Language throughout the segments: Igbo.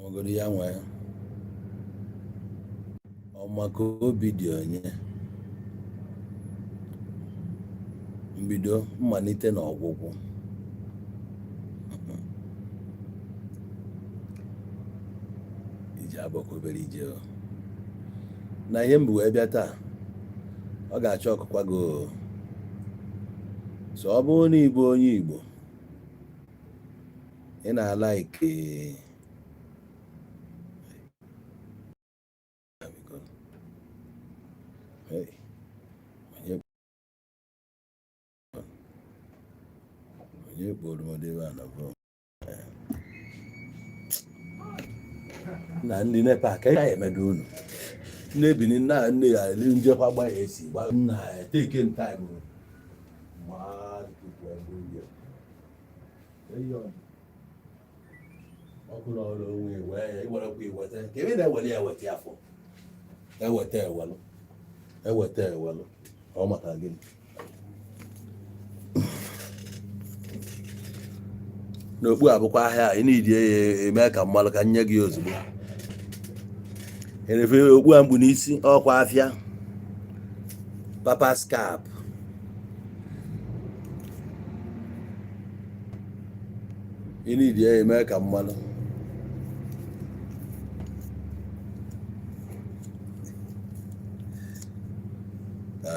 Ọgọdọ ya nwee ọmaka obi dị onye mbido, mmalite na ọgwụgwụ. Ije abụkwa obere ije o. Na ihe m bụ wee bịa taa, ọ ga-achọ ọkụkwa gị o. So ọ bụrụ na ị bụ onye Igbo, ị na-alike Hey, onye kpọrọ m ebe a na phone na ndị NEPA ka ya emedo unu nne Benin nna nne ya njekwa gba esi gba nna ya take time ọkụ n'ọrụ onwe wee ya iwerekwa iweta ka ebe na-ewere ya eweta ya afọ eweta ewelụ eweta ewelụ ọ maka gịnị n'okpu abụkwa ahịa ị na-edi ya eme ka mmalụ ka nye gị ozugbo erefe okpu a mkpu n'isi ọkwa afịa papas cap ị na-edi ya eme ka mmalụ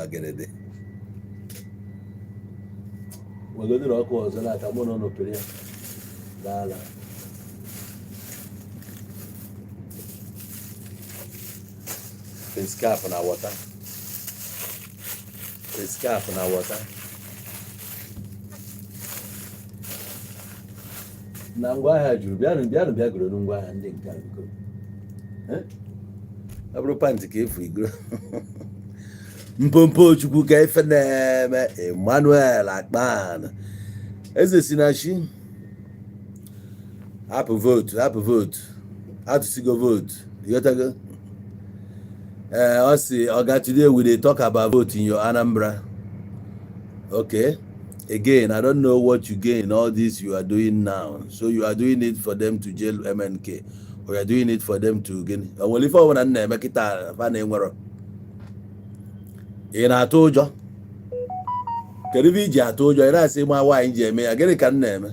agịrịdị wegodoro ọkụ ọzọ n'aka mụ na ụnụ pịrị ya n'ala. Face cap na water, face cap na water na ngwaahịa juru. Bịanụ, bịanụ, bịa goro ngwaahịa ndị nke a biko. Ọ bụrụ pant ka efu igoro mpompo Chukwu ka ife na-eme. Emmanuel Akpan eze si na chi hapụ vote, hapụ vote, atụsigo vote, ịghọtago? Ee, ọ sị, "Oga, today we dey talk about vote in your Anambra." Okay, again, I don't know what you gain in all this you are doing now. So you are doing it for them to jail MNK or you are doing it for them to gịnị? O nwere ife ọbụla m na-eme kịta fa na-enwerọ? Ị na-atụ ụjọ? Kedu ebe iji atụ ụjọ? Ị na-asị ma nwaanyị ji eme ya. Gịnị ka m na-eme?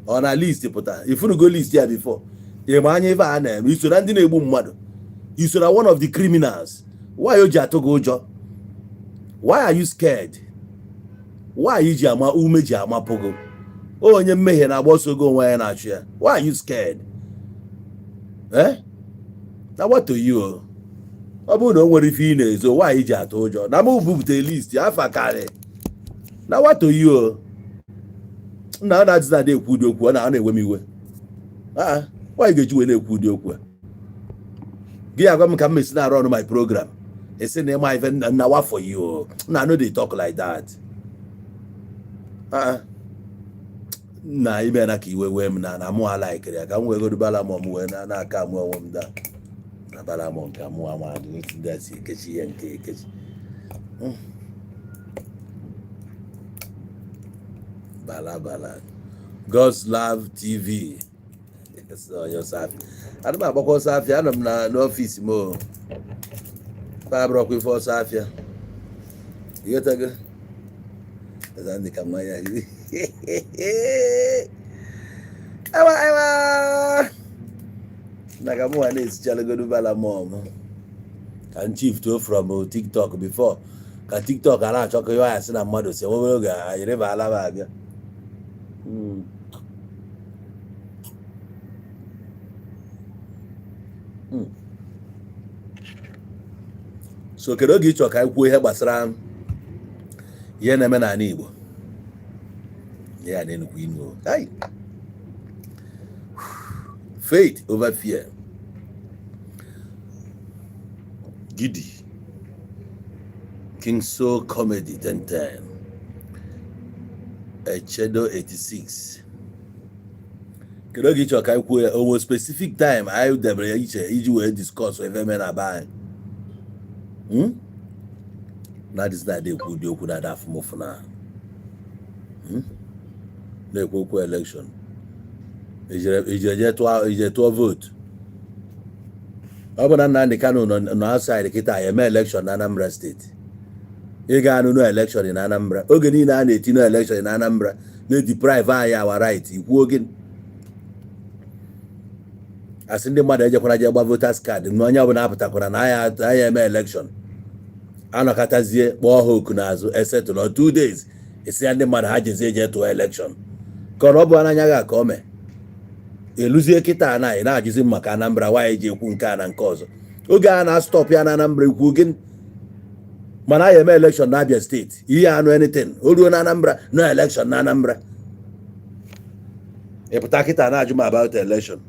Ọ na list pụta ifunugo list ya before ị ma anya ife a na-eme. Iso na ndị na-egbu mmadụ, iso na one of the criminals. Why o ji atụ gị ụjọ? Why are you scared? Why ji ama ume ji amapụ gị? Onye mmehie na-agba ọsọ gị onwe ya na-achụ ya. Why are you scared? Eh, na what to you o? Ọ bụrụ na o nwere ife ị na-ezo, why ji atụ ụjọ na mụ bupụta list afa karị na what to you o? Nna, ọ na-adịzi na ekwu ụdị okwu ọ na-ewe m iwe. Ah, why ga-eji wee na-ekwu ụdị okwu a? Gị agwa m ka m mesi na-arụ ọrụ my program, esi na ịma ife na wa for you o. Nna, no dey talk like that. Ah, nna, ime na ka iwe wee m na mụ alaikiri ya ka m wee godu bala m wee na na-aka mụ onwe m da na bala m nke mụ ama ndị a si ekechi ihe nke ekechi. Bala bala God's Love TV. Onye ọsọ afịa, ana m agbakwa ọsọ afịa. Anọ m na n'office m o abụrọkwa ife ọsọ afịa, ịghọtago? Eze ndị ka mmanya ewa ewa na ka mụnwa na-esichalagodu bala mọm ka m shift from TikTok before ka TikTok a na-achọ ka ya sị na mmadụ si enwere oge anyịrịbala m abịa. So kedu oge ị chọrọ ka anyị kwuo ihe gbasara ihe na-eme n'ala Igbo ya na-enukwu inu o? Ai! Faith over fear. Gidi King Soul Comedy 1010 Echedo 86. Kedu oge ị chọrọ ka anyị kwuo ya? O nwere specific time anyị debere ya iche iji wee discuss ebe mere na be anyị? Na adịzi na-adị ekwu ụdị okwu na-ada afụmụfụ na Na-ekwu okwu election, ije tụọ vote. Ọ bụ na Nnamdi Kanu nọ outside kịta, ya eme election na Anambra State? Ị ga-anụ no election na Anambra. Oge niile a na-eti no election na Anambra, na-deprive anyị our right, ikwuo gịnị? Asị ndị mmadụ ejekwara je gba voters card, na onye ọbụla apụtakwara na anya eme election. Anọkọtazie kpọọ ha oku n'azụ, esetụlụ 2 days, esi ya ndị mmadụ ha jezie eje tụọ election, ka ọ bụ n'anya gị ka o mee. Eluzie kịta na ị na-ajụzi m maka Anambra, nwaanyị ji ekwu nke a na nke ọzọ. Oge a na-astop ya na Anambra, ekwu gịnị? Mana a eme election na Abia State, ihe anụ anything o ruo na Anambra, no election na Anambra. Ị pụta kịta na-ajụ m about election.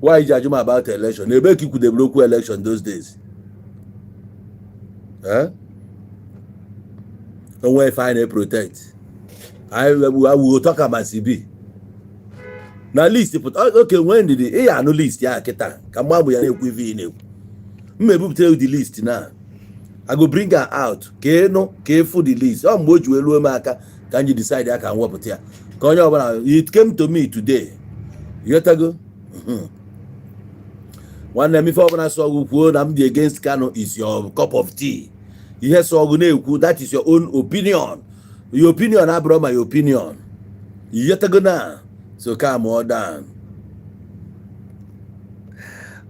Why ji ajụ m about election? Ebe ka ikwudebere okwu election those days? Eh? Onwe ife anyị na-protect anyị awuo talk am as e be na list pụta. Oke nwee ndidi, ị ya anụ list ya kịta ka mgbe ya na-ekwu ife ị na-ekwu. M ebupụtara the list na I go bring her out ka ị nụ, ka ị fụ the list. Ọ mgbe o ji wee ruo m aka ka m ji decide ya ka m wepụta ya ka onye ọbụla. It came to me today. Ịghọtago? Nwanne m, ife ọbụla sọ ọgụ kwuo na m dị against Kanu is your cup of tea. Ihe sọ ọgụ na-ekwu, that is your own opinion. Your opinion abụrụ my opinion. Ịghọtago? Na so calm all down.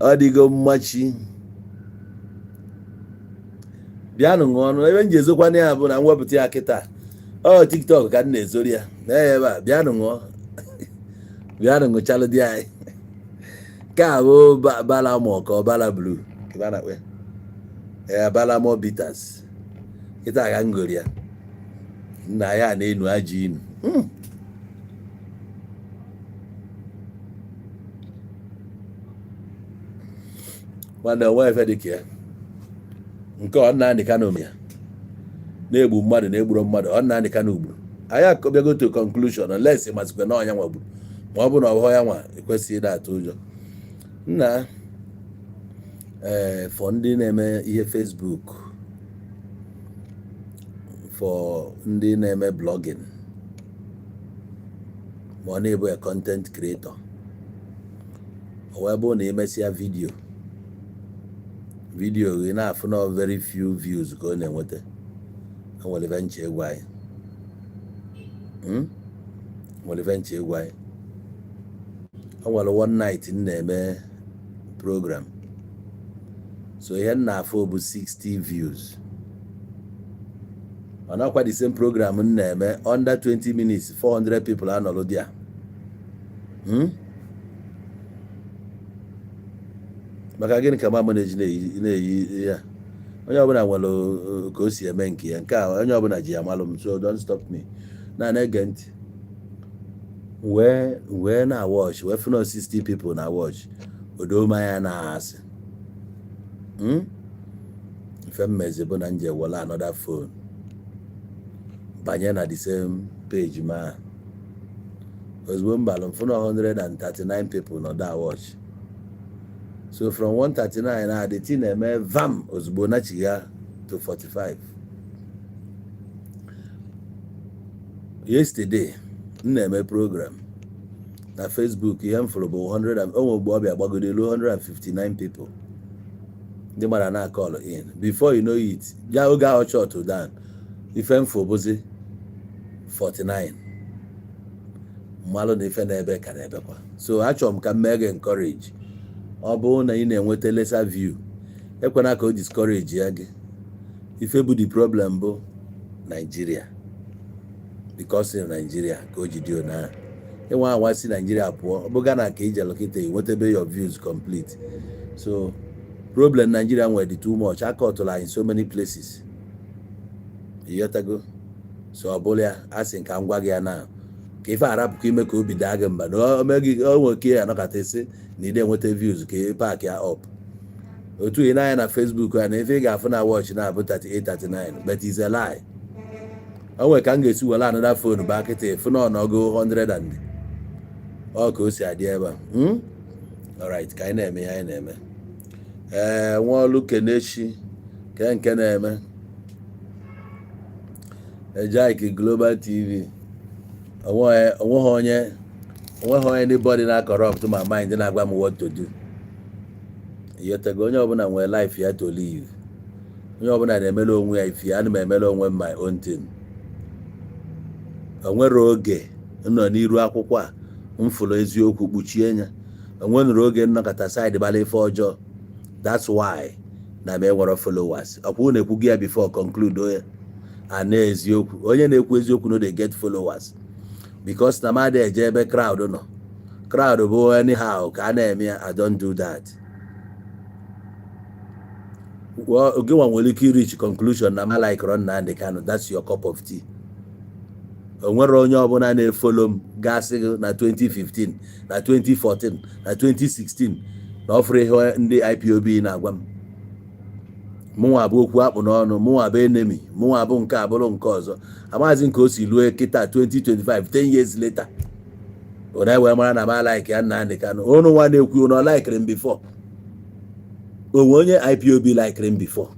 Ọ dịgo mmachi. Bịanụ ṅụọ ọnụ. Ebe m ji ezokwana ya bụ na m wepụta ya kịta, ọ TikTok ka m na-ezori ya na ya ebe a. Bịanụ ṅụọ, bịanụ ṅụchalụ di anyị. Nke a bụ Balamo ka ọ Bala Blue ka ebe a na-akpọ ya. Ee, Balamo bitters. Kịta ka m goro ya, nna ya na-enu ajọ inu. Nwanne, onwe efe dị ka ya nke ọ Nnamdi Kanu ya na-egbu mmadụ, na-egburo mmadụ. Ọ Nnamdi Kanu gburu anyị akọbịago to conclusion, unless mazikwa na ọnya nwa gburu. Ma ọ bụ na ọ bụghị ya nwa, ekwesịghị ịda atụ ụjọ nna. Ee, for ndị na-eme ihe Facebook, for ndị na-eme blogging, ma ọ na-ebu ya content creator, o wee bụrụ na imesịa video gị na-afụ na very few views ka ọ na-enweta, enwere ife nche egwu anyị. Nwere ife nche egwu anyị. O nwere one night m na-eme program, so ihe m na-afụ bụ 60 views. Ọ nakwa the same program m na-eme, under 20 minutes, 400 people anọrọ there. Maka gịnị ka mama na-eji na-eyi ya? Onye ọbụla nwere ka o si eme nke ya. Nke a onye ọbụla ji ya malụ m, so don't stop me na na-ege ntị. Wee na watch, wee fụ na 60 people na watch, odo m anya na-asị. Ife mmezi bụ na nje were another phone banye na the same page, ma ozugbo m balụ, mfụ na 139 people nọ da watch. So from 139 na the thing na-eme vam, ozugbo nachigha to 45. Yesterday m na-eme program na Facebook, ihe m fụrụ bụ 100 onwe mgbe ọ bịa gbagoro elu 159 people. Ndị mmadụ na call in. Before you know it, ya oge ahụ shut down. Ife mfụ bụzi 49. Mmalụ na ife na-ebe ka na-ebekwa. So achọrọ m ka m mee gị encourage. Ọ bụrụ na ị na-enweta lesser view, ekwena ka o discourage ya gị. Ife bụ the problem bụ Nigeria, because in Nigeria ka o ji dị ona. Ịnwe anwa si Nigeria pụọ, ọ bụ Ghana ka ije lokịta, enwetebe your views complete. So problem Nigeria nwere dị too much. Akọtụrụ anyị so many places, ịghọtago? So ọ bụrụ ya a sị ka m gwa gị ya na ka ife arapụkwa ime ka obi daa gị mba na o mee gị. O nwere ike ya anọkọta isi na ide enweta views, ka ị pack ya up. Otu ị na-anya na Facebook a na ife ị ga-afụ na watch na-abụ 38, 39, but is a lie. O nwere ka m ga-esi were another phone bụ akịta efu na ọnọgo 100 and ọ ka o si adị ebe a. Alright, ka anyị na-eme ihe anyị na-eme. Ee, nwaọlụ kenechi ke nke na-eme Ejike Global TV. Onweghị onye anybody na corrupt my mind na-agwa m what to do. Ịghọtago? Onye ọbụla nwere life ya to live. Onye ọbụla na-emere onwe ya ife ya. Ana m emere onwe m my own thing. O nwere oge nọ n'iru akwụkwọ a m fụrụ eziokwu kpuchie ya. O nwenụrụ oge nnọkọta side gbara ife ọjọọ. That's why na m enwere followers. Ọkwa unu ekwugo ya before, conclude ya a na eziokwu. Onye na-ekwu eziokwu no dey get followers, because na m adịghị eje ebe crowd nọ. Crowd bụ anyhow ka a na-eme ya. I don't do that. Gị nwa nwere ike reach conclusion na m like Nnamdi Kanu. That's your cup of tea. O nwere onye ọbụla na-efollow m gasị gị na 2015, na 2014, na 2016 na ọ fụrụ ihe ndị IPOB na-agwa m. Mụnwa bụ okwu akpụ n'ọnụ, mụnwa bụ enemy, mụnwa bụ nke abụrụ nke ọzọ. Amaghịzi nke o si lue kịta 2025, 10 years later, ọ na-ewe mara na m alike ya Nnamdi Kanu. Ụnụ nwa na-ekwu na ọ likere m before, onwe onye IPOB likere m before?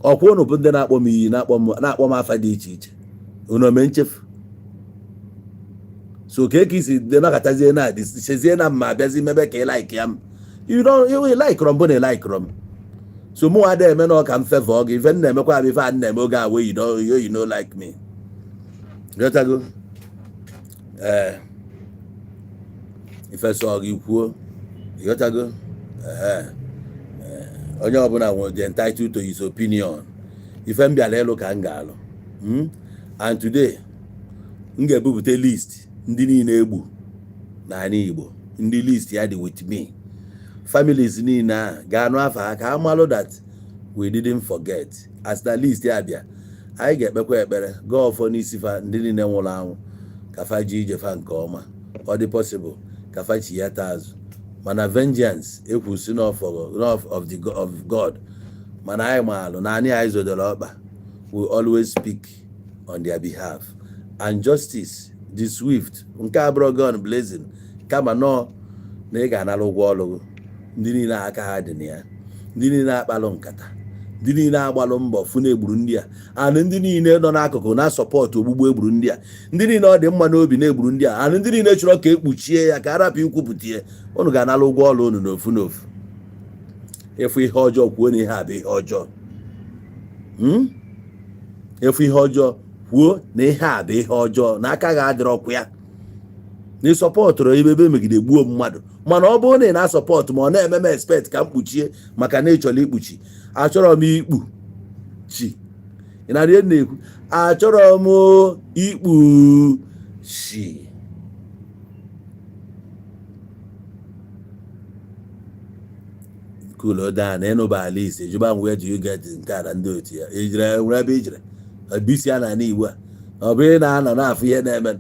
Ọkwa ụnụ bụ ndị na-akpọ m iyi, na-akpọ m afa dị iche iche. Unu ome nchefu. So ka esi dị nọkọtazie na adị chezie na mma abịazi mebe ka ị like ya m. You don't, you like m bụ na ị like m. So mụ ada eme na ọka m favor gị. Ife m na-emekwa abụ ife a na-eme oge a wey you no like me. Ghọtago? Ee, ife sọ gị kwuo. Ghọtago? Ee, onye ọbụla nwere the entitled to his opinion. Ife m bịara ịlụ ka m ga-alụ. And today m ga-ebupụta list ndị niile egbu n'ala Igbo, ndị list ya dị with me. Families niile a ga-anụ afa ha ka ha malụ that we didn't forget. As na list ya bịa, anyị ga-ekpekwa ekpere gaa ọfọ n'isi fa, ndị niile nwụrụ anwụ, ka fa ji ije fa nke ọma. Ọ dị possible ka fa chi ya taa azụ. Mana vengeance ekwusi of the of God. Mana anyị maalụ na anyị zodoro ọkpa will always speak on their behalf and justice the swift. Nke a bụrụ gun blazing, kama nọọ na ị ga-anara ụgwọ ọrụ gị. Ndị niile aka ha dị na ya, ndị niile akpalụ nkata, ndị niile agbalụ mbọ fụ na egburu ndị a, anụ ndị niile nọ n'akụkụ na-asupport ogbugbu egburu ndị a, ndị niile ọ dị mma n'obi na-egburu ndị a, anụ ndị niile chọrọ ka ekpuchie ya, ka arapụ ikwupụta ya, unu ga-anara ụgwọ ọrụ unu n'ofu n'ofu. Efu ihe ọjọọ, kwuo na ihe a bụ ihe ọjọọ. Efu ihe ọjọọ, kwuo na ihe a bụ ihe ọjọọ, na aka gị adịrọkwa ya na ịsupportụrụ ebe ebe megide gbuo mmadụ. Mana ọ bụrụ na ị na-asupport ma ọ na-eme m expect ka m kpuchie maka na ị chọrọ ikpuchi, achọrọ m ikpu chi. Ị na-arị na-ekwu, achọrọ m ikpu chi. Cool down. Ịnụba ala ise jụba m, where do you get nke a na ndị otu ya ejire nwere ebe ijire bisi ya n'ala Igbo a? Ọ bụ ị na-anọ na-afụ ihe na-eme.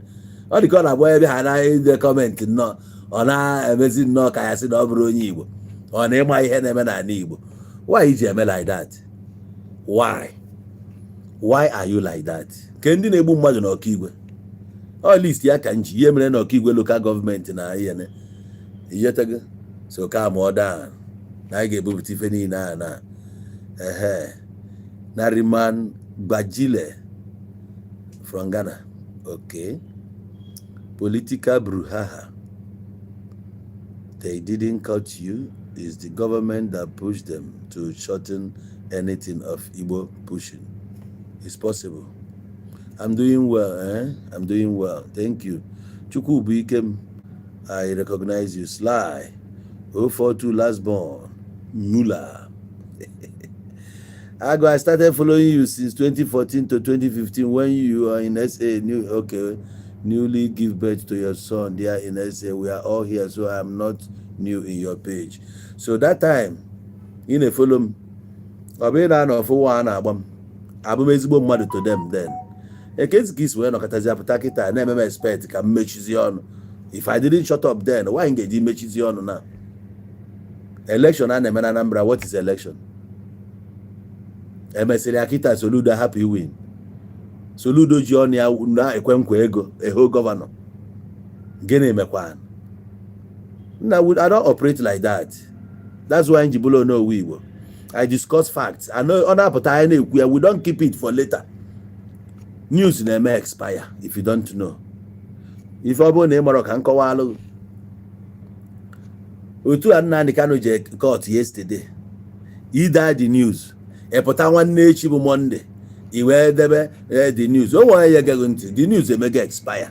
Ọ dị ka ọ na-agba ebe ha na-ede comment nnọọ, ọ na-emezi nnọọ ka ya sị na ọ bụrụ onye Igbo, ọ na ịma ihe na-eme n'ala Igbo. Why iji eme like that? Why are you like that? Ke ndị na-egbu mmadụ n'Ọkaigwe, ọ list ya ka nji ihe mere n'Ọkaigwe local government na ihe ihetego. So calm down na anyị ga-ebupụta ife niile a na ehe. Nariman Gbajile from Ghana. Okay, political brouhaha. They didn't cut you. It's the government that pushed them to shorten anything of Igbo pushing. It's possible. I'm doing well, eh? I'm doing well, thank you. Chukwubuikem, I recognize you. Sly 042, last born Mula Ago, I started following you since 2014 to 2015 when you are in SA. New, okay, newly give birth to your son there in SA. We are all here, so I'm not new in your page. So that time, ị na-efollow m, ọ bụ ị na-anọ ọfụ nwa a na-agba m, abụ m ezigbo mmadụ to them then. Ekezi ka isi wee nọkọtazi apụta kịta na-eme m expect ka m mechizie ọnụ? If I didn't shut up then, why m ga-eji mechizie ọnụ na election a na-eme na Anambra? What is election? Emesịrị ya kịta, Soludo hapụ iwin. Soludo ji ọnụ ya na-ekwe nkwa ego eho governor. Gịnị mekwa nna? I don't operate like that. That's why m ji bụrụ onowu Igbo. I discuss facts. I know ọ na-apụta, anyị na-ekwu ya. We don't keep it for later. News na-eme expire. If you don't know, ife ọ bụrụ na ị marọ ka nkọwa alụ. Otu a Nnamdi Kanu je court yesterday, ida the news ịpụta nwanne echi bụ Monday, i wee debe the news. O nwere ya egeghị ntị, the news emego expire.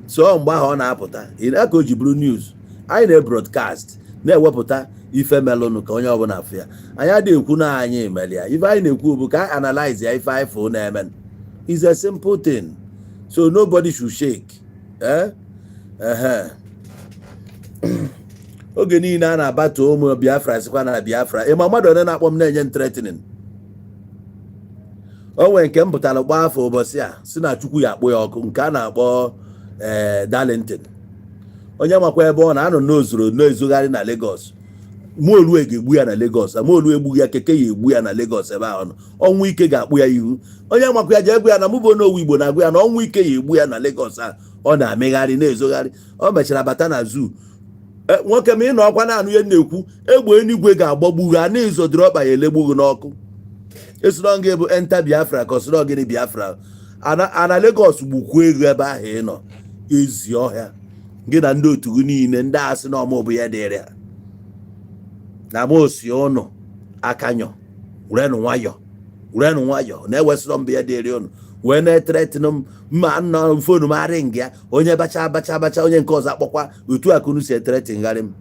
So mgbe ahụ ọ na-apụta ka o ji bụrụ news anyị na-ebroadcast, na-ewepụta ife melụnụ ka onye ọbụla afụ ya. Anyị adịghị ekwu na anyị mere ya. Ife anyị na-ekwu bụ ka anyị analyze ya, ife anyị fụ na-eme is a simple thing, so nobody should shake. Eh? Ehe. Oge niile a na-abata ụmụ Biafra, sikwa na Biafra, ịma mmadụ one na-akpọ m na-enye m threatening. O nwere nke m pụtara gbaa afọ ụbọchị a, si na Chukwu ya akpụ ya ọkụ, nke a na-akpọ ee Darlington. Onye makwa ebe ọ na-anọ n'ozuru na-ezogharị na Lagos. Muolue ga-egbu ya na Lagos. Muolu egbughị ya, keke ya egbu ya na Lagos ebe ahụ nọ. Ọnwụ ike ga-akpụ ya ihu. Onye makwa ya ji egwu ya na mụ bụ onowu Igbo na-agụ ya na ọnwụ ike ya egbu ya na Lagos a ọ na-amịgharị na-ezogharị. O mechara bata na zoo. Nwoke ma ị nọ ọkwa na-anụ ihe na-ekwu, egbe eluigwe ga-agbagbu gị, a na-ezodiri ọkpa ya elegbu gị n'ọkụ. Esoro gị bụ enter Biafra ka ọsịrọ gịnị Biafra ana Lagos gbukwuo ego ebe ahụ ị nọ ezi ọhịa, gị na ndị otu gị niile, ndị asị na ọmụ bụ ya dịrị ha na mosi ụnụ akanyọ. Werenụ nwayọ, werenụ nwayọ na-ewesịrọ mbụ ya dịrị ụnụ wee na-ethreaten m. Mma nọ phone m arị ya, onye bacha bacha bacha, onye nke ọzọ akpọkwa. Otu a ka unu si ethreatengharị m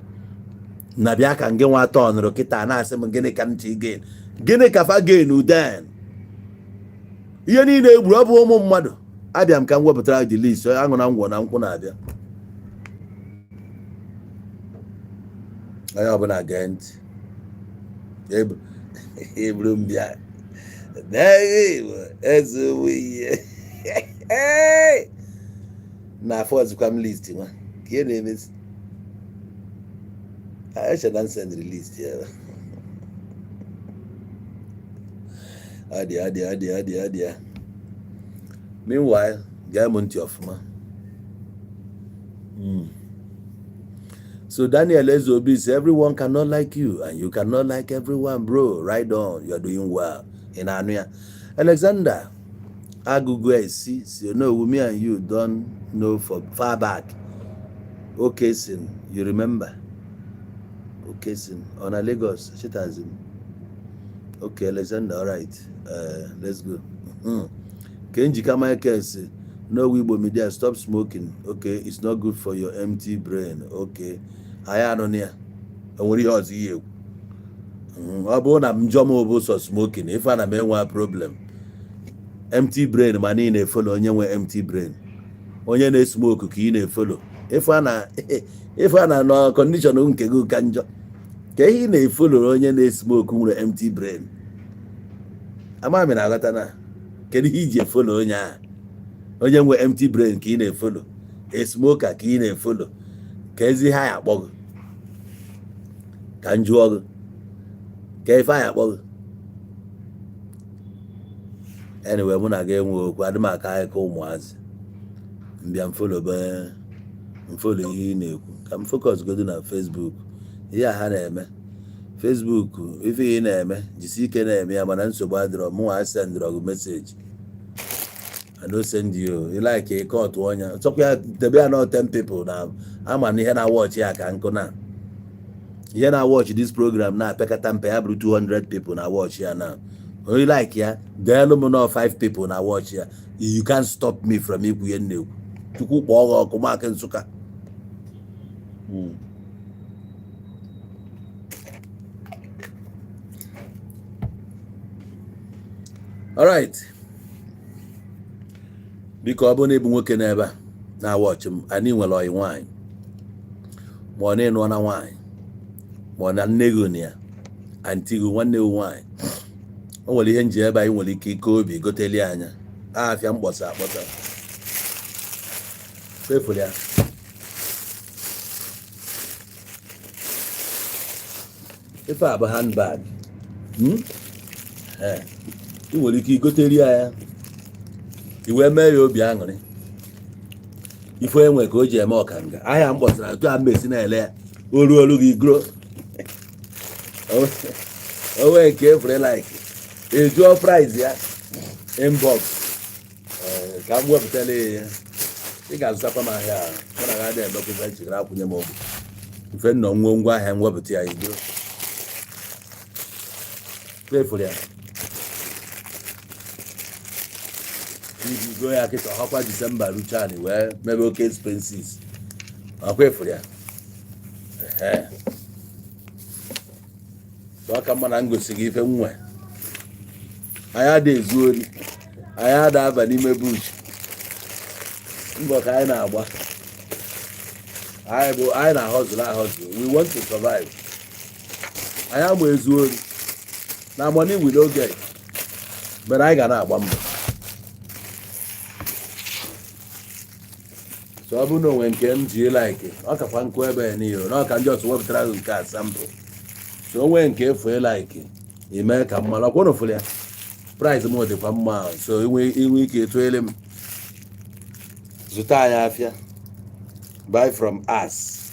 na bịa ka ngị nwa tọnụrụ kịta na-asị m gịnị ka m ji gain, gịnị ka fa gain den ihe niile egburu ọ bụ ụmụ mmadụ. Abịa m ka m wepụtara the list. Aṅụ na ngwọ na nkwụ na-abịa. Onye ọbụla gee ntị. Eburu m bịa ezigbo ihe na afọ ọzụkwa m list nwa ka ihe na-emezi. Eche na nsendịrị list ya. Ọ dị, ọ dị, ọ dị, ọ dị, ọ dị ya. Meanwhile, gee m ntị ọfụma. So Daniel Ezeobi say everyone cannot like you and you cannot like everyone, bro. Right on, you are doing well. Ị na-anụ ya? Alexander Agugu esi si no, me and you don know for far back. Okay, sin, you remember? Okay, sin, on Lagos, Chitazim. Okay, Alexander, all right. Let's go. Kenjika Michael say, no, Igbo media, stop smoking. Okay, it's not good for your empty brain. Okay. Anyị anụ ya. O nwere ihe ọzọ ihe ekwu. Ọ bụrụ na m njọ m bụ sọ smoking, ife ana m enwe problem. Empty brain ma niile efollow onye nwe empty brain. Onye na-esmoke ka ị na-efollow. Ife a na nọ condition nke gị ka njọ. Ka ihe ị na-efollow onye na-esmoke nwere empty brain. Ama m na-aghọta na kedu ihe iji efollow onye ahụ, onye nwe empty brain ka ị na-efollow, a smoker ka ị na-efollow. Ka ezi ihe anyị akpọ gị, ka m jụọ gị, ka ife anyị akpọ gị. Anyway, mụ na gị enwe okwu adị m aka akụkọ ụmụazị mbịa mfollow be mfollow ihe ị na-ekwu. Ka m focus godo na Facebook, ihe a ha na-eme Facebook. Ife ị na-eme, jisi ike na-eme ya, mana nsogbu adịrọ. Mụnwa sendịrọ gị message, I no send you. You like a cut ọnya chọkwa ya, debe ya nọ 10 people na ama na ihe na-watch ya ka nkụ na ihe na-watch this program na-apịakọta mpe ya bụrụ 200 people na watch ya na onye like ya deelu m nọ 5 people na watch ya. You can't stop me from ikwu ihe m na-ekwu. Chukwu kpọọ gị ọkụ maka Nsụka. Alright, biko, ọ bụrụ na ịbụ nwoke n'ebe a na-awatch m, anyị nwere ọyị nwaanyị, ma ọ na-ịnụọ na nwaanyị, ma ọ na nne gị na ya, aunty gị, nwanne gị nwaanyị, o nwere ihe nji ebe anyị nwere ike ike obi goteli anya afịa mkpọsa akpọsa fefuru ya. Ife a bụ handbag. Ee, ị nwere ike igoteri ya ya i wee mee ya obi aṅụrị. Ife enwe ka o ji eme ọkanga ahịa m kpọsara otu a mmesi na-ele ya olu olu gị gro o nwee nke efere like ejuo price ya inbox. Ee, ka m wepụtara ya, ị ga-azụtakwa m ahịa a mụ na ga adị emekwa ife nchigara akwụnye m ụgwọ. Mfe nnọọ nwuo ngwa ahịa mwepụta ya igo kpefuru ya iji go ya kịta. Ọkwa Disemba ruchan wee mebe oke expenses. Ọkwa efuru ya. Ehe. So ọ ka mma na m gosi gị ife nwe. Anyị ada ezu ori, anyị ada aba n'ime bush. Mbọ ka anyị na-agba. Anyị bụ anyị na-ahọzụrụ ahọzụ. We want to survive. Anyị ama ezu ori na money we no get, but anyị ga na-agba mbọ. So ọ bụrụ na onwe nke m ji like, ọ kakwa nkụ ebe ya n'ihi na ọ ka ndị ọzọ wepụtara gị nke a sample. So onwe nke efu like, ime ka mma ọkwa ụnụ fụrụ ya. Price m dịkwa mma, so inwe ike etụele m zụta anyị afịa. Buy from us,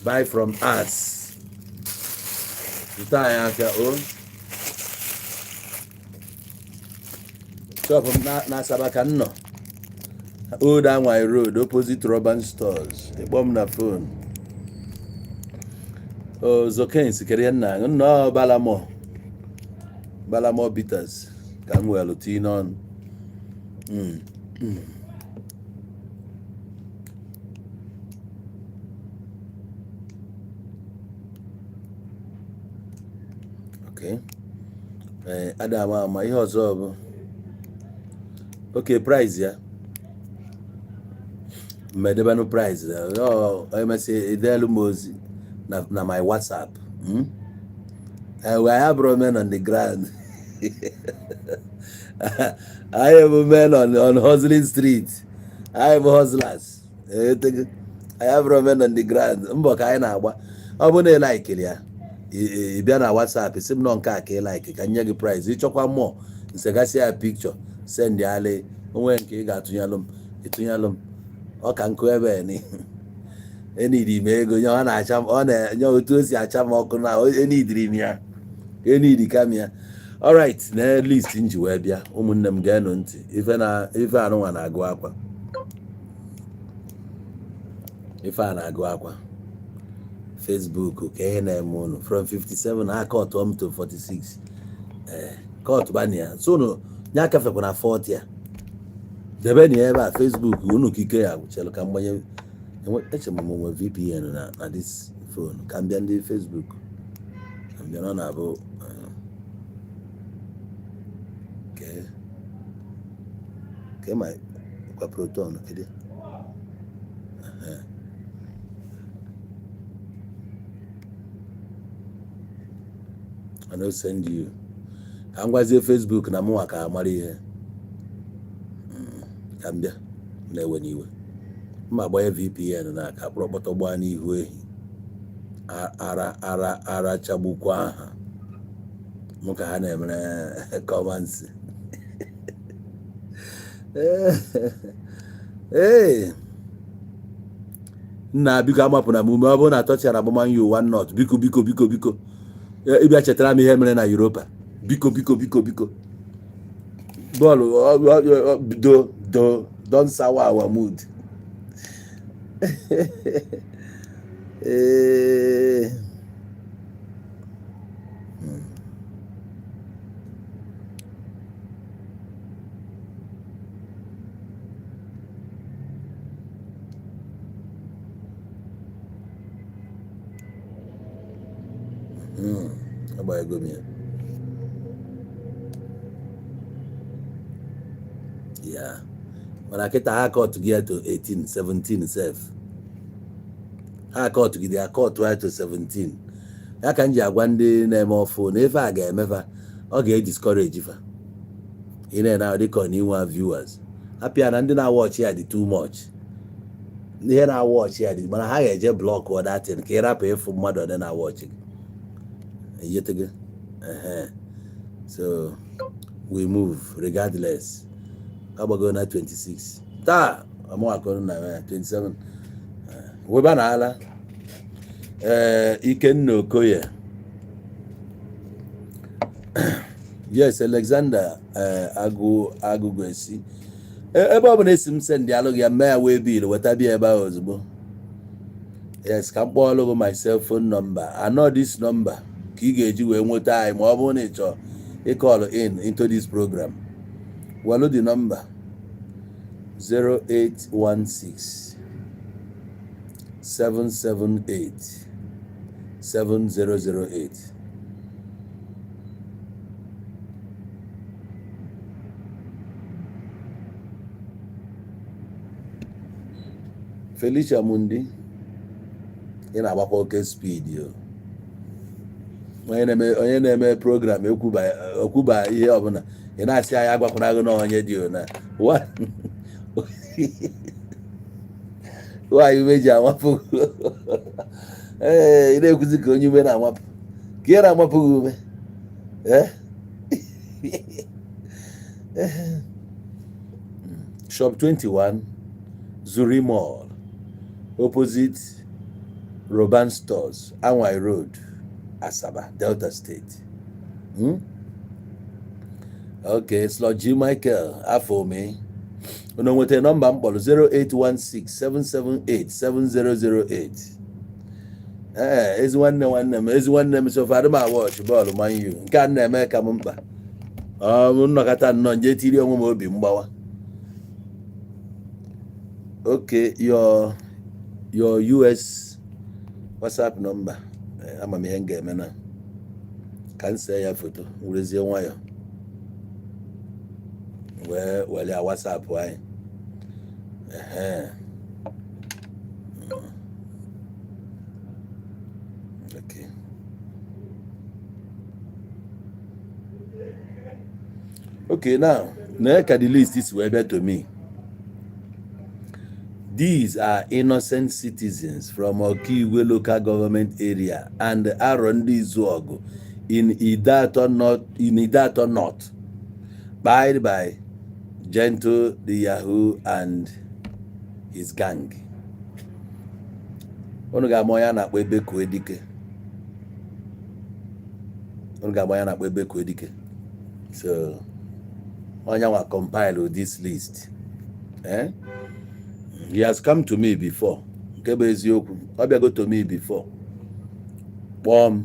buy from us, zụta anyị afịa. O shop m na Asaba ka m nọ, Old Anwai Road, opposite Roban Stores. Ịkpọ m na phone. O Zokens kere nna nnọọ. Balamo, Balamo bitters ka m welu tii n'ọnụ. Okay. Ee, ada ama ama ihe ọzọ bụ okay, price ya mmedebenụ price ya. Ọ emesị edelu m ozi na my WhatsApp. We have men on the ground. Anyị bụ men on hustling street. Anyị bụ hustlers. Anyị abụrụ men on the ground. Mbọ ka anyị na-agba. Ọ bụrụ na ị laikiri ya, ị bịa na WhatsApp, sị m nọ nke a ka ị like, ka nye gị price. Ịchọkwa mmụọ nsegasị ya picture, send alị onwe nke ị ga-atụnyelụ m, ịtụnyelụ m. Ọ ka nkụ ebe ni enidi m ego nye. Ọ na-acha m, ọ na-enye otu o si acha m ọkụ na enidiri m ya, enidi kam ya. Alright, na list m ji wee bịa, ụmụnne m, geenụ ntị. Ife na ife anụnwa na-agụ akwa, ife a na-agụ akwa. Facebook ka ihe na-eme unu from 57 ha cut m to 46. Ee, cut bani ya so unu nye akafekwa na 40 ya debe na ya ebe a. Facebook unu kike ya chere ka mgbanye. Eche m onwe VPN na this phone ka m bịa ndị Facebook, ka m bịa na ọ na-abụ ke ma kwa proton kedu. Ehe. I no send you ka m gwazie Facebook na mụnwa ka mara ihe. Ka m bịa na-ewe n'iwe mma gbanye VPN na ka kpọrọkpọtọ gbaa n'ihu ehi ara ara ara chagbukwa ha mụ ka ha na-emere kọmansị. Ee, nna, biko amapụna m ume. Ọ bụrụ na Tottenham agba Man U 1-0, biko, biko, biko, biko, ịbịa chetara m ihe mere na Europa. Biko, biko, biko, biko, bọọlụ do do don sour our mood. Ee. Agbanyego m ya ya, mana kịta ha cut gị ya to 18, 17 sef. Ha cut gị ya, cut ya to 17. Ya ka m ji agwa ndị na-eme ọfụ na ife a ga-emefa, ọ ga-ediscourage fa. Ị na-ene ahụ dịka ọ na inwe viewers hapịa na ndị na-awatch ya dị too much. Ihe na-awatch ya dị, mana ha ga-eje block datin ka ị rapụ ịfụ mmadụ ole na-awatch gị. Eyetego. Ehe, so we move regardless. Agbago na 26 taa, amụakọrọ na ya 27 weba na ala. Ee, Ikenna Okoye, yes. Alexander agụ agụgụ esi ebe ọ bụla esi m send alụ gị ya, mee ya wee bill weta bịa ebe ahụ ozugbo. Yes, ka m kpọọlụ gị my cell phone number. Anọ this number ka ị ga-eji wee nweta anyị ma ọ bụrụ na ị chọọ ịcall in into this program. Welu the number: 0816 778 7008. Felicia Mundi, ị na-agbakwa oke speed o. Onye na-eme program ekwuba ihe ọbụla, ị na-asị anyị agwakwana gị na onye dị ona nwaanyị ume ji amapụ. Ee, ị na-ekwuzi ka onye ume na-amapụ, ka ihe na-amapụ gị ume. Ee, Shop 21, Zuri Mall, opposite Roban Stores, Anwai Road, Asaba, Delta State. Okay, Slot G Michael Afome. Unu nwetara nọmba m kpọrọ? 08167787008. Ee, ezi nwanne, nwanne m, ezi nwanne m, so far m watch bọọlụ Man U nke a na-eme ka m mkpa. Ọ m nnọkọta nnọọ nje tiri onwe m obi mgbawa. Okay, your US WhatsApp number. Ama m ihe m ga-eme na ka m see ya foto, werezie nwayọ wee were ya WhatsApp anyị. Ehe. Okay, now na ka the list si wee bịa to me. These are innocent citizens from Okigwe Local Government Area and Arondizuogu in Ideato North, in Ideato North, by Gentle the Yahoo and his gang. Unu ga-ama onye a na-akpọ Ebekue Dike. Unu ga-ama onye a na-akpọ Ebekue Dike. So, onye nwa compile this list. Eh? He has come to me before. Nke bụ eziokwu, ọ bịago to me before. Kpọọ m.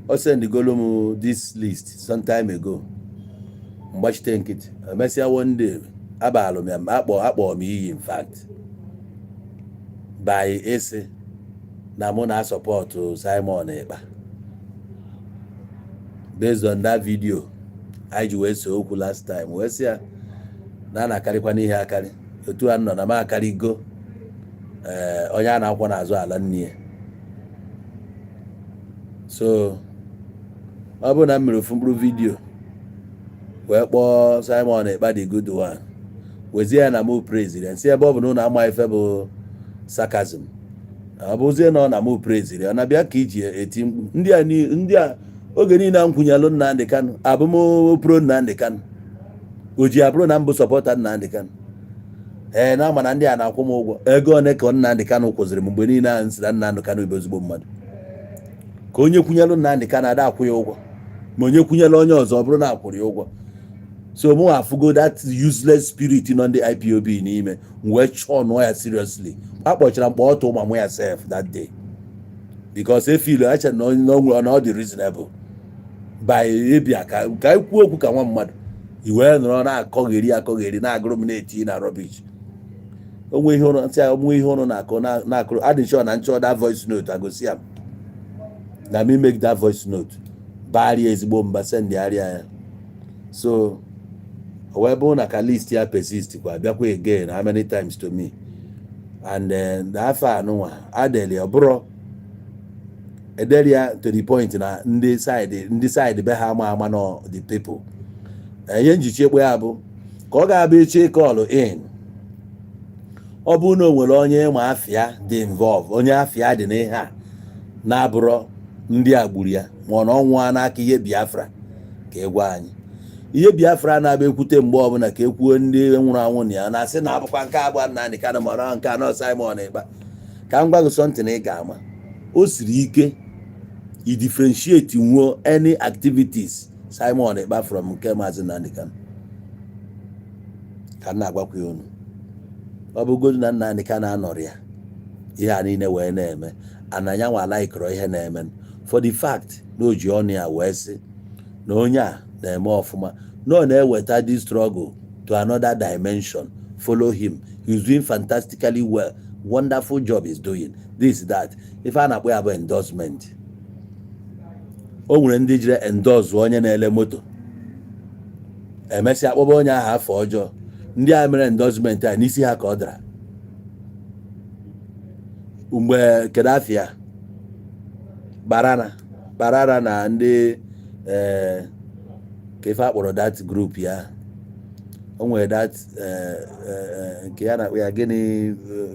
O sendigolo m this list some time ago. Mgbachite nkịtị. Emesịa, one day, abalụ m ya, akpọ m iyi, in fact. By ịsị na mụ na-asupport Simon Ekpa. Based on that video, anyị ji wee see okwu last time, wee sị ya na a na-akarịkwa n'ihe akarị. Otu a nọ na m akarịgo, ee, onye a na-akwọ n'azụ ala nne ya. So ọ bụrụ na m mere ofu mkpụrụ video wee kpọọ Simon Ekpa the good one, wezie ya na mụ praise ya, nsị ebe ọ bụ na ụlọ ama ife bụ sarcasm, ọ bụzie na ọ na mụ praise ya, ọ na-abịa ka iji eti mkpu ndị a ndị a oge niile a m kwunyelụ Nnamdị Kanụ, abụ m pro Nnamdị Kanụ, o ji abụrụ na m bụ supporter Nnamdị Kanụ. Ee, na ama na ndị a na-akwụ m ụgwọ ego one ka Nnamdị Kanụ kwụziri m mgbe niile ahụ. Nsị na Nnamdị Kanụ bụ ezigbo mmadụ, ka onye kwunyelụ Nnamdị Kanụ ada akwụ ya ụgwọ, ma onye kwunyelụ onye ọzọ, ọ bụrụ na akwụrụ ya ụgwọ. So mụ afụgo that useless spirit nọ ndị IPOB n'ime m, wee chọọ nụọ ya seriously. Akpọchara mkpọ ọtụ ụmụ ya sef that day because efeel acha na ọ na ọ dị reasonable by ịbịa ka anyị kwuo okwu ka nwa mmadụ i wee nọrọ na-akọgheri akọgheri, na-agụrụ m, na-eti na rubbish. Onwe ihe ụnụ ntị, onwe ihe ụnụ na-akụ na-akụrụ. Adị sure na nchọ that voice note agosi ya na me make that voice note baria ezigbo mba, sendịarịa ya. So o wee bụrụ na ka list ya persist kwa, bịakwa again how many times to me, and then afọ anụnwa adeli, ọ bụrụ ederia to the point na ndị side be ha ama ama nọ the people. Ihe njichi ekpe ya bụ ka ọ ga-abịa eche call in. Ọ bụrụ na o nwere onye ma afịa dị involve, onye afịa dị n'ihe a na-abụrọ ndị a gburu ya, ma ọ na ọnwụ n'aka ihe Biafra, ka ị gwa anyị ihe Biafra na-abịa ekwute mgbe ọbụla, ka e kwuo ndị nwụrụ anwụ na ya na-asị na abụkwa nke abụọ Nnamdị Kanụ, ma ọ nke anọ Simon Ekpa. Ka m gwa gị something ị ga-ama: o siri ike i differentiate nwuo any activities Simon Ekpa from nke Maazị Nnamdị Kanụ. Ka m na-agwakwa ya unu, ọ bụgodu na Nnamdị Kanụ anọrọ ya, Ihe a niile wee na-eme, ananya nwa laikọrọ ihe na-eme, for the fact na o ji ọnụ ya wee sị na onye a na-eme ọfụma, na ọ na-eweta this struggle to another dimension. Follow him, he's doing fantastically well, wonderful job he's doing, this, that. Ife a na-akpọ ya bụ endorsement. O nwere ndị jiri endorse onye na-ele moto, emesịa akpọba onye ahụ afọ ọjọọ. Ndị a mere endorsement a, n'isi ha ka ọ dara. Mgbe kedafia barana barara na ndị ee ka ife akpọrọ that group ya, o nwere that nke ya na-akpọ ya gịnị,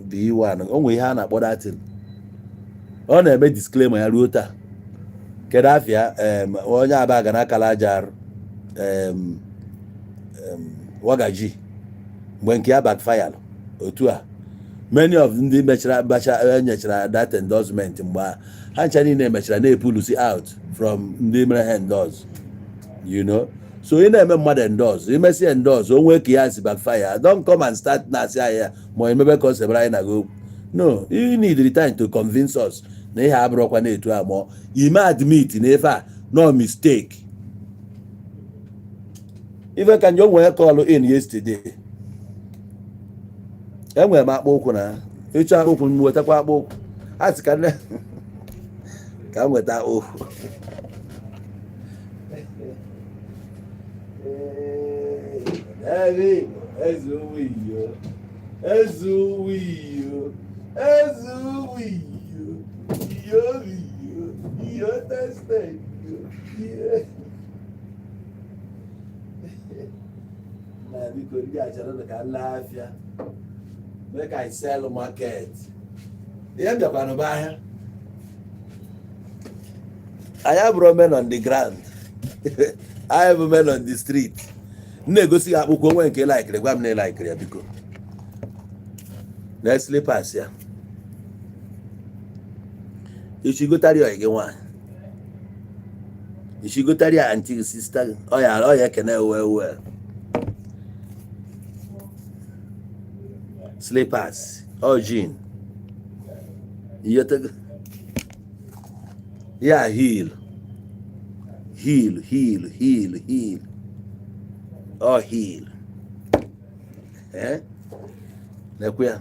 B1, o nwere ihe a na-akpọ that. Ọ na-eme disclaimer ya ruo taa. Kedu afịa onye aba ga na akala aja arụ wagaji mgbe nke ya backfire otu a. Many of ndị mechara bacha enyechara that endorsement, mgbe ha ncha niile mechara na-epulusi out from ndị mere ha endorse. So ị na-eme mmadụ endorse, imesi endorse, o nwee ka ya si backfire, don't come and start na-asị anyị ya ma emebe ka o sebere anyị na gị okwu. No, you need the time to convince us na ihe abụrụkwa na-etu a, ma ime admit na ife a no mistake. Ife ka nje nwee call in yesterday, enwere m akpụ ụkwụ na ịchọ akpụ ụkwụ m, wetakwa akpụ ụkwụ a sị ka nne ka m nweta akpụ ụkwụ. Eze ụmụ iyo, eze ụmụ iyo, eze ụmụ iyo, iyo iyo iyo tested iyo iyo na biko, ndị achọrọ ka m laa afịa, make I sell market. Ihe m bịakwanụ bụ ahịa. Anyị abụrụ men on the ground, anyị bụ men on the street. M na-egosi gị akpụkpọ onwe nke laikiri, gwa m na ịlaikiri ya. Biko, na slippers ya, ichigotari ọyị gị nwaanyị, ichigotari ya aunty gị, sister gị, ọya ọya ekene well well. Slippers ọ jean iyotego ya, heel, heel, heel, heel, heel, ọ heel. Eh, nekwe ya,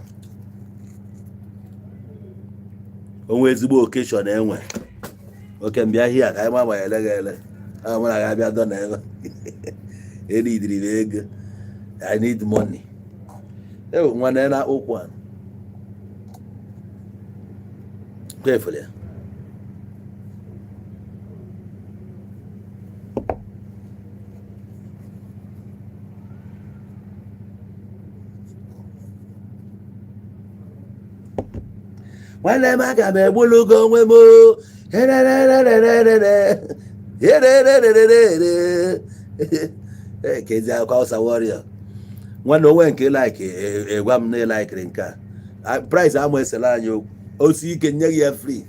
onwe ezigbo occasion enwe oke mbịa hia ka anyị ma ma ele gị ele ahụ, mụ na gị abịa dọ na ebe enidiri m ego. I need money. Ewu nwanne na ụkwụ a kwefere ya. Nwanne m, aga m egbulugo onwe m o. Herererererere. Hererererere. Kezi akwụkwọ Hausa warrior. Nwanne, onwe nke like, gwa m na ịlikiri nke a. Price ama esela anyị okwu. Osi ike nye gị ya free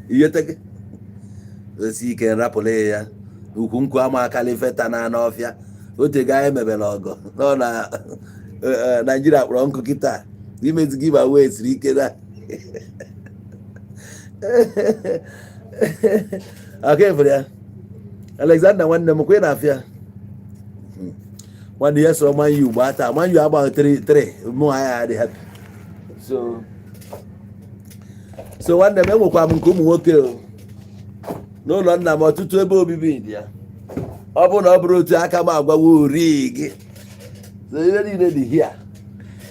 ihe tege osi ike nrapụla ya ukwu nkwu ama akali feta na anụ ọfịa otego anyị mebere ọgọ nọ na Naijiria kpọrọ nkụ kịta imezi gị ma wee siri ike na aka efere ya. Alexander nwanne m, kwe na afịa nwanne ya sọrọ Man U gbaa taa. Man U agbaghị 3-3, mụ anyị adị happy. So nwanne m, enwekwa m nke ụmụ nwoke o n'ụlọ nna m, ọtụtụ ebe obibi dị ya. Ọ bụrụ na ọ bụrụ otu aka m agwawo ori gị. So ihe niile dị here.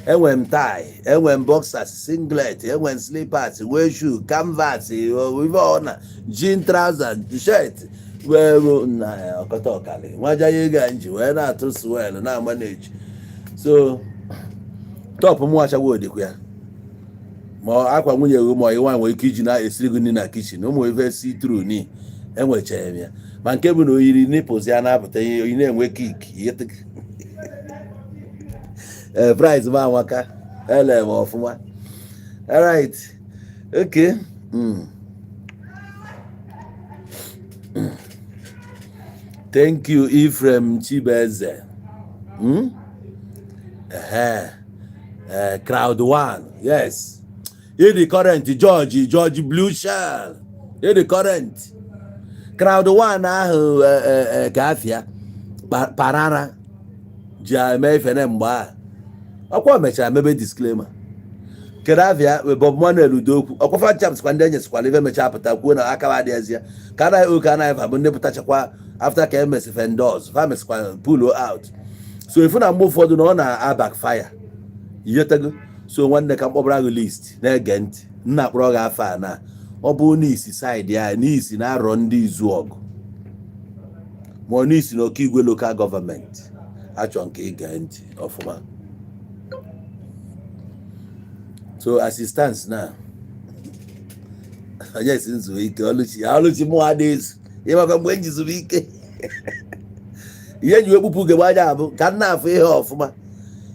Enwe m tie, enwe m boxers, singlet, enwe m slippers, wee shoe, canvas, ife ọna, jean trouser, shirt, wee na ọkọta ọkali nwaja ya ego a nji wee na-atụ swell na manage. So top m achawo dịkwa ya, ma akwa nwunye gị ma ịnwa nwere ike iji na-esiri gị nri na kitchen, ụmụ ife si tru ni enwechara m ya. Ma nke bụ na oyiri nipples ya na-apụta ihe, oyi na-enwe kik. Ee, price m amaka, ele m ọfụma. Alright, okay. Thank you, Ephraim Chibeze. Ehe. Crowd one, yes. Ịdị current, George George Blue Shell, ịdị current. Crowd one ahụ ka afịa parara ji eme ifene mgbe a ọkwa mechara mebe disclaimer. Kedu afịa? Bob Manuel Udokwu. Ọkwafa chaps kwa ndị enyesikwala ife mechaa pụta kwuo na aka adịghịzi ya ka anaghị oke anaghị fa bụ ndị pụtachakwa after ka emesife ndị ọzọ fa mesikwa pull out. So ifu na mgbe ụfọdụ na ọ na-a backfire ihetego. So nwanne, ka mkpọbara gị list, na-ege ntị. Nna akpọrọ gị afọ a na ọ bụ n'isi side ya, n'isi na-arọ ndị izu ọgụ, ma ọ n'isi na Okigwe Local Government, achọ nke ige ntị ọfụma. So assistance na onye si nzuo ike. Ọlụchi, ọlụchi, mụ adị ezu ịmaka mgbe m ji zuru ike. Ihe ji wekpupụ ugegbe anya abụ ka m na-afụ ihe ọfụma.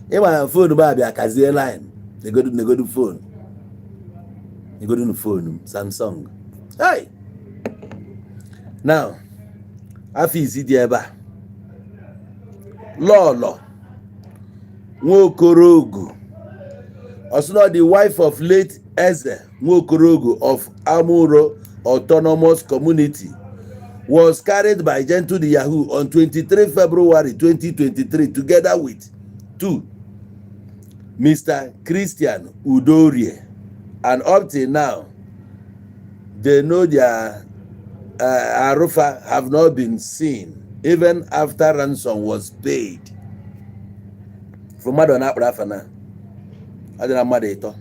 Ịma phone m abịa kazie line. Negodu, negodu phone, negodu phone m, Samsung. Hey! Now, afọ izi dị ebe a, Lọlọ Nwokorogu Osuna, the wife of late Eze Nwokorogu of Amuro Autonomous Community, was carried by Gentle the Yahoo on 23 February 2023 together with two Mr. Christian Udorie, and up till now they know their Arufa have not been seen even after ransom was paid. For mmadụ na-akpara afa na ọ dị na mmadụ ịtọ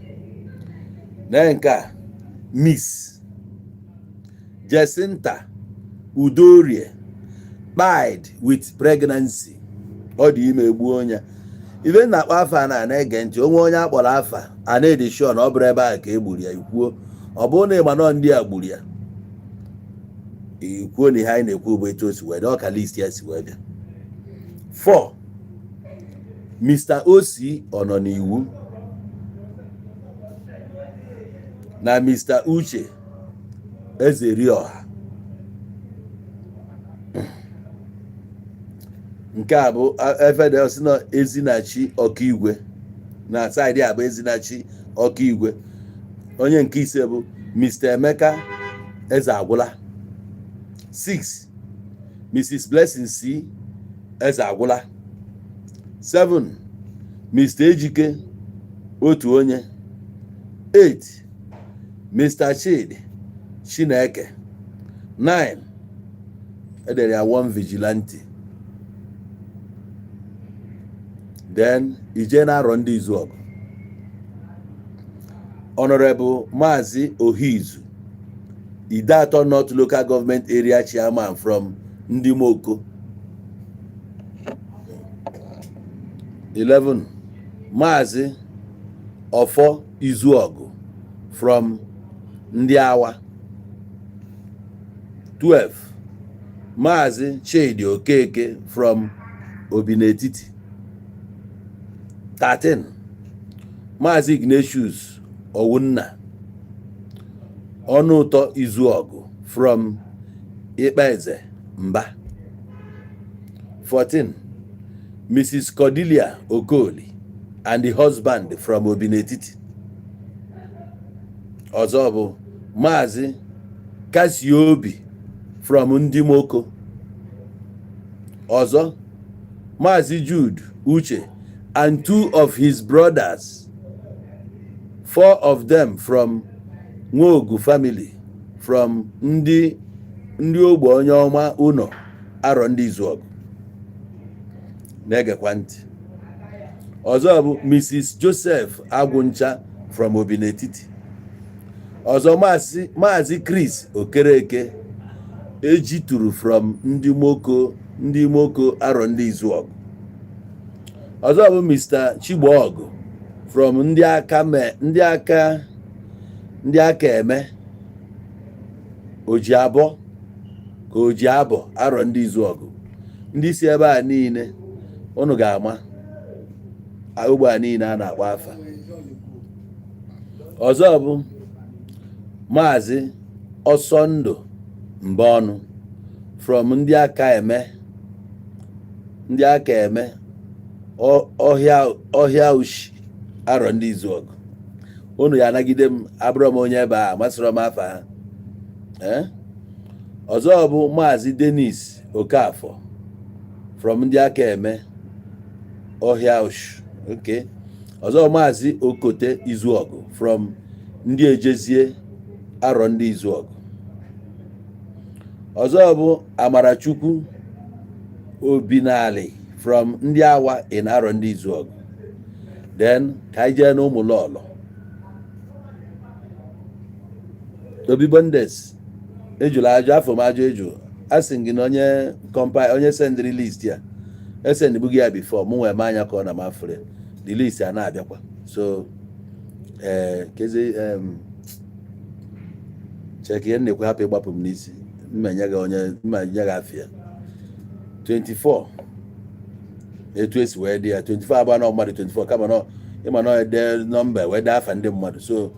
na nke a, Miss Jacinta Udorie died with pregnancy. Ọ dị ime gbuo onye ife na-akpọ afa na na-ege ntị. Onwe onye akpọrọ afa a na-edi sure na ọ bụrụ ebe a ka e gburu ya, ikwuo. Ọ bụrụ na ịma nọ ndị a gburu ya, ikwuo na ihe anyị na-ekwu bụ etu o si wee dị. Ọ ka list ya si wee bịa. 4, Mr. Osi ọ nọ n'iwu na Mr. Uche Ezerioha. Nke a bụ efede si na Ezinachi Ọkaigwe na side a bụ Ezinachi Ọkaigwe. Onye nke ise bụ Mr. Emeka Eze Agwụla. 6, Mrs. Blessing C Eze Agwụla. 7, Mr. Ejike otu onye. 8, Mr. Chidi Chineke. 9, edere ya one vigilante. Then ije na-arọ ndị izu ọgụ, Honorable Maazị Ohizu, Ideato North Local Government Area Chairman from Ndimoko. 11, Maazị Ọfọ Izuọgụ from Ndị Awa. 12, Maazị Chidi Okeke from Obinetiti. 13, Maazị Ignatius Owunna Ọnụụtọ Izuọgụ from Ikpeze Mba. 14, Mrs. Cordelia Okoli and the husband from Obinetiti. Ọzọ bụ Maazị Kasiobi from Ndimoko. Ọzọ, Maazị Jude Uche and two of his brothers, four of them from Nwogu family from ndị ndị ogbe onye ọma ụnọ arọ ndị Izuọgụ. Na-egekwa ntị. Ọzọ bụ Mrs. Joseph Agwụncha from Obinetiti. Ọzọ, Maazị Chris Okereke ejituru from ndị Moko, ndị Moko arọ ndị Izuọgụ. Ọzọ bụ Mr. Chigboọgụ from ndị aka me ndị aka ndị aka eme oji abọ ka oji abọ arọ ndị Izuọgụ. Ndị si ebe a niile unu ga-ama ogbe a niile a na-akpọ afa. Ọzọ bụ Maazị Ọsọndụ Mbọnụ from ndị aka eme ndị aka eme ọhịa ọhịa ushi arọ ndị Izuọgụ. Unu ya anagide m, abụrọ m onye ebe a, amasịrọ m afa ha. Ee, ọzọ bụ Maazị Dennis Okafọ from ndị aka eme ọhịa Oshu. Okay, ọzọ Maazị Okote Izuọgụ from ndị Ejezie Arọ ndị Izuọgụ. Ọzọ bụ Amarachukwu Obinali from ndị Awa in Arọ ndị Izuọgụ. Then ka anyị jee n'ụmụ lọlọ Obi Bondes ejụrụ ajụ afọ m ajụ eju. A sị gị na onye kọmpa onye sendịrị list ya esendịbughị ya before mụ nwee m anya ka ọ na m afụrụ ya, the list a na-abịakwa. So ee, kezi chek ihe m na-ekwu, hapụ ịgbapụ m n'isi. Mma nye gị onye, mma nye gị afịa 24 etu esi wee dị ya. 24 agba na mmadụ 24, kama na ịma na ede nọmba wee dee afa ndị mmadụ. So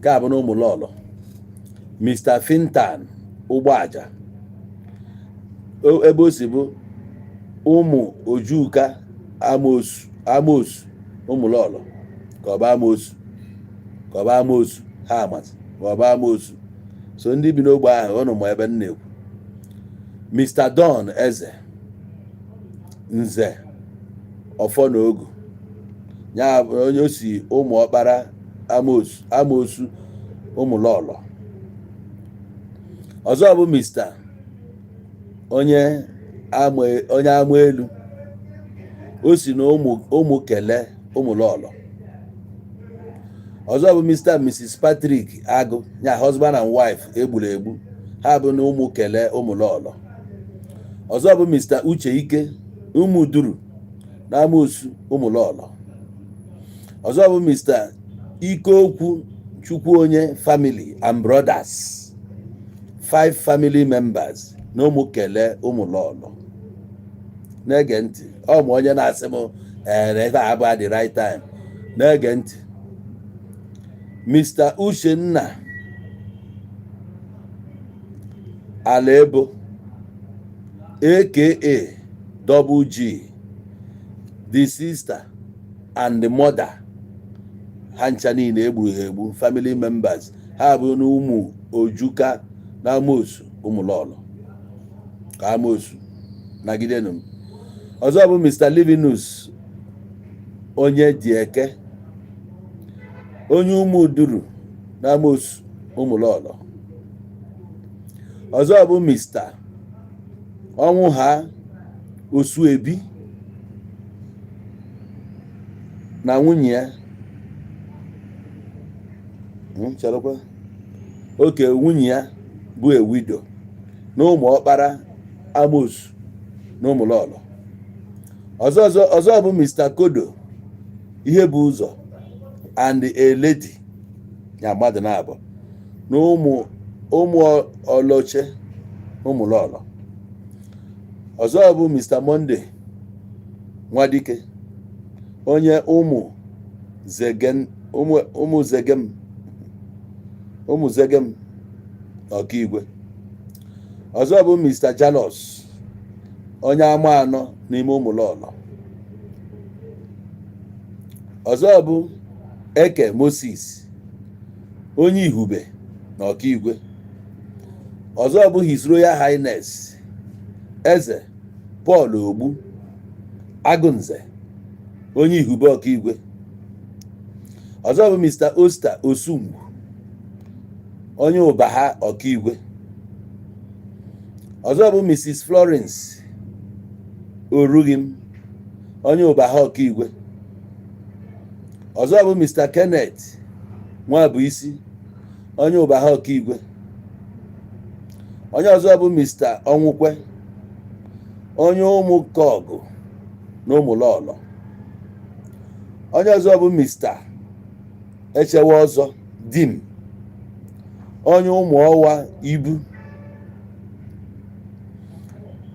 ka bụ na ụmụ lọlọ Mr. Fintan Ụgbọaja, ebe o si bụ ụmụ Ojuka Amosu, Amosu ụmụ lọlọ, ka ọ bụ Amosu, ka ọ bụ Amosu ha amasị, ka ọ bụ Amosu. So ndị bi n'ogbe ahụ, ụnụ ma ebe m na-ekwu. Mr. Don Eze Nze Ọfọ na Ogu ya bụ onye o si ụmụ ọkpara Amosu, Amosu ụmụ lọlọ. Ọzọ bụ Mr. onye ama, onye ama elu o si na ụmụ ụmụ kele ụmụ lọlọ. Ọzọ bụ Mr. and Mrs. Patrick Agụ ya, husband and wife egburu egbu, ha bụ na ụmụ kele ụmụ lọlọ. Ọzọ bụ Mr. Uche Ike ụmụ duru na Amosu ụmụ lọlọ. Ọzọ bụ Mr. Ikeokwu Chukwuonye family and brothers, five family members na ụmụ kele ụmụ lọlọ. Na-ege ntị, ọ ma onye na-asị m ee na ife a abụghị the right time. Na-ege ntị, Mr. Uchenna Alaebo aka Double G, the sister and the mother, ha ncha niile egburu ha egbu, family members ha bụ na ụmụ Ojuka na Amosu ụmụlọlọ ka Amosu nagidenu m. Ọzọ bụ Mr. Livinus onye dị eke, onye ụmụ uduru na Amosu ụmụlọlọ. Ọzọ bụ Mr. ọnwụ ha Osuebi na nwunye ya. Cherekwa oke nwunye ya bụ ewido na ụmụ ọkpara Amosu na ụmụlọlọ. Ọzọ ọzọ ọzọ bụ Mr. Kodo ihe bụ ụzọ and a lady ya, mmadụ na-abụ na ụmụ ụmụ ọlọche ụmụlọlọ. Ọzọ bụ Mr. Monday Nwadike, onye ụmụ Zegen, ụmụ ụmụ Zegem, ụmụ Zegem Ọkaigwe. Ọzọ bụ Mr. Jalos onye ama anọ n'ime ụmụlọlọ. Ọzọ bụ Eke Moses onye Ihube na Ọkaigwe. Ọzọ bụ His Royal Highness Eze Paul Ogbu Agụnze onye Ihube Ọkaigwe. Ọzọ bụ Mr. Oster Osungwu onye Ụbaha Ọkaigwe. Ọzọ bụ Mrs. Florence Orughim onye Ụbaha Ọkaigwe. Ọzọ bụ Mr. Kenneth Nwabuisi onye Ụbaha Ọkaigwe. Onye ọzọ bụ Mr. Ọnwụkwe onye ụmụkọgụ na ụmụlọlọ. Onye ọzọ bụ Mr. Echewe ọzọ Dim onye ụmụ ọwa Ibu.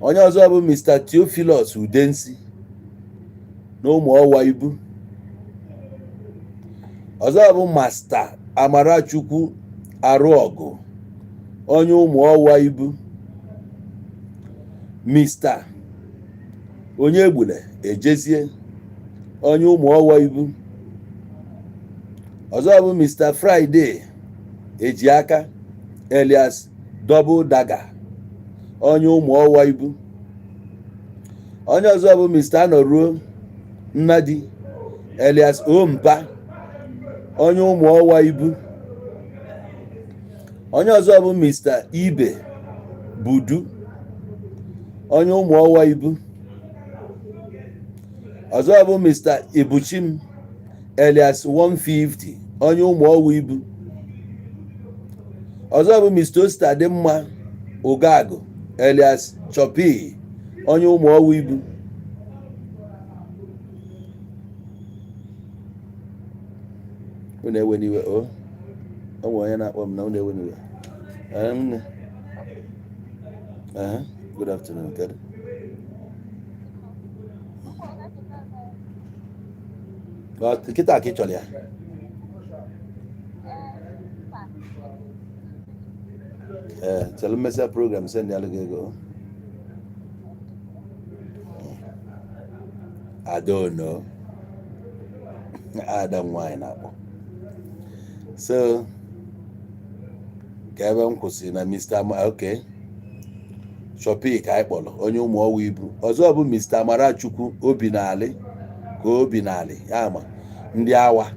Onye ọzọ bụ Mr. Theophilus Udensi na ụmụ ọwa Ibu. Ọzọ bụ Master Amarachukwu Arụọgụ onye ụmụ ọwa Ibu. Mr. onye egbule Ejezie onye ụmụ ọwa Ibu. Ọzọ bụ Mr. Friday Ejiaka, alias Double Dagger, onye ụmụ ọwa ibu. Onye ọzọ bụ Mr. Anoruo Nnadi, alias Ompa, onye ụmụ ọwa ibu. Onye ọzọ bụ Mr. Ibe Budu, onye ụmụ ọwa ibu. Ọzọ bụ Mr. Ibuchim, alias 150, onye ụmụ ọwa ibu. Ọzọ bụ Mr. Osita Dimma Ugagụ, alias Chopi, onye ụmụ ọwa ibu. Unu ewe n'iwe o, o nwere onye na-akpọ m na unu ewe n'iwe. Nne. Good afternoon, kedu? Kịta ka ị chọrọ ya? Ee, chelụ mmesịa program send alụ gị ego. I don't know. Ada m nwaanyị na-akpọ. So ka ebe m kwụsịrị na Mr. Okay. Shopi ka anyị kpọrọ onye ụmụ ọwa ibu. Ọzọ bụ Mr. Amarachukwu Obinali, ka Obinali ya ma ndị awa.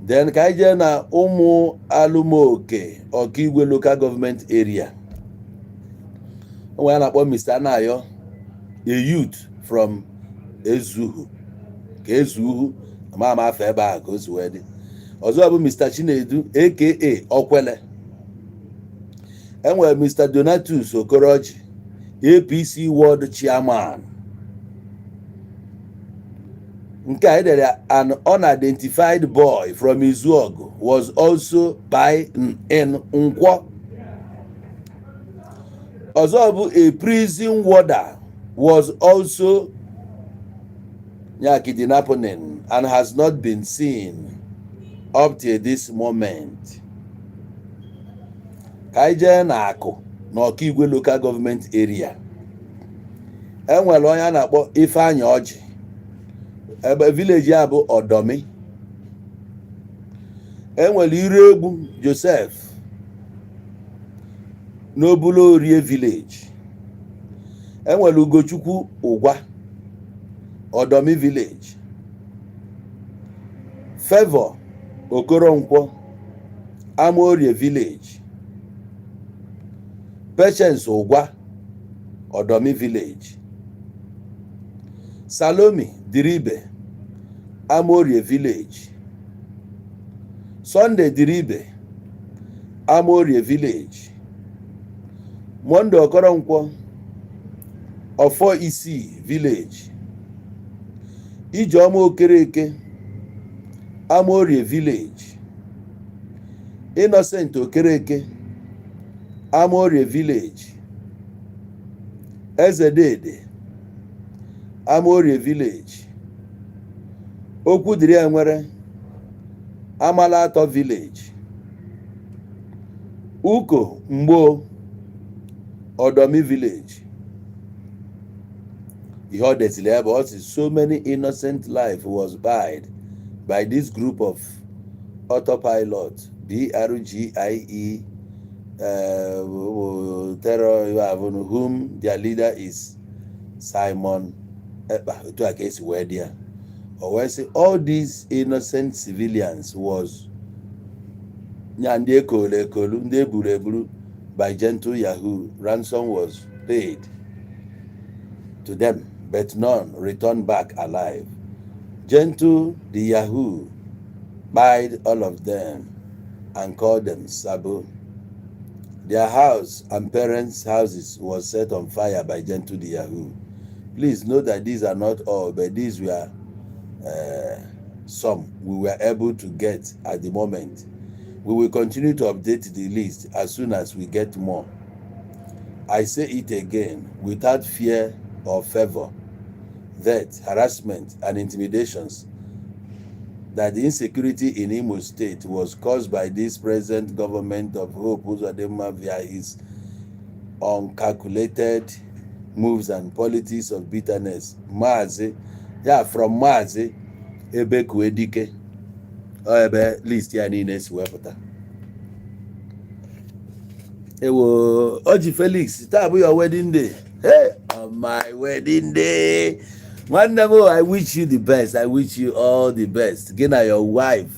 Then ka anyị jee na ụmụ alụmoke Ọkaigwe Local Government Area. Onwe ya na-akpọ Mr. Anayo, a youth from Ezuhu, ka Ezuhu ama ama afọ ebe ahụ ka o si wee dị. Ọzọ bụ Mr. Chinedu, aka Okwele. Enwere Mr. Donatus Okoroji, APC World Chairman. Nke a edere, an unidentified boy from Izuogu was also by in Nkwo. Ọzọ bụ a prison warder was also ya kidnapping and has not been seen up till this moment. Ka anyị jee na akụ na Ọkaigwe Local Government Area. Enwere onye a na-akpọ Ifeanyị Ọjị, ebe village ya bụ Ọdọmi. Enwere Iregbu Joseph n'Obula Orie village. Enwere Ugochukwu Ụgwa, Ọdọmi village. Favor Okoronkwo, Amaorie village. Patience Ụgwa, Ọdọmi village. Salomi Diribe, Amaorie village. Sunday Diribe, Amaorie village. Monday Okoronkwo, Ọfọ Isii village. Ijeọma Okereke, Amaorie village. Innocent Okereke, Amaorie village. Ezedede, Amaorie village. Okwudiri Enwere, Amala Atọ village. Uko Mgbo, Ọdọmi village. Ihe ọ detiri ebe ọ sị, so many innocent life was died by this group of autopilot BRGIE terror, whom their leader is Simon Ekpa. Otu a ka esi wee dị ya. O wee sị all these innocent civilians was nya ndị ekolu ekolu, ndị eburu eburu by Gentle Yahoo. Ransom was paid to them, but none returned back alive. Gentle the Yahoo spied all of them and called them Sabo. Their house and parents' houses was set on fire by Gentle the Yahoo. Please note that these are not all, but these were some we were able to get at the moment. We will continue to update the list as soon as we get more. I say it again, without fear or favor, threat, harassment, and intimidations, that the insecurity in Imo State was caused by this present government of Hope Uzodinma via his uncalculated moves and politics of bitterness. Maazị, ya from Maazị Ebekuedike. Ọ ebe list ya niile si wepụta. Ewo, Oji Felix, taa bụ your wedding day. Hey, on my wedding day, nwanne m, I wish you the best. I wish you all the best, gị na your wife.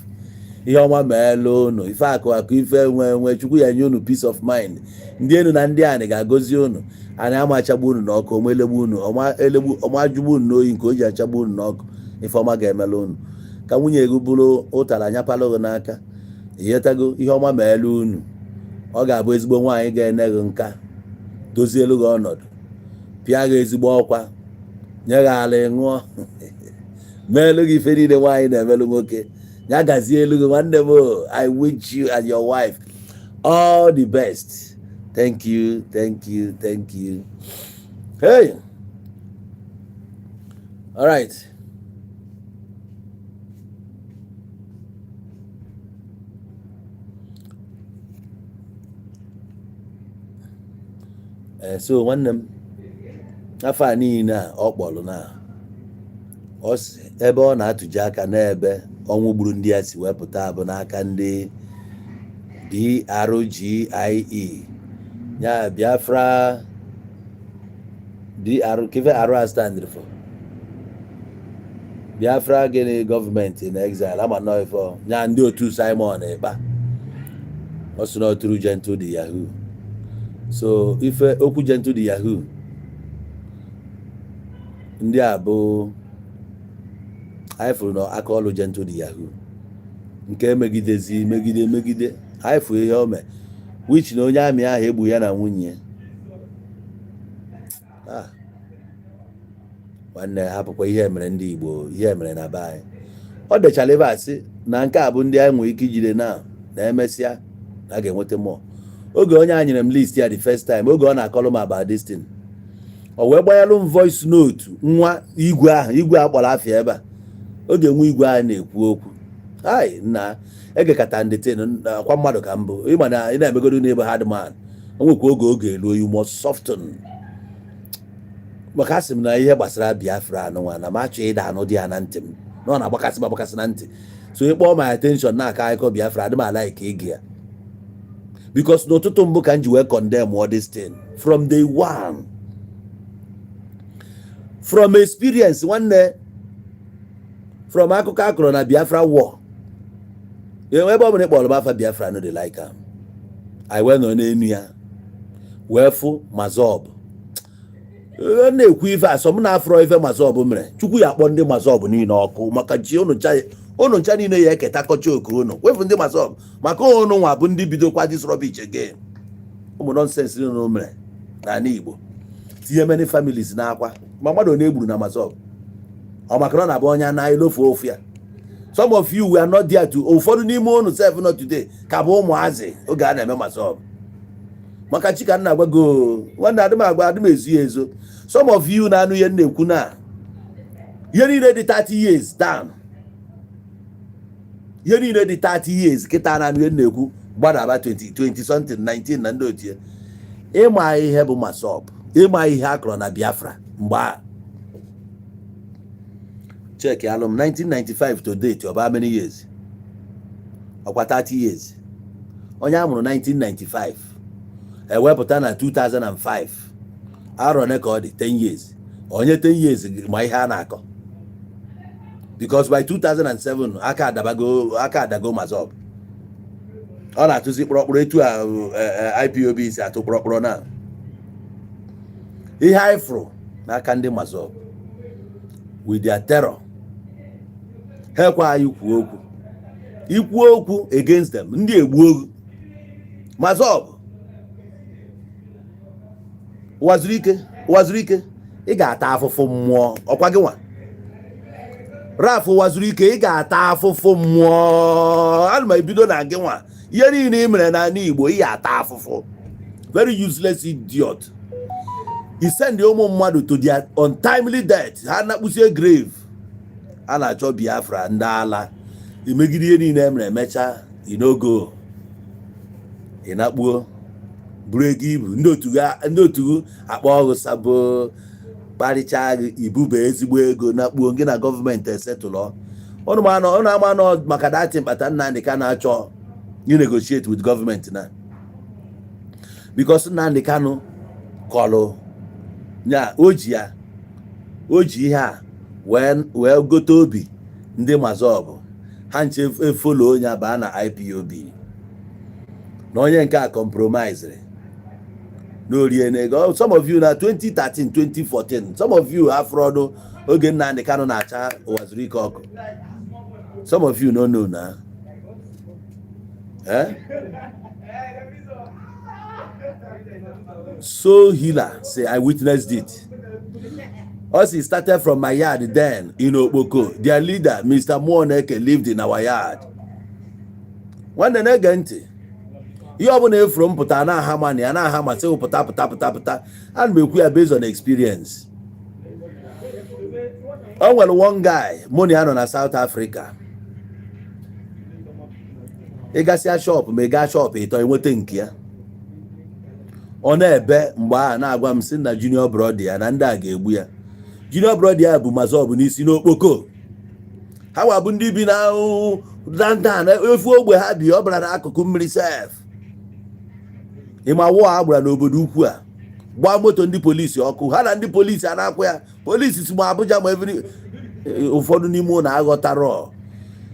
Ihe ọma meela unu, ife akụ akụ, ife enwe enwe. Chukwu ya nye unu peace of mind. Ndị enu na ndị anị ga-agọzi unu. Anyị ama achagbu unu n'ọkụ, ọma elegbu unu, ọma elegbu, ọma ajụgbu unu n'oyi nke o ji achagbu unu n'ọkụ. Ife ọma ga-emela unu, ka nwunye gị bụrụ ụtara anyapala gị n'aka. Ighetago? Ihe ọma meela unu. Ọ ga-abụ ezigbo nwaanyị ga-ene gị nka, dozielu gị ọnọdụ, pịa gị ezigbo ọkwa, nye gị ala ị ṅụọ, meelu gị ife niile nwaanyị na-emelụ nwoke. Ya gazie elu gị, nwanne m o. I wish you and your wife all the best. Thank you, thank you, thank you. Hey, all right. Ee, so nwanne m, afọ a niile a ọ kpọrọ na ọ sị ebe ọ na-atụji aka n'ebe ọnwụ gburu ndị ya si wepụta bụ n'aka ndị BRGIE, ya Biafra DR kife R stand for Biafra gịnị, gọọmenti in exile, ama nọ ife ya ndị otu Simon Ekpa. Ọ sị na ọ tụrụ Gentle the Yahoo. So ife okwu Gentle the Yahoo, ndị a bụ anyị fụrụ na aka ọlụ Gentle the Yahoo nke megidezi megide megide. Anyị fụrụ ihe o mee, which na onye amị ahụ egbu ya na nwunye ya. Ah, nwanne, hapụkwa ihe mere ndị Igbo, ihe mere na be anyị. Ọ dechara ebe a sị na nke a bụ ndị anyị nwere ike ijide na emesịa na a ga-enweta mmụọ. Oge onye a nyere m list ya the first time, oge ọ na-akọlụ m about this thing, o wee gbanyelụ m voice note nwa igwe ahụ, igwe a kpọrọ afịa ebe a. Oge nwa igwe ahụ na-ekwu okwu, ai nna, egekata ndị tin kwa mmadụ ka mbụ. Ịma na ị na-emegodo n'ebe hard man, o nwekwa oge eluo, you must soften. Maka asị m na ihe gbasara Biafra anụnwa na m achọ ịda anụ dị ya na ntị m, na ọ na-agbakasị m agbakasị na ntị. So ịkpọọ my attention na-akọ akụkọ Biafra, adị m ala ka ige ya, because n'ụtụtụ mbụ ka m ji wee condemn all this thing from day one, from experience, nwanne, from akụkọ akụrụ na Biafra war. Ebe ọ bụla ịkpọrọ m afa Biafra, no dey like am. Anyị wee nọ n'enu ya wee fụ MASSOB na-ekwu ife asọm na afọrọ ife MASSOB mere. Chukwu ya akpọ ndị MASSOB niile ọkụ maka ji unu ncha, unu ncha niile ya eketakọcha oke unu wefu ndị MASSOB, maka unu nwa bụ ndị bidokwa this rubbish again. Ụmụ nonsense niile unu mere n'ala Igbo tinye many families n'akwa. Ma mmadụ onye egburu na MASSOB, ọ maka na ọ na-abụ onye na elofu ofu ya. Some of you were not there to, ụfọdụ n'ime unu sef not today ka bụ ụmụazị oge a na-eme MASSOB. Maka chi ka m na-agwa go, nwanne, adị m agwa, adị m ezu ya ezo. Some of you na-anụ ihe m na-ekwu na ihe niile dị 30 years down, ihe niile dị 30 years kịta na-anụ ihe m na-ekwu, gbadaba 20 20 something, 19 na ndị otu ya. Ịma ihe bụ MASSOB, ịma ihe a kọrọ na Biafra mgbe a, check alụm 1995 to date, ọ bụ how many years? Ọkwa 30 years. Onye a mụrụ 1995 ewepụta na 2005, arọ one ka ọ dị? 10 years. Onye 10 years ma ihe a na-akọ, because by 2007 aka adabago, aka adago MASSOB. Ọ na-atụzi kpọrọkpọrọ etu a IPOB si atụ kpọrọkpọrọ na ihe anyị fụrụ n'aka ndị MASSOB with their terror. Ha ekwe anyị kwuo okwu, ikwu okwu against them, ndị egbuo ogu. MASSOB, ụwa zuru ike, ụwa zuru ike, ị ga-ata afụfụ mmụọ. Ọkwa gị nwa raf, ụwa zuru ike, ị ga-ata afụfụ mmụọ. Ana m ebido na gị nwa. Ihe niile ị mere n'ala Igbo, ị ga-ata afụfụ. Very useless idiot. He send ụmụ mmadụ to their untimely death. Ha nakpusie grave. A na-achọ Biafra, ndị ala imegide ihe niile emere, emecha inogo ịnakpuo buru ego ibu ndị otu gị, ndị otu gị akpọ ọgụ sabo kparịchaa gị, ibube ezigbo ego nakpuo gị na gọọmenti esetụlọ. Ụnụ ma nọ, ụnụ ama nọ maka datin kpata Nnamdi Kanu achọ you negotiate with government na because Nnamdi Kanu kọlụ ya, o ji ya, o ji ihe a wee gote obi ndị MASSOB ha nche efolo onye baa na IPOB na onye nke a compromise n'orie na ego. Some of you na 2013, 2014, some of you afrọdụ oge Nnamdi Kanu na-acha Uwazuruike ọkụ. Some of you no know na, eh? So healer say I witnessed it. Us, it started from my yard then in Okpoko. Their leader, Mr. Muoneke, lived in our yard. Nwanne, na-ege ntị. Ihe ọbụla efuru m pụta na-aha mana ya na-aha masị pụta pụta pụta pụta. Ana m ekwu ya based on experience. O nwere one guy mụ na ya nọ na South Africa. Ịgasịa shop, ma ị gaa shop ịtọ, enweta nke ya. Ọ na-ebe mgbe a na-agwa m sị na junior brother ya na ndị a ga-egbu ya. Junior brother ya bụ MASSOB n'isi n'Okpoko. Ha wa bụ ndị bi na downtown, efu ogbe ha bi, ọ bara n'akụkụ mmiri sef. Ịma wụọ a gbara n'obodo ukwu a, gbaa moto ndị polisi ọkụ, ha na ndị polisi a na-akwụ ya. Polisi si ma Abuja ma every ụfọdụ n'ime ụlọ aghọtara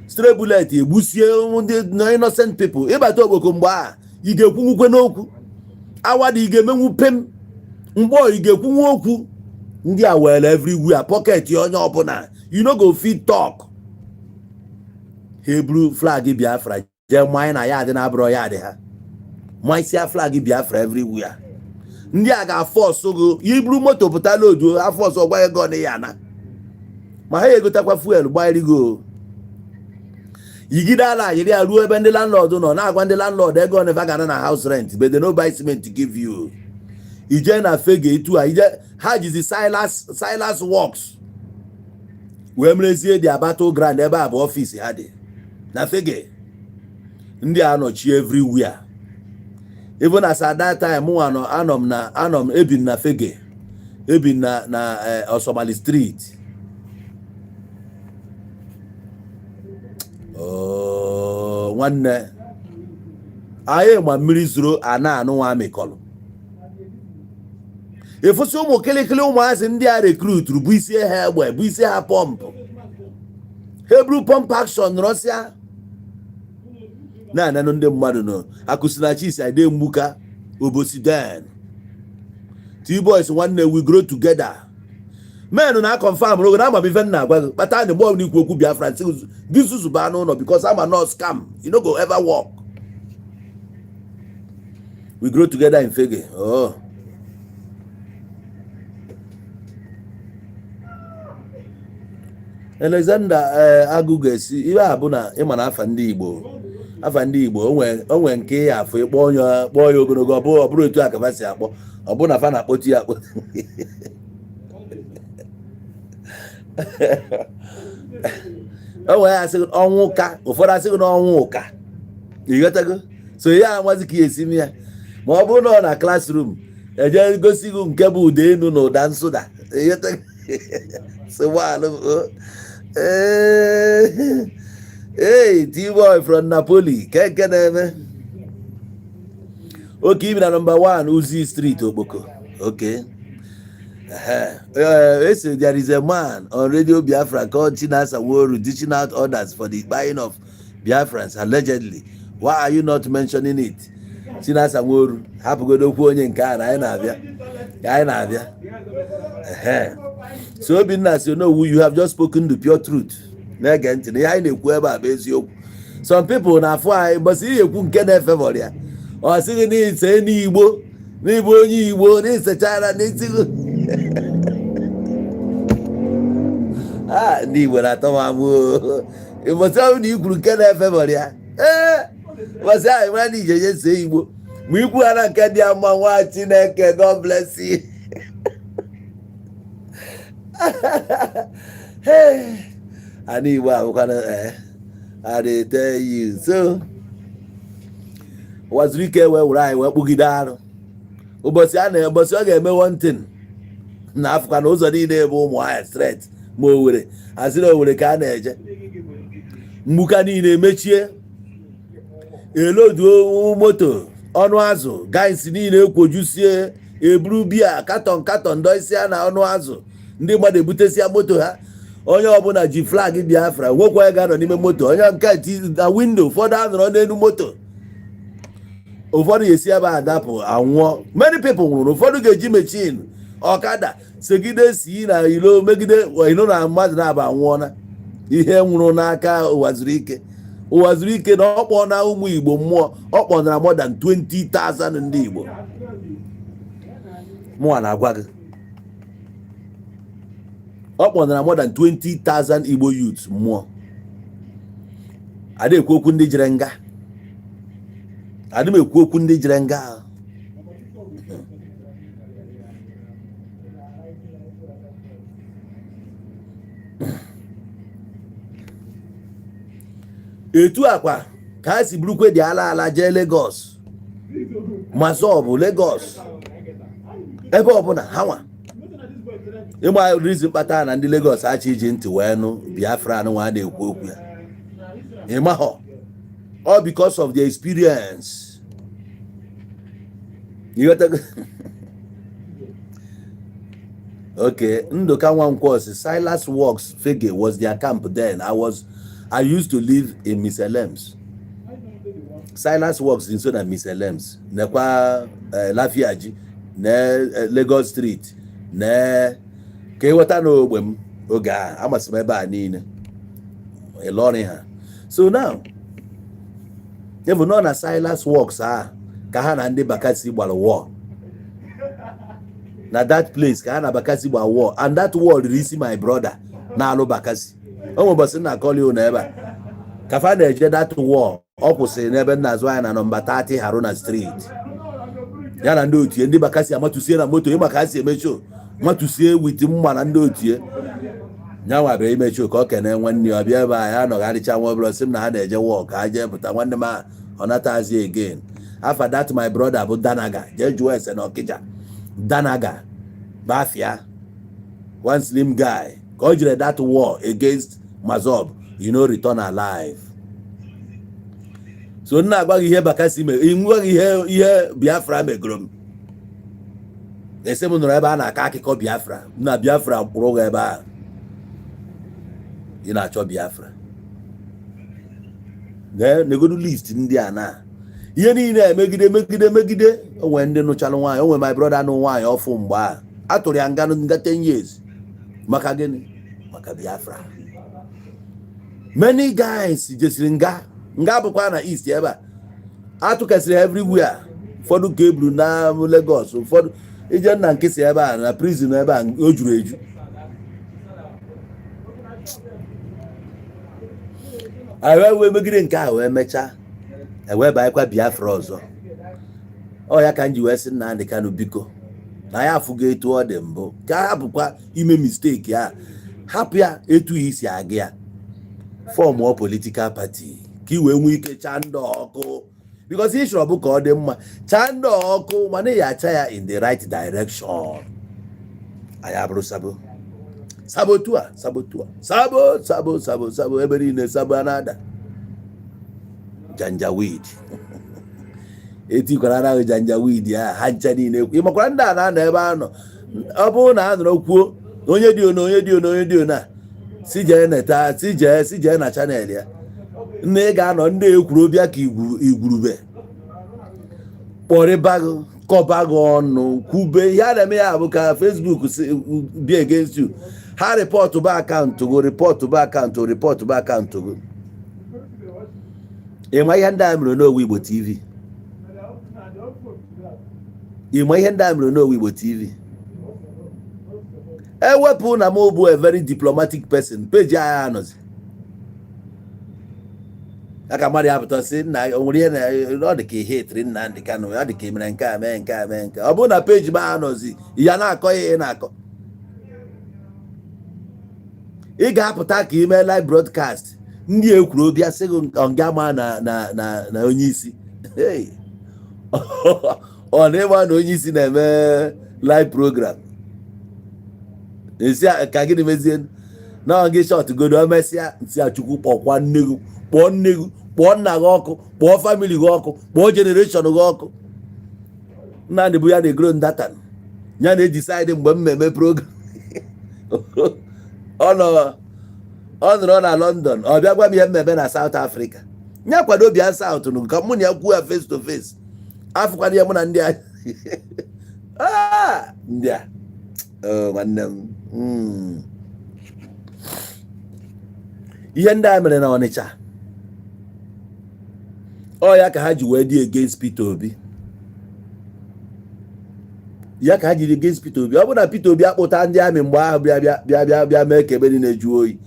stray bullet egbusie ndị innocent people. Ịbata Okpoko mgbe a, ị ga-ekwunwukwe n'okwu awada, ị ga-emenwu pem mgbe ị ga-ekwunwu okwu. Ndị a were everywhere pocket onye ọbụla, you no go fit talk. Ha eburu flag Biafra jee mmanya na ya dị na abụrọ ya dị ha mmasịa flag Biafra everywhere. Ndị a ga-afọsụ gị iburu moto pụta lodu ha, fọsụ gwa ego na ya na ma ha egotakwa fuel gbanyere gị yigide ala yiri ya ruo ebe ndị landlord nọ na-agwa ndị landlord ego never gana na house rent, but they no buy cement to give you. Ije na Fege etu a, ije ha jizi Silas Works wee merezie their battle ground. Ebe a bụ office ha dị na Fege. Ndị a nọchi everywhere. Even as at that time, mụ anọ anọ m na anọ m ebi na Fege, ebi na Osomali Street. Oh, nwanne anyị ma mmiri zoro a na-anụ nwa amịkọlụ ịfụsị ụmụ kịlịkịlị ụmụazị ndị a rekruturu bụ isi ha egbe, bụ isi ha pump, ha eburu pump action rọsịa na-ananụ ndị mmadụ nọ akụsinachi isi ade mgbuka Obosi. Den T-boys, nwanne, we grow together. Men na confirm rogo na ama ife m na-agwa gị kpata na mgbe ọbụla ikwu okwu Biafra nsị gị zuzu baa n'ụlọ because ama not scam, you no go ever work. We grow together in Fege. Oh, Alexander, ee, agụ ga-esi ihe a bụ na ịma na afa ndị Igbo, afa ndị Igbo onwe nke ya afọ ịkpọ onye kpọọ ya ogologo, ọ bụrụ otu a ka fa si akpọ, ọ bụ na fa na-akpọtu ya akpọ. O nwere asị ọnwụ ụka, ụfọdụ asị gị na ọnwụ ụka, ịghọtago? So ya amazi ka ya esi ya ma ọ bụrụ na ọ na classroom eje gosi gị nke bụ ụda enu na ụda nsụda, ịghọtago? So hey, T-boy from Napoli, ke nke na-eme oke ibi na number 1 Uzi Street, Okpoko. Okay. Uh, there is a man on Radio Biafra called Chinasa Nworu dishing out orders for the buying of Biafrans allegedly. Why are you not mentioning it? Chinasa Nworu, hapụgodo okwu onye nke a na anyị na-abịa. Ka anyị na-abịa. So Obinna si no, you have just spoken the pure truth. Na-ege ntị na ihe anyị na-ekwu ebe a bụ eziokwu. Some people na-afụ anyị mbọsị ihe ekwu nke na-efevọrọ ya. Ọ sịghị n'ise n'Igbo, n'ịbụ onye Igbo, n'isechara n'isi. Ah, ndị Igbo na-atọ m amụ. Ụbọchị ọbụla na ikwuru nke na-efevọrọ ya, ee, ụbọchị ahụ mara na ijeje see Igbo ma ikwu ha na nke dị ya mma. Nwa Chineke, God bless you. Hey, ana Igbo abụkwana, eh, I dey tell you. So Uwazuruike wee were anyị wee kpụgide arụ ụbọchị a na ụbọchị ọ ga-eme one thing na afụkwa na ụzọ niile bụ ụmụ ahịa straight ma Owere asị na Owere ka a na-eje. Mgbuka niile emechie, eloduo moto ọnụ azụ, guys niile ekwojusie, eburu biya carton carton doisia na ọnụ azụ. Ndị mmadụ ebutesia moto ha, onye ọbụla ji flag Biafra. Nwekwa onye ga-anọ n'ime moto, onye nke ti na window, ụfọdụ anọrọ n'elu moto, ụfọdụ ga-esi ebe a dapụ anwụọ. Many people nwụrụ. Ụfọdụ ga-eji machine ọkada segide si na ilo megide ilo na mmadụ na-aba anwụọna. Ihe nwụrụ n'aka ụwa zuru ike, ụwa zuru ike na ọ na ụmụ Igbo mmụọ. Ọ kpọnara more than 20,000 ndị Igbo. Mụnwa na-agwa gị, ọ kpọnara more than 20,000 Igbo youths mmụọ. Ada ekwu okwu ndị jere nga, adị m ekwu okwu ndị jere nga ahụ. Etu akwa ka ha si burukwe dị ala ala jee Lagos, MASSOB Lagos, ebe ọbụla ha nwa ịgba reason kpata na ndị Lagos achọ iji ntị wee nụ Biafra nwa a na-ekwu okwu ya. Ịmahọ, all because of the experience. You got? Okay, Nduka Nwankwo, Silas Works Fege was their camp then. I used to live in Miss Lems. Silas Works nso na Miss Lems. Nekwa Lafiaji, na Lagos Street, na ka ịghọta n'ogbe m oge a amasị m ebe a niile ịlọrị ha. So now, even nọ na Silas Works a ka ha na ndị Bakassi gbara war. Na that place ka ha na Bakassi gba war, and that war riri isi my brother na-alụ Bakassi. O nwe ụbọchị na akọli ụnụ ebe a ka fa na-eje that war. Ọ kwụsịrị n'ebe nna azụ anya na nọmba 30 Haruna Street, ya na ndị otie ndị Bakassi amatusie na moto. Ịma ka ha si emecho matusie with mma na ndị otie ya nwa bịara imecho ka ọ kene nwanne ya. Ọ bịa ebe a, ya nọgharịcha nwa obere, sị m na ha na-eje war ka ha jee pụta. Nwanne m a ọ natazi again. Afa that my brother bụ Danaga. Jee jụọ ese na Ọkịja, Danaga Bafia, one slim guy ka o jere that war against MASSOB, return alive. So nna agwa gị ihe Bakassi mere, nwa gị ihe Biafra megoro m. Ese m nọrọ ebe a na-akọ akụkọ Biafra na Biafra kwụrụ gị ebe a ị na-achọ Biafra. Negodu list ndị a na ihe niile emegide megide megide. Onwe ndị nụchalụ nwaanyị, onwe my brother nụ nwaanyị ọfụ mgbe a atụrụ ya nga nga 10 years. Maka gịnị? Maka Biafra. Many guys jesiri nga nga bụkwa na east ebe a atụkasịrị everywhere. Ụfọdụ ka eburu na Lagos, ụfọdụ ije nna nkịsị ebe a na prison ebe a o juru eju. Anyị wee megide nke a wee mechaa ewee banyekwa Biafra ọzọ. Ọ ya ka m ji wee sị Nnamdị Kanụ, biko, na ya afụgo etu ọ dị mbụ, ka a hapụkwa ime mistake a, hapụ ya etu ya isi aga ya, formụọ political party ka ị wee nwee ike chaa ndị ọkụ, because ị chọrọ bụ ka ọ dị mma, chaa ndị ọkụ, mana ị ya acha ya in the right direction. Anyị abụrụ sabo, saboteur, saboteur, sabo, sabo, sabo, sabo ebe niile, sabo a na-ada janjaweed etikwara anaghị janjaweed a ha ncha niile. Ị makwara ndị a na-anọ ebe a nọ, ọ bụrụ na a nọrọ kwuo onye dị ono, onye dị ono, onye dị ono a si jee neta, si jee na channel ya nne, ị ga-anọ ndị ekwuru bịa ka igwurube kpọrịba gị, kọba gị ọnụ, kwube ihe a na-eme. Ya bụ ka Facebook si be against you, ha report bụ account gị, report bụ account, report bụ account gị. Ịma ihe ndị a mere n'Owu Igbo TV? Ịma ihe ndị a mere n'Owu Igbo TV? Ewepụ na m bụ a very diplomatic person, peji agha anọzi aka mmadụ ya pụta sị nna o nwere ihe na ọ dị ka ihe etiri Nnamdị Kanụ, ọ dị ka mere nke a, mee nke a, mee nke a. Ọ bụrụ na peji m anọzi ya na-akọ ihe ị na-akọ, ị ga-apụta ka ime live broadcast, ndị ekwuru bịa sị gị nga ma na onye isi. Hey! Ọ na ịma na onye isi na-eme live program esi ka gịnị mezie na ọ gị short godo, o mesịa nsị a Chukwu kpọkwa nne gị. Kpọọ nne gị, kpọọ nna gị ọkụ, kpọọ family gị ọkụ, kpọọ generation gị ọkụ. Nnamdị bụ ya na-egoro ndata ya na-ejicide mgbe m eme program. Ọ nọ, ọ nọrọ na London, ọ bịa gwa m ihe mmemme na South Africa. Ya kwado bịa South nụ ka mụ na ya kwuo ya face to face. Afụkwana ya mụ na ndị a. Ah, ndị a. Oh, nwanne m. Ihe ndị a mere na Ọnịcha, ọ ya ka ha ji wee dị against Peter Obi, ya ka ha jiri against Peter Obi. Ọ bụrụ na Peter Obi akpụta ndị army mgbe ahụ, bịa bịa bịa bịa bịa mee ka ebe niile juo oyi,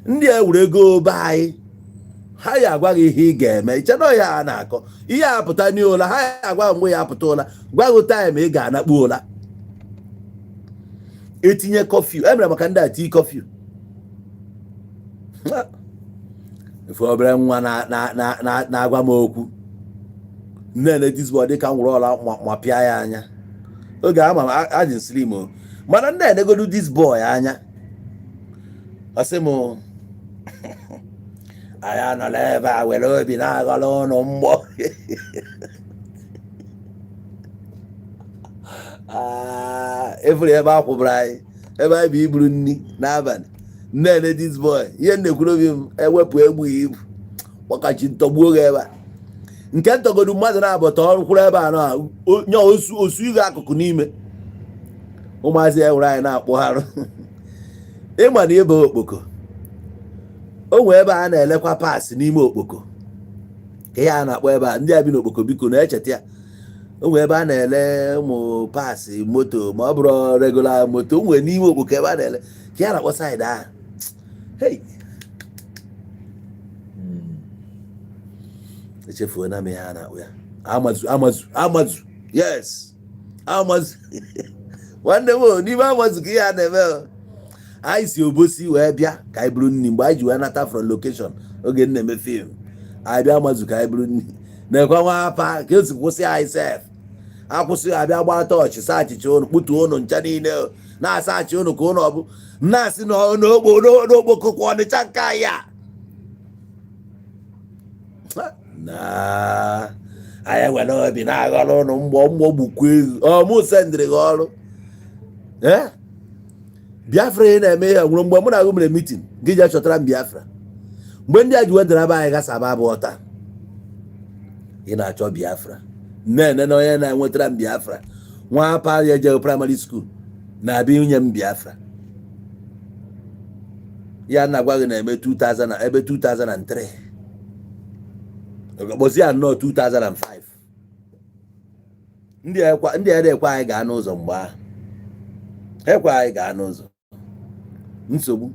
ndị a were ego be anyị, ha ya agwa gị ihe ị ga-eme. Iche na ya a na-akọ ihe a pụta n'ụla, ha ya agwa gị mgbe ya apụta ụla, gwa gị time ị ga-anakpu ụla, etinye curfew. E mere maka ndị a tii curfew. Ife obere nwa na-agwa m okwu nne this boy dị ka m were ọla ma pịa ya anya. Oge ama m adị slim o, mana nne enegodu this boy anya, ọ sị m, "Anyị anọla ebe a were obi na-aghọrọ ụnụ mgbọ." Ah, efere ebe a kwụbara anyị, ebe anyị bụ iburu nri n'abalị, nne this boy, ihe m na-ekwuru obi m ewepụ egbughị ibu kpọkachi ntọgbuo gị ebe a nke ntọgodu mmadụ na-abọta ọrụ kwụrụ ebe a na nye osu osu ighe akụkụ n'ime ụmụazị ya were anyị na-akpụgharụ. Ịma na ịba okpoko, o nwee ebe a na-elekwa parts n'ime okpoko, ka ihe a na-akpọ ebe a, ndị a bi n'okpoko biko na-echeta ya. O nwee ebe a na-ele ụmụ parts moto, ma ọ bụrụ regular moto, o nwee n'ime okpoko ebe a na-ele, ka ihe a na-akpọ side ahụ. Hey! Echefuona m ihe a na-akpọ ya. Amazu, Amazu, Amazu, yes, Amazu. Nwanne m o, n'ime Amazu ka ihe a na-eme o. Anyị si Obosi wee bịa ka anyị buru nri mgbe anyị ji wee nata from location oge m na-eme film. Anyị bịa Amazu ka anyị buru nri, na-ekwe nwa apa ka esi kwụsị anyị sef, akwụsị, abịa gbaa tọọchị, saa achịcha ụnụ, kputuo ụnụ ncha niile o, na-asa achị ụnụ ka ụnụ ọ bụ na-asị n'okpo n'okpoko kwa Ọnịcha nke anyị a na anyị nwere obi na-aghọrọ ụnụ mgbọ mgbọ gbukwa ego. Ọ mụ sendịrị gị ọrụ. Ee, Biafra ị na-eme ihe nwere mgbe mụ na gị mere meeting, gị jee chọtara m Biafra. Mgbe ndị a ji wedara be anyị gasaba abụọ taa, ị na-achọ Biafra nne na onye na-enwetara m Biafra, nwa apa ya ejeghị primary school na-abịa inye m Biafra. Ya na-agwa gị na-eme 2000 ebe 2003, kpọzi ya nnọọ 2005. Ndị a ekwe anyị gaa n'ụzọ mgbe ahụ, ekwe anyị gaa n'ụzọ, nsogbu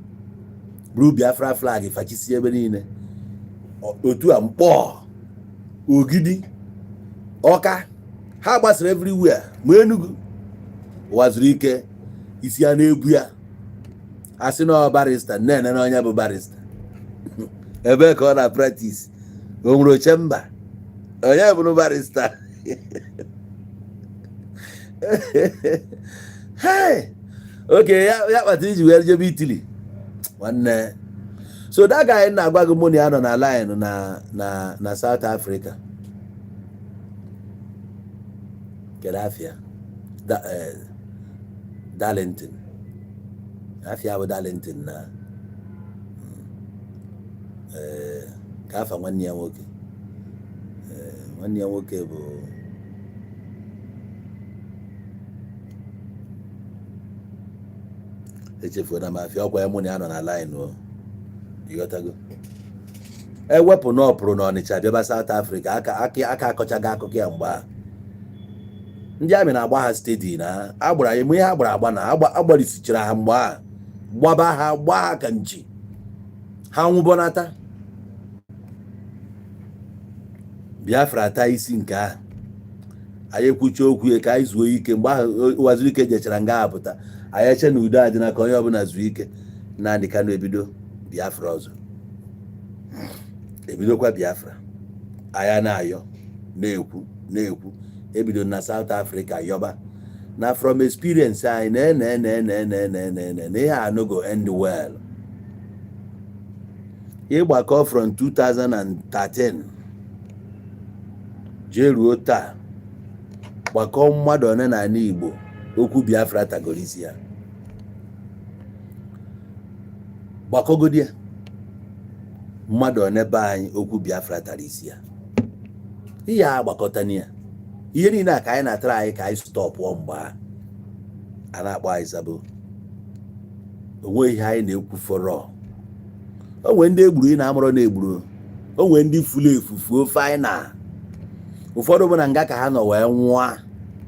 buru Biafra flag fachisi ebe niile. Otu a Mkpọ, Ogidi, Ọka, ha gbasara everywhere, ma Enugu. Ụwa zuru ike isi ya na-ebu ya, asị na ọ barrister nne na onye bụ barrister, ebe ka ọ na practice, o nwere oche mba, onye bụrụ barrister. Hey! Oke ya ya kpatara iji wee jebe Italy, nwanne. So that guy na-agwa gị, mụ na ya nọ na line na South Africa. Kedu afịa? Darlington. Afịa bụ Darlington na ka afa nwanne ya nwoke. Nwanne ya nwoke bụ echefuona m afịa. Ọkwa ya mụ na ya nọ na line o, ịghọtago? Ewepụ na ọ pụrụ n'Ọnịcha bịaba South Africa, aka aka aka akọchaghị akụkọ ya. Mgbe ahụ ndị army na-agba ha steady na agbara ya ihe agbara agba na agbarisichara ha mgbe ahụ, gbaba ha, gbaa ha ka nchi ha nwụbọnata. Biafra taa isi nke ahụ, anyị ekwuchi okwu ya ka anyị zuo ike. Mgbe ahụ Ụwazurike jechara nga apụta, anyị eche na udo adịna, ka onye ọbụla zuo ike. Nnamdi Kanu ebido Biafra ọzọ, ebidokwa Biafra. Anyị na-ayọ, na-ekwu na-ekwu, ebido na South Africa yọba na from experience anyị na na na na na na na na ihe a no go end well. Ịgbakọ from 2013 jee ruo taa, gbakọ mmadụ one n'ala Igbo okwu Biafra tagoro isi ya, gbakọgodi ya, mmadụ one be anyị okwu Biafra tara isi ya, ihe a agbakọtana ya. Ihe niile a ka anyị na-atara anyị ka anyị stopụọ mgbe a na-akpọ anyị sabo. Onwe ihe anyị na-ekwu fọrọ. O nwee ndị egburu, ị na-amụrọ na egburu. O nwee ndị furu efu, fuo final. Ụfọdụ bụ na nga ka ha nọ wee nwụọ.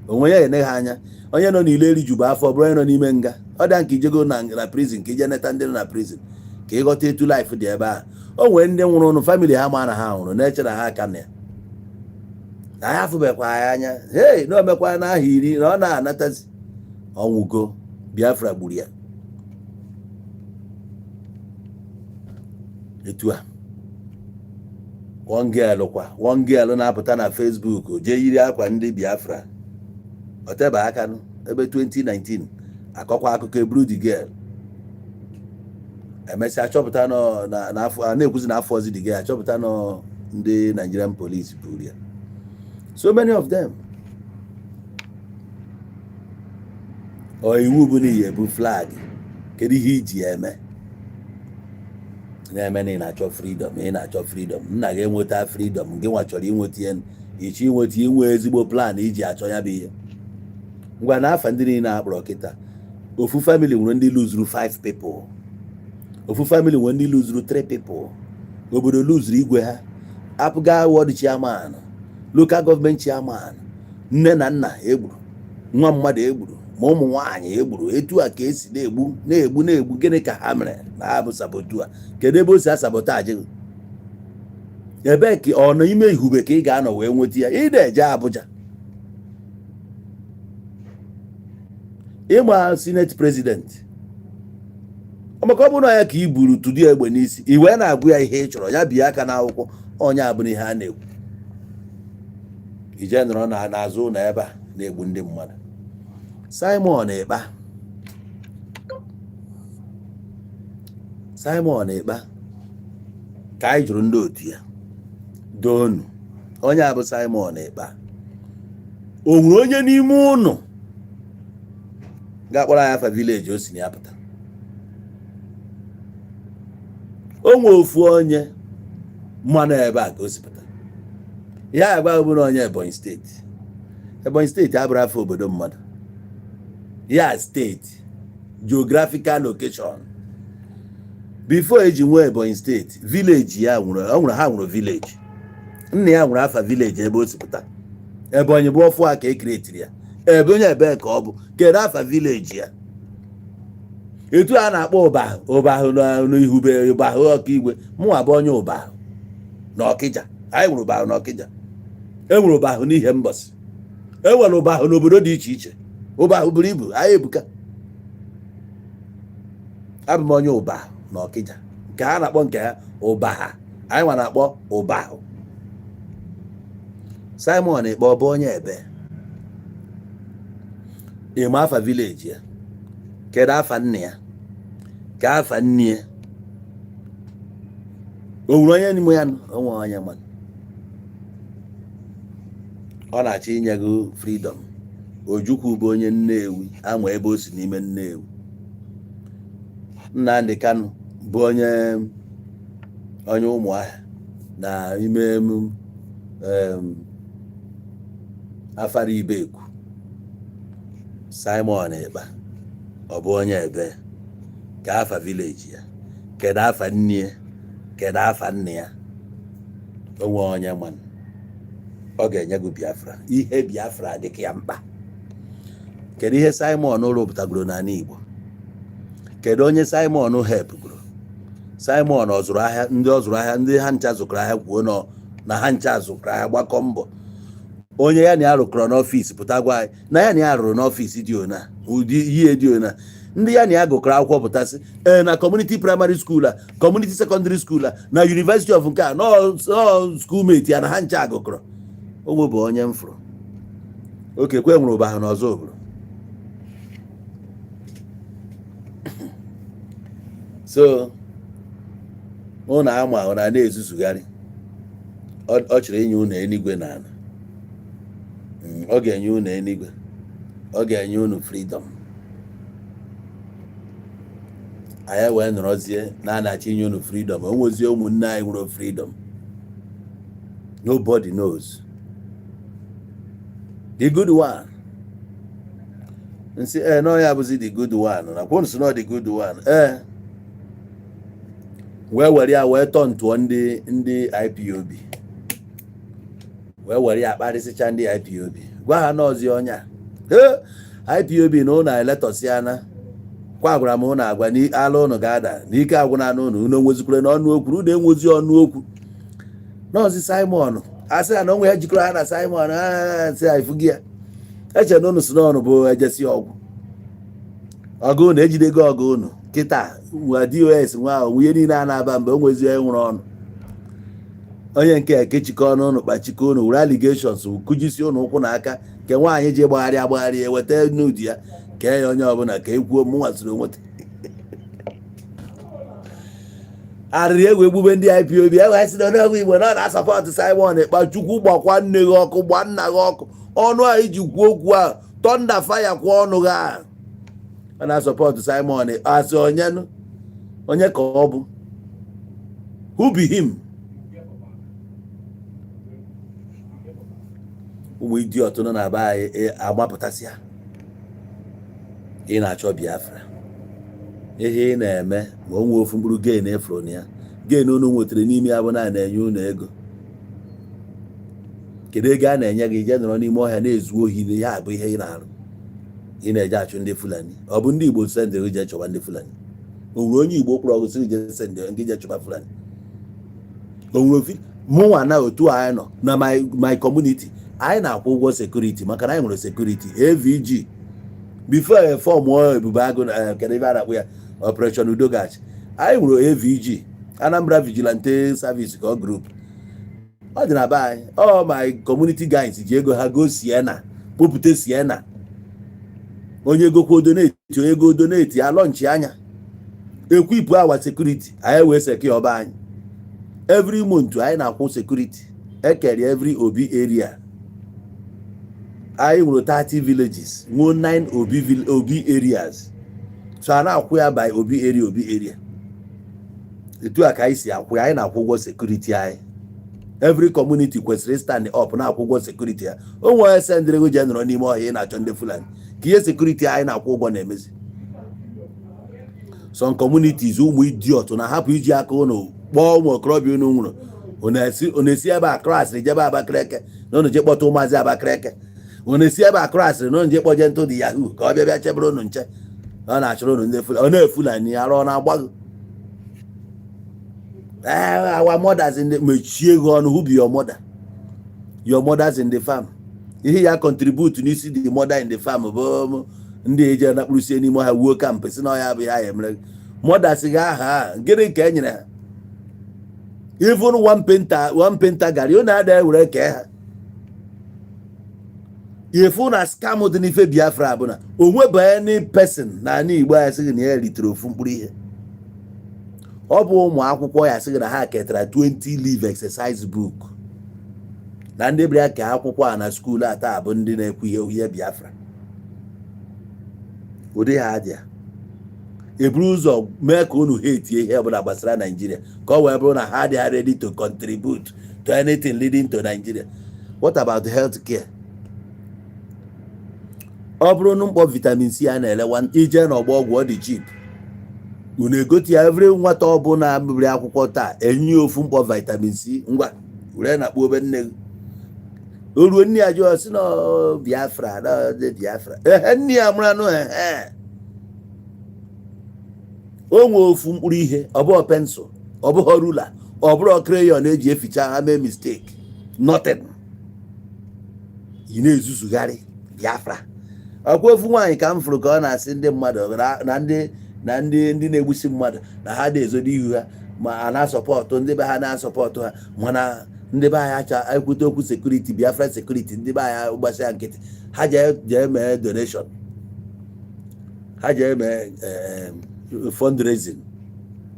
Onwe ya ene ha anya. Onye nọ n'ile erijubu afọ bụrụ onye nọ n'ime nga. Ọ dị nke ijego na prison, ka ije neta ndị nọ na prison, ka ịghọta etu life dị ebe ahụ. O nwee ndị nwụrụ ụnụ, family ha ma na ha nwụrụ, na-eche na ha aka na ya, na ya afụbekwa ya anya. Hei, na omekwa n'aha 10 na ọ na-anatazi ọnwụgo. Biafra gburu ya. Etu a one girl kwa, one girl na-apụta na Facebook, jee yiri akwa ndị Biafra. Ọ tebe aka nụ, ebe 2019 akọkwa akụkọ eburu the girl. Emesịa chọpụta nọ na n'afọ a na-ekwuzi na afọ ọzọ the girl achọpụta nọ ndị Nigerian police buru ya. So many of them. Ọ iwu bụ na iyi ebu flag, kedu ihe iji ya eme? Na-eme na ị na-achọ freedom, ị na-achọ freedom, nna gị enweta freedom, gị nwa chọrọ inweta ihe, ịchọ inweta, inwe ezigbo plan iji achọ ya bụ ihe. Ngwa, na afa ndị niile akpọrọ kịta, ofu family nwere ndị luzuru 5 people, ofu family nwere ndị luzuru 3 people. Obodo luzuru igwe ha, APGA ward chairman, local government chairman, nne na nna egburu, nwa mmadụ egburu, ma ụmụ nwaanyị egburu. Etu a ka esi na-egbu, na-egbu, na-egbu. Gịnị ka ha mere na ha bụ saboteur? Kedu ebe o si asabotage gị? Ebee ka ọ nọ? Ime ihube ka ị ga-anọ wee nweta ya. Ị na-eje Abuja ịma senate president, maka ọ bụrụ na ya ka i buru tụdị egbe n'isi, i wee na-agụ ya ihe ị chọrọ ya bie aka n'akwụkwọ. Onye abụrụ ihe a na-ekwu, ije nọrọ na n'azụ ụlọ ebe a na-egbu ndị mmadụ. Simon Ekpa, Simon Ekpa, ka anyị jụrụ ndị otu ya doonu, onye a bụ Simon Ekpa, o nwere onye n'ime ụnụ ga-akpọrọ anyị afa village o si na ya pụta? O nwee ofu onye mmanụ ebe a ka o si pụta ya agwa bụ na onye Ebonyi steeti. Ebonyi steeti abụrụ afa obodo mmadụ ya, steeti geographical location. Before eji nwee Ebonyi steeti, village ya nwere, o nwere, ha nwere village, nna ya nwere afa village ebe o si pụta. Ebonyi bụ ọfụ a ka e createri ya. Ebe onye ebee ka ọ bụ? Kedu afa village ya? Etu a na-akpọ Ụbahụ, Ụbahụ n'Ihube, Ụbahụ Ọkigwe. Mụnwa bụ onye Ụbahụ na Ọkịja. Anyị nwere Ụbahụ na Ọkịja, e nwere Ụbahụ n'Ihembọsị, e nwere Ụbahụ n'obodo dị iche iche. Ụbahụ buru ibu, anyị ebuka. Abụ m onye Ụbahụ na Ọkịja, nke ha na-akpọ nke ha Ụbaha, anyị nwa na-akpọ Ụbahụ. Simon Ekpa ọ bụ onye ebe? Ịma afa village ya? Kedu afa nna ya? Ka afa nne ya? O nwere onye n'ime ya? O nwere onye ma ọ na-achọ inye gị freedom? Ojukwu bụ onye Nnewi, ama ebe o si n'ime Nnewi. Nnamdi Kanu bụ onye Ụmụahịa na ime Afara Ibeku. Simon Ekpa ọ bụ onye ebe? Ka afa village ya? Kedu afa nne ya? Kedu afa nna ya? O nwee onye ma ọ ga-enye gị Biafra? Ihe Biafra dị ka ya mkpa. Kedu ihe Simon rụpụtagoro n'ala Igbo? Kedu onye Simon helpgoro? Simon ọ zụrụ ahịa? Ndị ọ zụrụ ahịa, ndị ha ncha zụkọrọ ahịa, kwuo nọ na ha ncha zụkọrọ ahịa, gbakọ mbọ. Onye ya na ya rụkọrọ n'ọfịs pụta gwa anyị na ya na ya rụrụ n'ọfịs dị ona, ụdị ihe dị ona. Ndị ya na ya gụkọrọ akwụkwọ pụtasị ee na community primary school a, community secondary school a, na University of nke a, schoolmate ya, na ha ncha gụkọrọ. Onwe bụ onye m fụrụ okekwe nwere ụba ha n'ọzọ obodo. So Ụnụ ama ọ na na-ezuzugharị. Ọ chọrọ inye unu eluigwe na ala. Ọ ga-enye unu eluigwe, ọ ga-enye unu freedom. Anyị wee nọrọzie na anachi inye unu freedom. O nwezie ụmụnne anyị nwere freedom, nobody knows the good one. Nsị ee na ya bụzi the good one na kwonu si na the good one. Ee, wee were ya wee tọọ ntụọ ndị IPOB, wee were ya kparịsịcha ndị IPOB, gwa ha n'ọzi ọnya ee IPOB na ụnụ eletọsịana kwa. Gwara m ụnụ agwa na ala ụnụ ga-ada na ike agwụna n'ụnụ. Unu nwezikwere n'ọnụ okwu, unu enwezi ọnụ okwu nọọsụ Simon. Asị ya na onwe ya jikọrọ ha na Simon. Sị ya ifugi ya eche na unu si n'ọnụ bụ ejesi ọgwụ ọgụ unu ejidego ọgụ unu kịta nwa DOS nwa ahụ nwunye niile a na-aba mgbe o nwezi onye nwụrụ ọnụ onye nke ekechikọ ọnụ unu kpachikọ unu were allegations kụjisi unu ụkwụ na aka nke nwaanyị ji gbagharị agbagharị eweta nude ya kee ya onye ọbụla ka e kwuo mụnwa siri nweta arịrị egwu egbube ndị IPOB e wee sị na onye Igbo na ọ na-asupport Simon Ekpa. Chukwu gbakwa nne gị ọkụ, gba nna gị ọkụ. Ọnụ a iji kwuo okwu ahụ, thunder fire kwa ọnụ gị ahụ. Ọ na-asupport Simon Ekpa, asị onyenụ onye ka ọ bụ? Who be him? Ụmụ idiot nọ na be anyị agbapụtasịa. Ị na-achọ Biafra, ihe ị na-eme ma o nwee ofu mkpụrụ gain efuru na ya. Gain unu nwetara n'ime ya bụ na a na-enye unu ego. Kedu ego a na-enye gị ije nọrọ n'ime ọhịa na-ezu ohi? Na ya bụ ihe ị na-arụ, ị na-eje achụ ndị Fulani. Ọ bụ ndị Igbo sendịrị je chọba ndị Fulani? O nwere onye Igbo kpọrọ ọgụ sị je sendịrị ndị je chọba Fulani? O nwere ofi mụnwa na otu anyị nọ na my community, anyị na-akwụ ụgwọ security maka na anyị nwere security AVG before form Ebube Agụ. Kedu ebe a na-akpụ ya? Operation Udogachi. Anyị nwere AVG, Anambra Vigilante Service ka ọ group ọ dị na be anyị. Ọ my community guys ji ego ha go Sienna, kpopụta Sienna. Onye gokwa donate, onye go donate, alọnchi anya equip our security. Anyị wee secure ọba anyị. Every month anyị na-akwụ security ekere every obi area. Anyị nwere 30 villages, nwee 9 obi, obi areas, so a na-akwụ ya by obi area, obi area. Etu a ka anyị si akwụ ya. Anyị na-akwụ ụgwọ security anyị. Every community kwesịrị stand up na-akwụ ụgwọ security ya. O nwere sendịrị ego je nọrọ n'ime ọhịa ị na-achọ ndị Fulani ka ihe security anyị na-akwụ ụgwọ na-emezi. Some communities, ụmụ idiot na-ahapụ iji aka ụnụ kpọọ ụmụ okorobịa unu nwụrụ. Unu esi ebe a krasịrị jebe Abakaliki na unu je kpọta ụmụazị Abakaliki. Unu esi ebe a krasịrị na unu je kpọje ntụ dị yahoo ka ọ bịa bịa chebere unu nche. Ọ na-achọrọ unu ndị Fulani, ọ na-efulani arụ, ọ na-agbago. Ee, our mothers in the mechie gị ọnụ. Who be your mother? Your mothers in the farm. Ihe ya contribute n'isi the mother in the farm bụ ndị eje nakpụrụsie n'ime ha wuo camp si na ọya bụ ya ya emere mothers gị aha. Gịnị ka e nyere ha? Even one painter, one painter gari unu ada ewere kee ha. Ifu na scam dị n'ife Biafra bụ na onwebe any person na ala Igbo ya sịghị na ya ritere ofu mkpụrụ ihe. Ọ bụ ụmụ akwụkwọ ya sịghị na ha ketara 20 leaf exercise book na ndị bịara ka akwụkwọ a na school a taa bụ ndị na-ekwu ihe Biafra. Ụdị ha dị eburu ụzọ mee ka unu hate ihe ọbụla gbasara Naijiria ka ọ wee bụrụ na ha dị ready to contribute to anything leading to Nigeria. What about health care? Ọ bụrụ na mkpọ vitamin C a na-ele ije n'ọgbọ ọgwụ, ọ dị cheap. Unu egote ya. Every nwata ọbụla mebiri akwụkwọ taa, enye ofu mkpọ vitamin C. Ngwa, were na kpuo obe nne gị. O ruo nne ya jụọ sị na Biafra na dị Biafra. Ehe, nne ya mụrụ anụ. Ehe, o nwee ofu mkpụrụ ihe. Ọ bụghị pencil, ọ bụghị ruler, ọ bụrụ crayon eji eficha ha mee mistake, nothing. Ị na-ezuzugharị Biafra. Ọkwa ofu nwaanyị ka m fụrụ ka ọ na-asị ndị mmadụ na ndị na-egbusi mmadụ na ha na-ezodo ihu ha ma a na-asupport ndị be ha, na-asupport ha, mana ndị be anyị acha ekwute okwu security, Biafra security. Ndị be anyị gbasịa nkịtị. Ha jee mee donation, ha jee mee fundraising.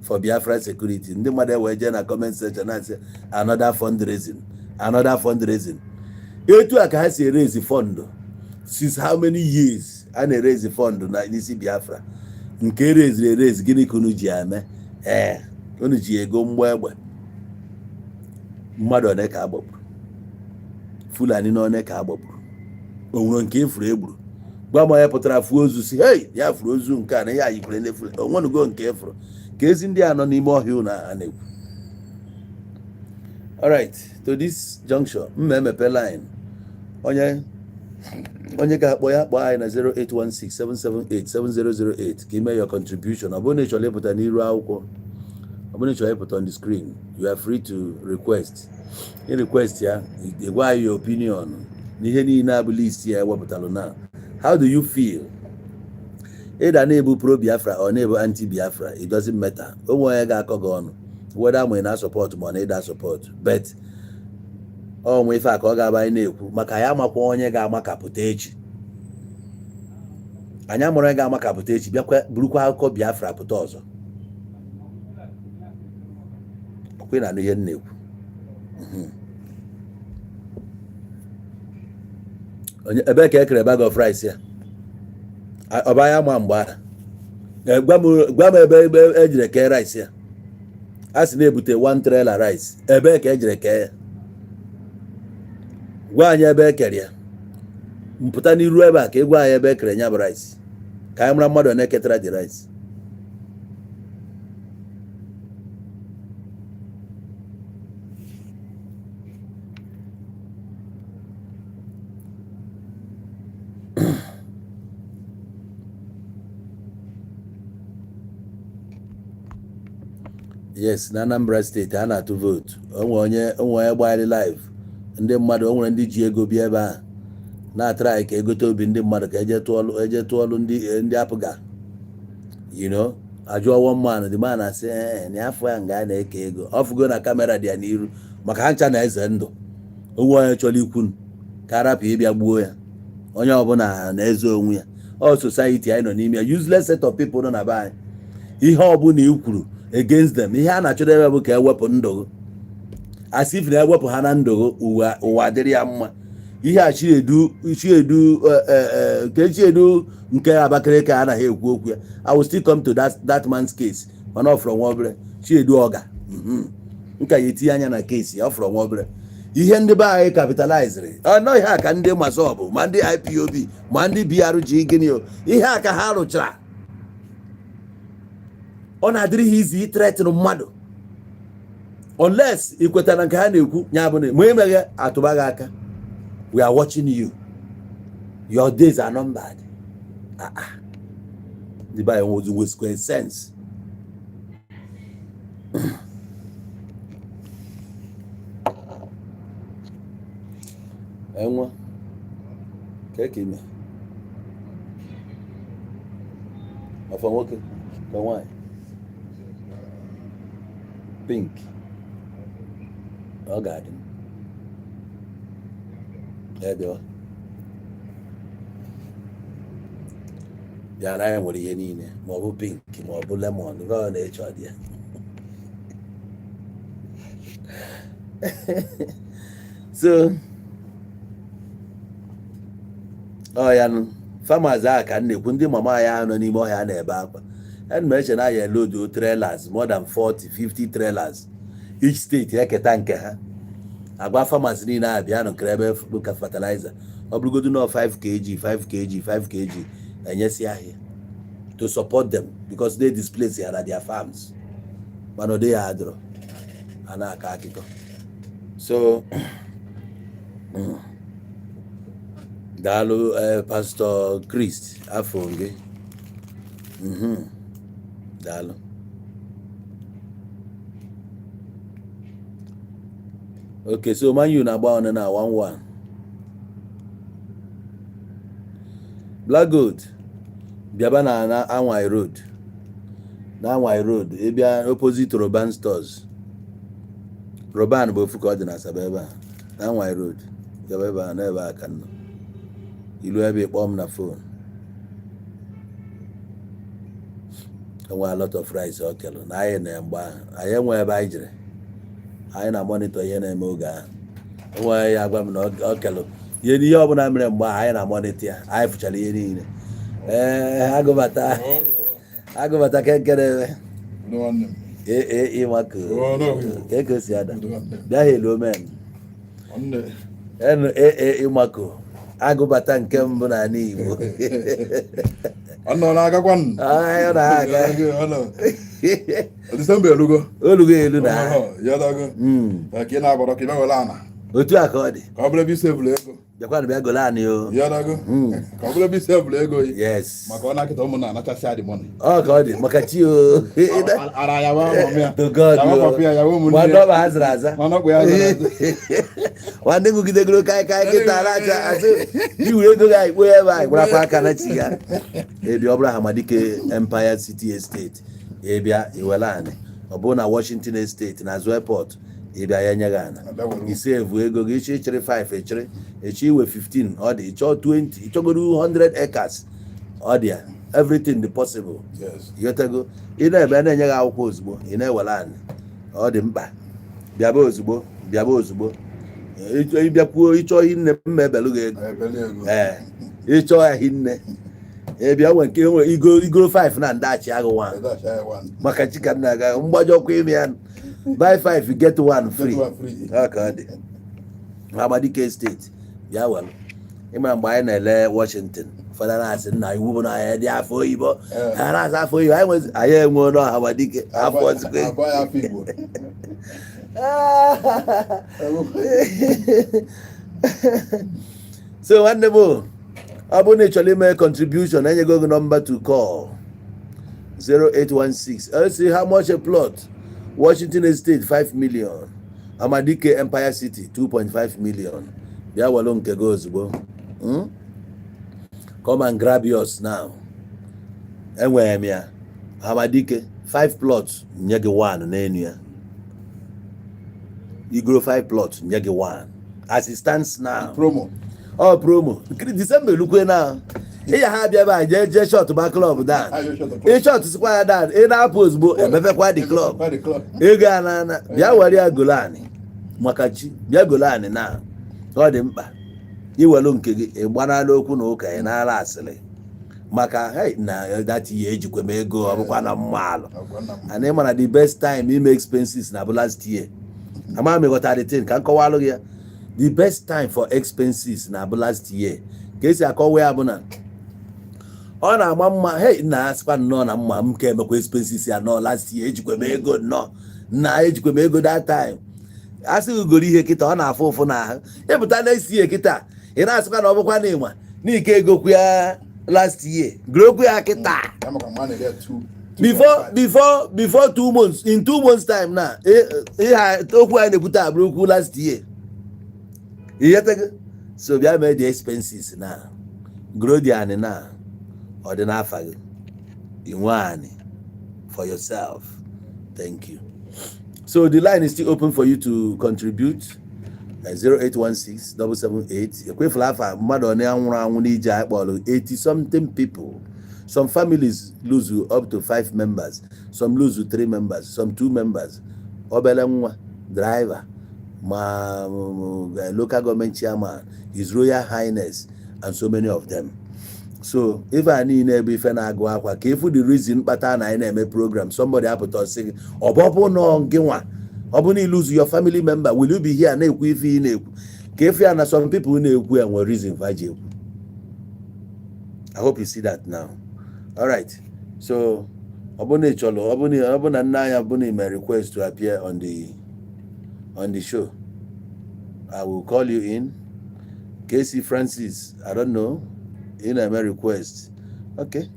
For Biafra security. Ndị mmadụ ewee jee na comment section na-asị, "Another fundraising, another fundraising." Etu a ka ha si erezi fund. Since how many years a na-erezi fund na n'isi Biafra? Nke ereziri erezi, gịnị ka unu ji eme? Ee, unu ji ego mgbọ egbe. Mmadụ one ka agbagburu Fulani na one ka agbagburu? O nwere nke efuru egburu? Gwa m onye pụtara fuo ozu si, "Hei, ya furu ozu nke a na ya yikwere ndị Fulani." Onwenugo nke efuru ka ezi ndị a nọ n'ime ọhịa unu a na-ekwu? Alright, to this junction, mma emepe line. Onye ga-akpọ ya, kpọọ anyị na 08167787008 ka ime your contribution. Ọ bụrụ na ị chọrọ ịpụta n'iru akwụkwọ, ọ bụrụ na ị chọrọ ịpụta on the screen, you are free to request. Ị request ya, ị gwa anyị your opinion n'ihe niile abụ list ya ewepụtalụ na how do you feel, ịda na-ebu pro Biafra or na-ebu anti Biafra. It doesn't matter. Onwe onye ga-akọ gị ọnụ whether ma ị na-support ma ọ na ịda support, but ọ nwe ife a ka ọ ga-aba anyị na-ekwu maka ya. Amakwa onye ga-amakapụta echi. Anyị amụrụ onye ga-amakapụta echi, bịakwa burukwa akụkọ Biafra pụta ọzọ. Ọkwa ị na-anụ ihe m na-ekwu? Onye ebee ka e kere bag of rice ya? Ọ bụ anya ma mgbe ahụ. Gwa m ebe ejire kee rice ya. A sị na-ebute one trailer rice. Ebee ka ejire kee ya? Gwa anyị ebe e kere ya. Mpụta n'iru ebe a ka ị gwa anyị ebe e kere ya bụ rice, ka anyị mara mmadụ one ketara the rice. Yes, na Anambra Steeti a na-atụ vootu. Onwe onye gbagharị live ndị mmadụ. O nwere ndị ji ego bịa ebe ahụ na-atara anyị ka egote obi ndị mmadụ ka eje tụọlụ ndị apụga. Ajụọ one man, the man asị ee na afọ ya nga a na-eke ego. Ọ fụgo na camera dị ya n'iru maka ha ncha na eze ndụ. Onwe onye chọrọ ikwu ka arapụ ịbịa gbuo ya. Onye ọbụla na-eze onwe ya. Ọ society anyị nọ n'ime ya, useless set of people nọ na be anyị. Ihe ọbụla i kwuru against them, ihe a na-achọdebe bụ ka ewepụ ndụ gị, as if na ewepụ ha na ndụ gị, ụwa dịrị ya mma. Ihe a Chiedu, Chiedu nke Chiedu nke Abakaliki anaghị ekwu okwu ya. I will still come to that man's case, mana ọ fọrọ nwa obere. Chiedu ọga nka ya etinye anya na case ya. Ọ fọrọ nwa obere. Ihe ndị be anyị capitalized ọ ihe a ka ndị MASSOB ma ndị IPOB ma ndị BRG gịnị o, ihe a ka ha rụchara. Ọ na-adịrị ha izi threaten mmadụ unless ị kwetara na nke ha na-ekwu. Ya bụ na ma emeghe atụba gị aka. We are watching you, your days are numbered. Ah ah, ndị be anyị nwozi nweskwe sense. Enwe ka ime ọfọ nwoke ka nwaanyị pink, ọ ga-adị ya bịawa bịa na ya nwere ihe niile, ma ọ bụ pink ma ọ bụ lemon, nke ọ na-eche ọ dị ya. So ọ ya nụ, farmers a ka m na-ekwu, ndị mama ya nọ n'ime ọhịa na-ebe akwa. Ana m eche na ya load trailers, more than 40 50 trailers, each state eketa nke ha. Agwa farmers niile a bịa nọkere ebe ka fertilizer, ọ bụrụgodu na 5 kg 5 kg 5 kg enyesi ahịa to support them because they displace ya na their farms, mana ọ dịghị adịrọ a na-akọ akụkọ. So daalụ, Pastor Christ, afọ gị. Daalụ. Okay, so Man U na-agba one na 1-1. Black Gold, bịaba na Anwai Road, na Anwai Road, ịbịa opposite Roban Stores. Roban bụ ofu ka ọ dị na Asaba ebe a na Anwai Road. Bịaba ebe a, n'ebe a ka nọ. Ilu ebe, ịkpọọ m na phone. Enwe a lot of rice ọ kelụ na anyị na mgbe ahụ anyị enwe ebe anyị jere, anyị na monitor ihe na-eme oge ahụ. Enwe ya agwa m na ọ kelụ ihe n'ihe ọbụla mere mgbe ahụ, anyị na monitor ya, anyị fụchara ihe niile. Ee, agụbata agụbata kenkere. Udo nwanne m. Ee, ịmako. Oh, no. Ka eke si ada. Udo nwanne m. Bịa ha elu omen. Nwanne. Enu ee, ịmako agụbata nke mbụ n'ala Igbo. Ọ nọ na-agakwa nụ. Anyị ọ na-aga. Ọ nọ. Disemba erugo. Olugo elu na. Ọ, ya dago. Ka ị na-agbọrọ ka ị bịa were ana. Otu a ka ọ dị. Ka ọ bụrụ ebe isi ebulu ego. Bịakwanụ bịa golo anyị o. Ya dago. Ka ọ bụrụ ebe isi ebulu ego yi. Yes. Maka ọ na-akịta ụmụ na-anachasị adị money. Ọ ka ọ dị maka chi o. Ara ya wa mọmị ya. To God. Ya wa papa ya, ya wa ụmụnne nwanne ya. ọba ha zara aza. Mana ọkpụ ya zara aza. Nwanne ṅụgidegoro kai kai kịta aracha asị iwere ego gị anyị kpoo ebe anyị gbarakwa aka na chi ya ebi. Ọ bụrụ Hamadike Empire City Estate, ịbịa iwere anị. Ọ bụrụ na Washington Estate na azụ airport, ịbịa ya nye gị ana. Abịa were. Ise evu ego gị, ịchọ ịchịrị 5, echịrị echi, iwe 15 ọ dị, ịchọ 20, ịchọgoro 100 acres ọ dị ya, everything dị possible. Ịghọtago? Ị na-ebe na-enye gị akwụkwọ ozugbo ị na-ewere anị. Ọ dị mkpa, bịaba ozugbo, bịaba ozugbo. Ịbịakwuo ịchọ hinne mma ebelu gị ego. Ebeli ego. Ee, ịchọ ya hinne, ịbịa nwe nke nwe igo igoro 5 na ndachi agụ 1. Dash ya one. Maka chika nna aga mgbajọkwa ime ya, buy 5 get 1 free. Get one free. Ọ ka ọ dị. Amadike Estate, bịa welu. Ịma mgbe anyị na-ele Washington, ụfọdụ na-asị nna iwu bụ na anyị dị afọ oyibo. Ha na-asa afọ oyibo anyị nwezi, anyị enwe n'ọha Amadike afọ ozugbo. Agwa ya afọ Igbo. So nwanne m, ọ bụrụ na ị chọrọ ime contribution, enyego gị number to call, 0816. Let's see how much a plot. Washington Estate, 5 million. Amadike Empire City, 2.5 million. Bịa welu nke gị ozugbo. Come and grab yours now. Enwere m ya. Amadike 5 plots, nye gị 1 n'enu ya. Igoro 5 plots, nye gị 1 as it stands now. Promo. Ọ promo nkiri Disemba elukwe na ịya ha abịa ebe a jee jee shut ba club down. Ayo shut the club. Ị shut sikwa ya down, ị na-apụ ozugbo emepekwa the club. By the club. Ego a na-ana, bịa were ya golo anị. Maka chi, bịa golo anị na ọ dị mkpa. Iwelu nke gị, ị gbanala okwu na ụka, ị na-ala asịrị maka hey, na that ihe ejikwa m ego, ọ bụkwa na mma alụ. Agwa nna m. And ị mara the best time ime expenses na bụ last year. Ama m ịghọta the thing ka m kọwalụ gị ya. The best time for expenses na bụ last year. Ka esi akọwa ya bụ na ọ na-ama mma. Hey, nna, asịkwa nnọọ na mma m ka emekwa expenses ya nọọ last year, ejikwa m ego nnọọ nna, ejikwa m ego that time. Asị gị goro ihe kịta, ọ na-afụ ụfụ n'ahụ. Ịpụta next year kịta, ị na-asịkwa na ọ bụkwa na ịnwa n'ike ego kwu ya last year, gorokwu ya kịta. Ya maka mgbe a na-ere two. Before before before 2 months, in 2 months time na ihe okwu anyị na-ekwute abụrụ okwu last year. Ihetego? So bịa mee the expenses na grow the anị na ọ dị n'afa gị, inwe anị for yourself. Thank you. So the line is still open for you to contribute, 0816 778. Ekwefula afa mmadụ one anwụrụ anwụ n'ije anyị kpọrọ 80 something people. Some families lose up to five members, some lose three members, some two members. Obele nwa driver ma local government chairman, His Royal Highness, and so many of them. So ife a niile bụ ife na-agụ akwa ka ifu the reason kpata na anyị na-eme program. Somebody apụta ọsị gị ọ bụ nọ gị nwa, ọ bụ na you lose your family member, will you be here na-ekwu ife ị na-ekwu? Ka ife ya na some people na-ekwu ya nwere reason fa ji ekwu. I hope you see that now. All right, so ọ bụ na ị chọrọ, ọ bụ na nna anya bụ na ị mere request to appear on the show, I will call you in. KC Francis, I don't know, ị na-eme request. Okay,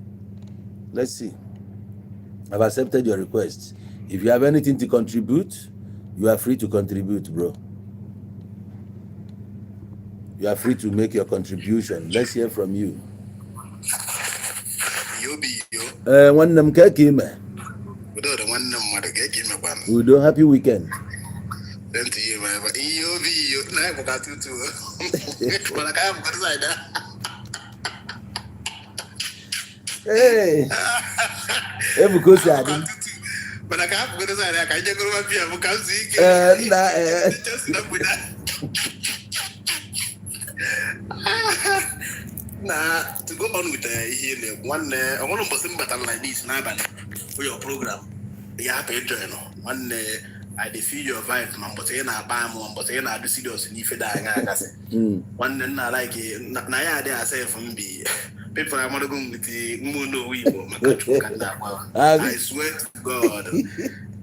let's see. I've accepted your request. If you have anything to contribute, you are free to contribute, bro. You are free to make your contribution. Let's hear from you. Yobi yo. Ee, nwanne m, ka ime? Udo dị, nwanne mmadụ, ka eke imekwanụ? Udo, happy weekend. Same to you, man. But yobi yo, na ịbụka tutu. Mana ka ya bụkwa side. Hey. Ebu ka o si adị. Mana ka hapụgodo side ya, ka anyị jegoro ma biya m ka m zuo ike. Ee, nna, ee. Ndị Chelsea na mgbede a. Na to go on with ihe ị na-ekwu, nwanne, ọ nwere mbọsị m batara like this n'abalị for your program ya, hapụ ịjoin. Nwanne, I dey feel your vibe, ma mbọsị ị na-akpa amụ, ma mbọsị ị na-adị serious n'ife dị anya agasị. Nwanne nna, like na ya adịghị asa efu mbi people amadogo m with mmụọ n'owu Igbo, maka Chukwu ka m na-agwa. I swear to God,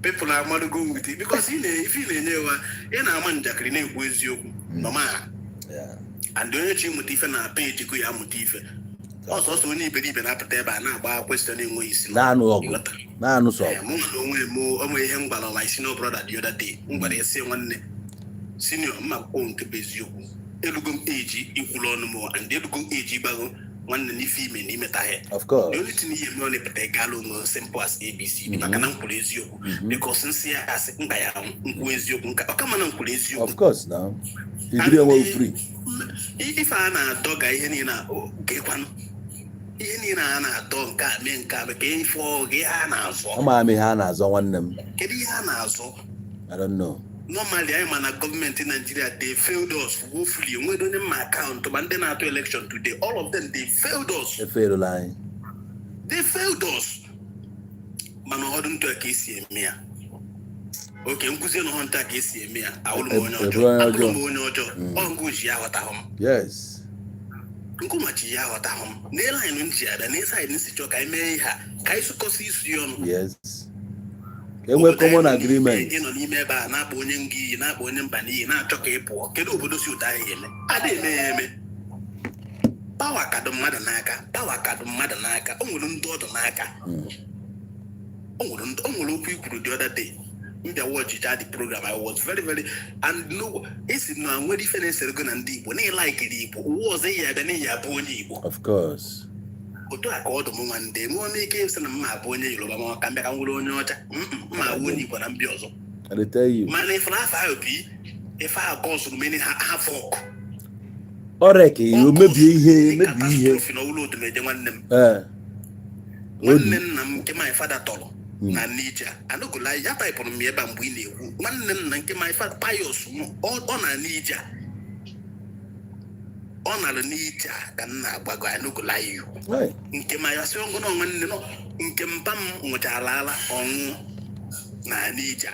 people amadogo m with, because ị na ife ị na-enye wa, ị na-ama njakịrị, na-ekwu eziokwu nọma. And onye chi mụta ife na peji go ya amụta ife ọsọsọ. Onye iberibe na-apụta ebe a na-agba question enweghị isi. Na-anụ ọgụ. Ịghọta? Na-anụ sọ. Ee, mụ na onwe m, onwe ihe m gwara my senior brother the other day. M gwara ya sị, "Nwanne senior, mma akwụkwọ, nke bụ eziokwu, elugo m eji ikwulu ọnụ m, and elugo m eji ịgbago nwanne n'ife ime na imeta ya." Of course. The only thing ihe eme ọ na-epụta gala onwe, simple as ABCD, maka na m kwuru eziokwu, because nsị ya asị nka ya nkwụ eziokwu nka ọ kama na m kwuru eziokwu. Of course, now ibiri onwe gị free. Ife a na-adọ ga ihe niile a, gekwanụ ihe niile a na-adọ nke a mee nke a mee ka ife ọ ga ihe a na-azọ. Ama m ihe a na-azọ, nwanne m. Kedu ihe a na-azọ? I don't know. Normally, anyị ma na gọọmenti Nigeria, they failed us woefully. Onwere onye mma akaụntụ ma ndị na-atụ election today, all of them, they failed us. Eferola anyị. They failed us. Mana ọdụ ntụ a ka esi eme ya, oke nkụzi na ọhụ ntụ a ka esi eme ya, awụrụ m onye Ebe ọjọọ. onye Abụrụ ọjọọ. m onye ọjọọ. Ọ ngụ ji ya aghọtahụ m. Nkụmachi ya aghọtahụ m n'ele anyị m ji abịa na side nsi chọọ ka anyị mee ihe a, ka anyị sụkọsị isi ọnụ. Yes, ka e nwee common agreement. Ị nọ n'ime ebe a na-akpa onye nga iyi, na-akpa onye mba n'iyi, na-achọ ka ị pụọ. Kedu obodo si ụtọ ahụ eme? Ada eme ya eme. Power ka dị mmadụ n'aka, power ka dị mmadụ n'aka. O nwere ndị ọdụ n'aka. O nwere okwu i kwuru the other day m bịa watch the program. I was very very and no esi na nwere ife na-esere go na ndị Igbo na ịlaikiri Igbo ụwa ọzọ iyi abịa n'ihi abụ onye Igbo. Of course. Otu a ka ọdụ m, nwanne, enwee m ike ịsị na mma abụ onye Yoruba, ma ka m bịa ka m nwere onye ọcha. Mma abụ onye Igbo na mbịa ọzọ. I dey tell you. Mana ifere afọ ahụ bụ ife ahụ cause many havoc. Ọrịa ka ihe o mebie, ihe mebie ihe. Catastrophe na ụlọ odumeje, nwanne m. Nwanne nna m nke my father tọrọ na Niger anụgụla ya taịpụrụ m ya ebe a mgbe ị na-ekwu. Nwanne nna nke my father Pius m, ọ na Niger, ọ nara Niger ka m na-agbago anụgụla ya. Hey. Nke ma ya sị ọgụ na nwanne nọ nke mpa m nwụchara ala ọnwụ na Niger.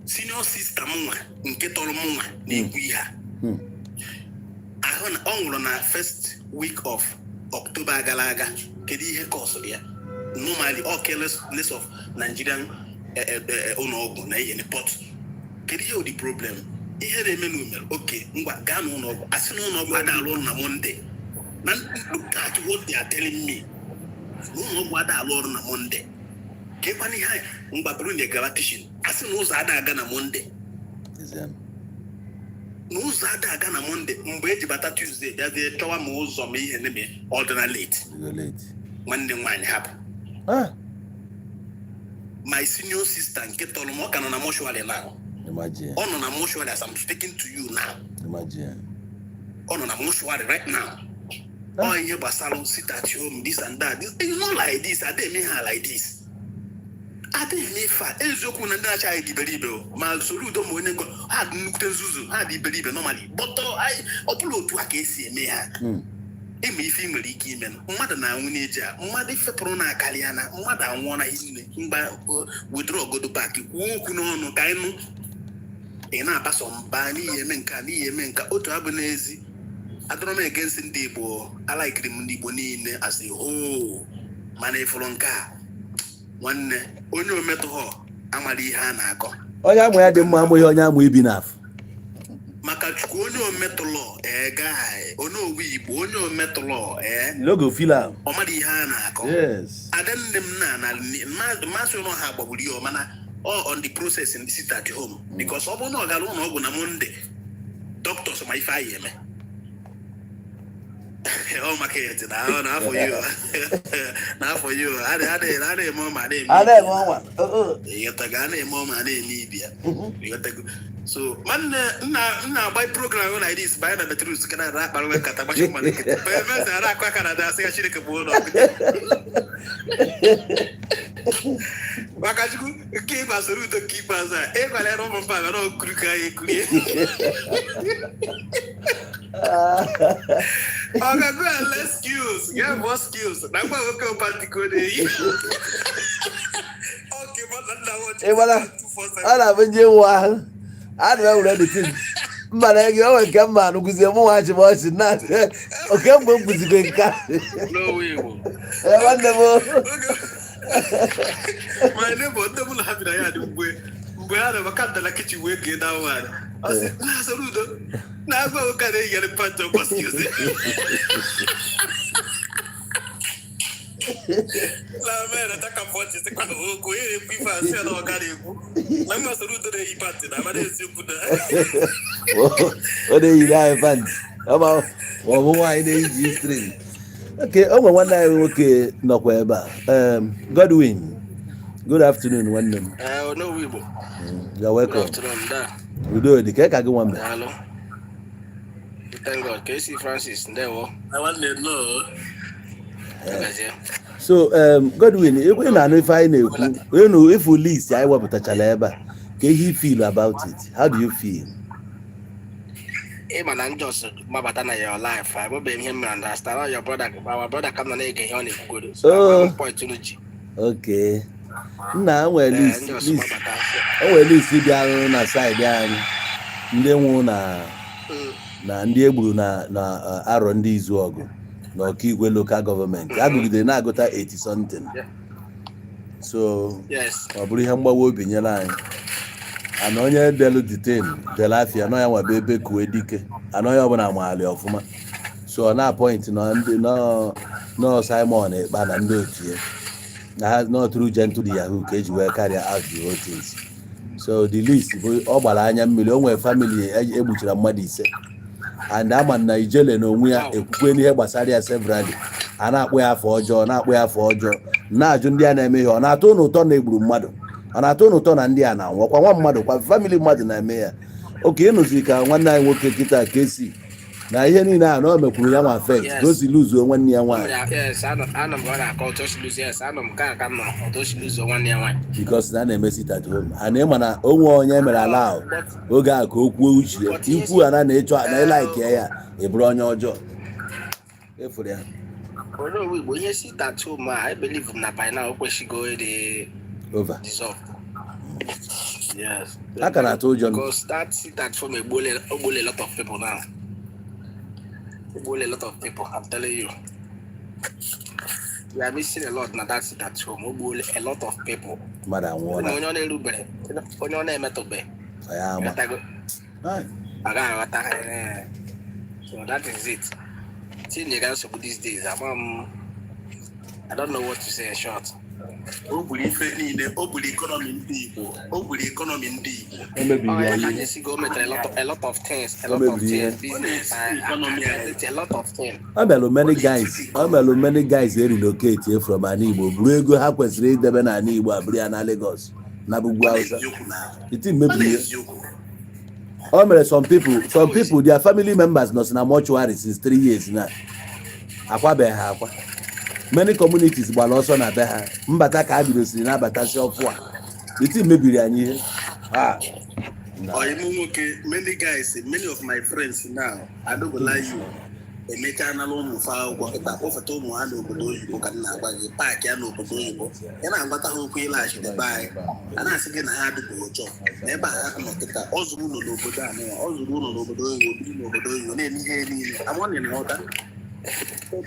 Senior sister m nwa nke tọrọ m nwa na-ekwu ihe a. Ahụ na ọ nwụrụ na first week of October gara aga. Kedu ihe causeụrụ ya? Normally, all carelessness of Nigerian ụlọọgwụ na ihe but kedu ihe ụdị problem ihe na-eme na umere oke ngwa gaa n'ụlọọgwụ, asị na ụlọọgwụ ada alụ ọrụ na Monday. Na look at what they are telling me, na ụlọọgwụ ada alụ ọrụ na Monday. Ka ịkwana ihe anyị mgba bụrụ na gara teaching, asị na ụzọ ada aga na Monday. Eziam. Na ụzọ ada aga na Monday. Mgbe eji bata Tuesday, bịazie chọwa ma ụzọ ma ihe na-eme ọdịna late. You go late. Nwanne m nwaanyị hapụ. Ah. My senior sister nke tọrọ m, ọ ka nọ na mortuary now. Imagine. Ọ nọ na mortuary as I'm speaking to you now. Imagine. Ọ nọ na mortuary right now. Ọ ihe gbasara sit at home, this and that. It's not like this. Ada eme ha like this, ada eme ife a. Eziokwu na ndị na-acha anyị dị iberibe o. Ma soro udo ma onye ngo ha dị nnukwute nzuzu, ha dị iberibe normally, but ọ bụla otu a ka esi eme ha. Ịma ife ị nwere ike ime, mmadụ na-anwụ n'eji a, mmadụ fepụrụ na-akarị ya na mmadụ anwụọ na hinne mgba. Withdraw godo back, kwuo okwu n'ọnụ ka anyị nụ. Ị na-abaso mba n'ihi eme nka, n'ihi eme nka otu abụ n'ezi. Adọrọ m against ndị Igbo, alaikiri m ndị Igbo niile as a whole, mana ịfụrụ nke a, nwanne, onye ometụghọ amara ihe a na-akọ. Onye amụ ya dị mma amụghị onye amụ ibi n'afọ. Maka Chukwu, onye ometụlọ ee guy, onye owu Igbo, onye ometụlọ ee. You no go feel am. Ọ mara ihe a na-akọ. Adanne m na mmasị ụlọ ha gbagburu ya, mana ọ on the process in sit at home, because ọ bụrụ na ọ gara ụlọ ọgwụ na Monday, doctors ma ife anyị eme ọ maka eti na ọ na-afọ ya na-afọ ya a na-eme ọma, a na-eme A na-eme ọnwa. Ịghọtago? A na-eme ọma, a na-eme ibi ya. Ịghọtago? So nwanne nna nna agba program like this banye na Petrus ka na akpara nwe nkata gbachi mmadụ nkịtị. Ebe eze ara akụ aka na ada asị ya Chineke bụ ụlọ maka Chukwu nke ikpeazụ udo nke ikpeazụ a ịgwara ya na ụmụ mba gara okuru ka anyị ekurie. Ọ ga-go and learn skills, get more skills. Na ngwa nwoke ụpantiko na-eyi. Okay, but nna m Ị mara, ọ na-abụ nje nwa ahụ ana m ewere the thing mba na ego onwe nke mma anụgụzie mụ nwa achị m ọchị na oke mgbe m kụzikwe nke a. N'owe Igbo. Ee, nwanne m. My neighbor, ndị mụ na ha bi na ya dị mgbe ha na-eme ka na kichin wee gee na nwaanyị. Ọ sị, na-asọrọ udo na-agwa nwoke a na-eyigharị pantị ọkwa skills. Na mere taka pọchị sịkwa na okwu onye na-ekwu ife asị ya na ọ gara ekwu na mma soro udo na-eyi pantị na amara eziokwu na Ọ na-eyiri anyị pant ma ọ bụ nwaanyị na-eyi G string. Okay, o nwere nwanne anyị nwoke nọkwa ebe a. Godwin, good afternoon, nwanne m. Onowu Igbo. You're Good welcome. afternoon, da. Udo dị ka gị nwa mbe. Daalụ. Thank God. KC Francis, ndewo. Nwanne nnọọ. Gazie. So Godwin, ekwe na-anụ ife anyị na-ekwu enu ifu list anyị wepụtachara ebe a, ka ihe you feel about it, how do you feel? Ị ma na njọs gbabata na your life. Abụbeghị m ihe m mere understand. All your brother, our brother ka m nọ na-ege ihe ọ na-ekwugodo. So, Oh. agwa m point unu ji. Okay, nna, nwere list Njọs list gbabata. O nwere list bịarụ na side anyị, ndị nwụ na na ndị egburu na arọ ndị izu ọgụ na Ọkaigwe local government agụgidere na-agụta 80 something. So ọ bụrụ ihe mgbawa obi nyere anyị ana onye delu detain delu afịa nọ ya nwabe ebe kuwe dike ana onye ọbụla maali ọfụma. So ọ na-appoint nọ ndị nọ Simon Ekpa na ndị otu ya na ha nọ through Gentle the Yahoo ka eji wee carry out the whole things. So the list bụ ọ gbara anya mmiri. O nwere family egbuchara mmadụ ise and ama na Ijele na onwe ya ekwukwe n'ihe gbasara ya severally. A na-akpọ ya afọ ọjọọ, na-akpọ ya afọ ọjọọ, na-ajụ ndị a na-eme ihe, ọ na-atọ ụnụ ụtọ na egburu mmadụ? Ọ na-atọ ụnụ ụtọ na ndị a na-anwụ ọkwa nwa mmadụ kwa family mmadụ na-eme ya? Oke ịnụzi ka nwanne anyị nwoke kịta ka esi na ihe niile a na o mekwuru ya nwa affect ka o si luzuo nwanne ya nwaanyị. Yes, anọ m ka ọ na-akọ otu o si luzie. Yes, anọ m ka m nọ otu o si luzuo nwanne ya nwaanyị. Because na a na-eme sit at home and ịma na onwe onye mere ala ahụ oge a ka o kwuo uche ya ikwu ana na ịchọ na ịlike ya, ị bụrụ onye ọjọọ efuru ya. Onowu Igbo, ihe sit at home a, I believe na by now o kwesịgo ịdị over dissolve. Yes. A ka na-atụ ụjọ. Because that sit at home egbuola a lot of people now. Egbuola a lot of people, I'm telling you. We are missing a lot na that sit at home. Ogbuola a lot of people. Mmadụ anwụọla. Onye ọ na-erubere, onye ọ na-emetụbe. Ya ama. Ịghọtago? Ai, Agaghị aghọta. So that is it. Tinyere nsogbu these days. Ama m, I don't know what to say in short. O gburu ife niile, o gburu economy ndị Igbo, o gburu economy ndị Igbo. O mebiri Oh, ya ya ka ihe. Jesi go metere a lot of things, a O lot of mebiri ihe. things, business, a lot of things. O melụ many guys e relocate from ana Igbo buru ego ha kwesịrị idebe n'ala Igbo abụrụ ya na Lagos na ugwu Ọ Hausa. na-eziokwu na Iti ọ mebiri ihe. na-eziokwu. O mere some people their family members nọ na mortuary since 3 years na akwabeghị ha akwa. Many communities gbara ọsọ na be ha mbata ka ha bidosiri na-abatasị ọfụ a. Iti mebiri anyị ihe. Ah, na. Ọyịmụ nwoke, many guys, many of my friends now, I no go lie you, emechaa nala ụmụ fa akwụkwọ kịta kpọfeta ụmụ ha n'obodo oyibo. Ka m na-agwa gị, paakị ya n'obodo oyibo ya na-agwata ha okwu ịlaghachite be anyị, a na-asị gị na ha adịghị ụjọ na ebe a ha nọ kịta. Ọ zụrụ ụlọ n'obodo a nụwa, ọ zụrụ ụlọ n'obodo oyibo, biri n'obodo oyibo, na-eme ihe niile amụọ na nghọta. But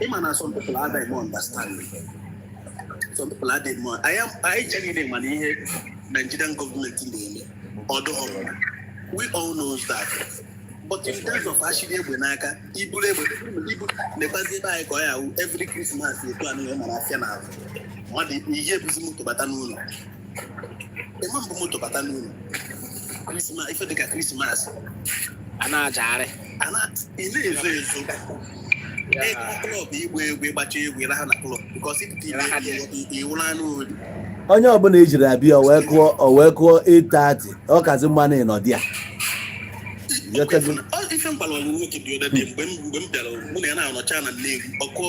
ịma na some people adịghị more understanding, some people adịghị more. Anyị cheghị mana ihe Nigerian gọọmenti na-eme ọdụ. We all knows that, but in terms of ashiri egbe n'aka, iburu egbe ibu na-ekwazi ebe anyị ka ọ ya wụ every Christmas etu anụ ya mara afịa n'azụ mmadụ ihe ebuzi moto bata n'ụlọ, ịma mbụ moto bata n'ụlọ Christmas, ife dịka Christmas. A na-ajagharị. Ị na-ezo ezo ịga club, igba egwu, ịgbacha egwu, ịraha na club because ịpụta iwụrụ anụ ori. Onye ọbụla ejiri abịa, o wee kụọ 8:30, ọ kazi mma na ịnọdị ya. Ịghọtago? Ife m gwara ọlụ nwoke dị ọdẹ mgbe m bịara, mụ na ya na-anọcha na Nnewi, ọkụ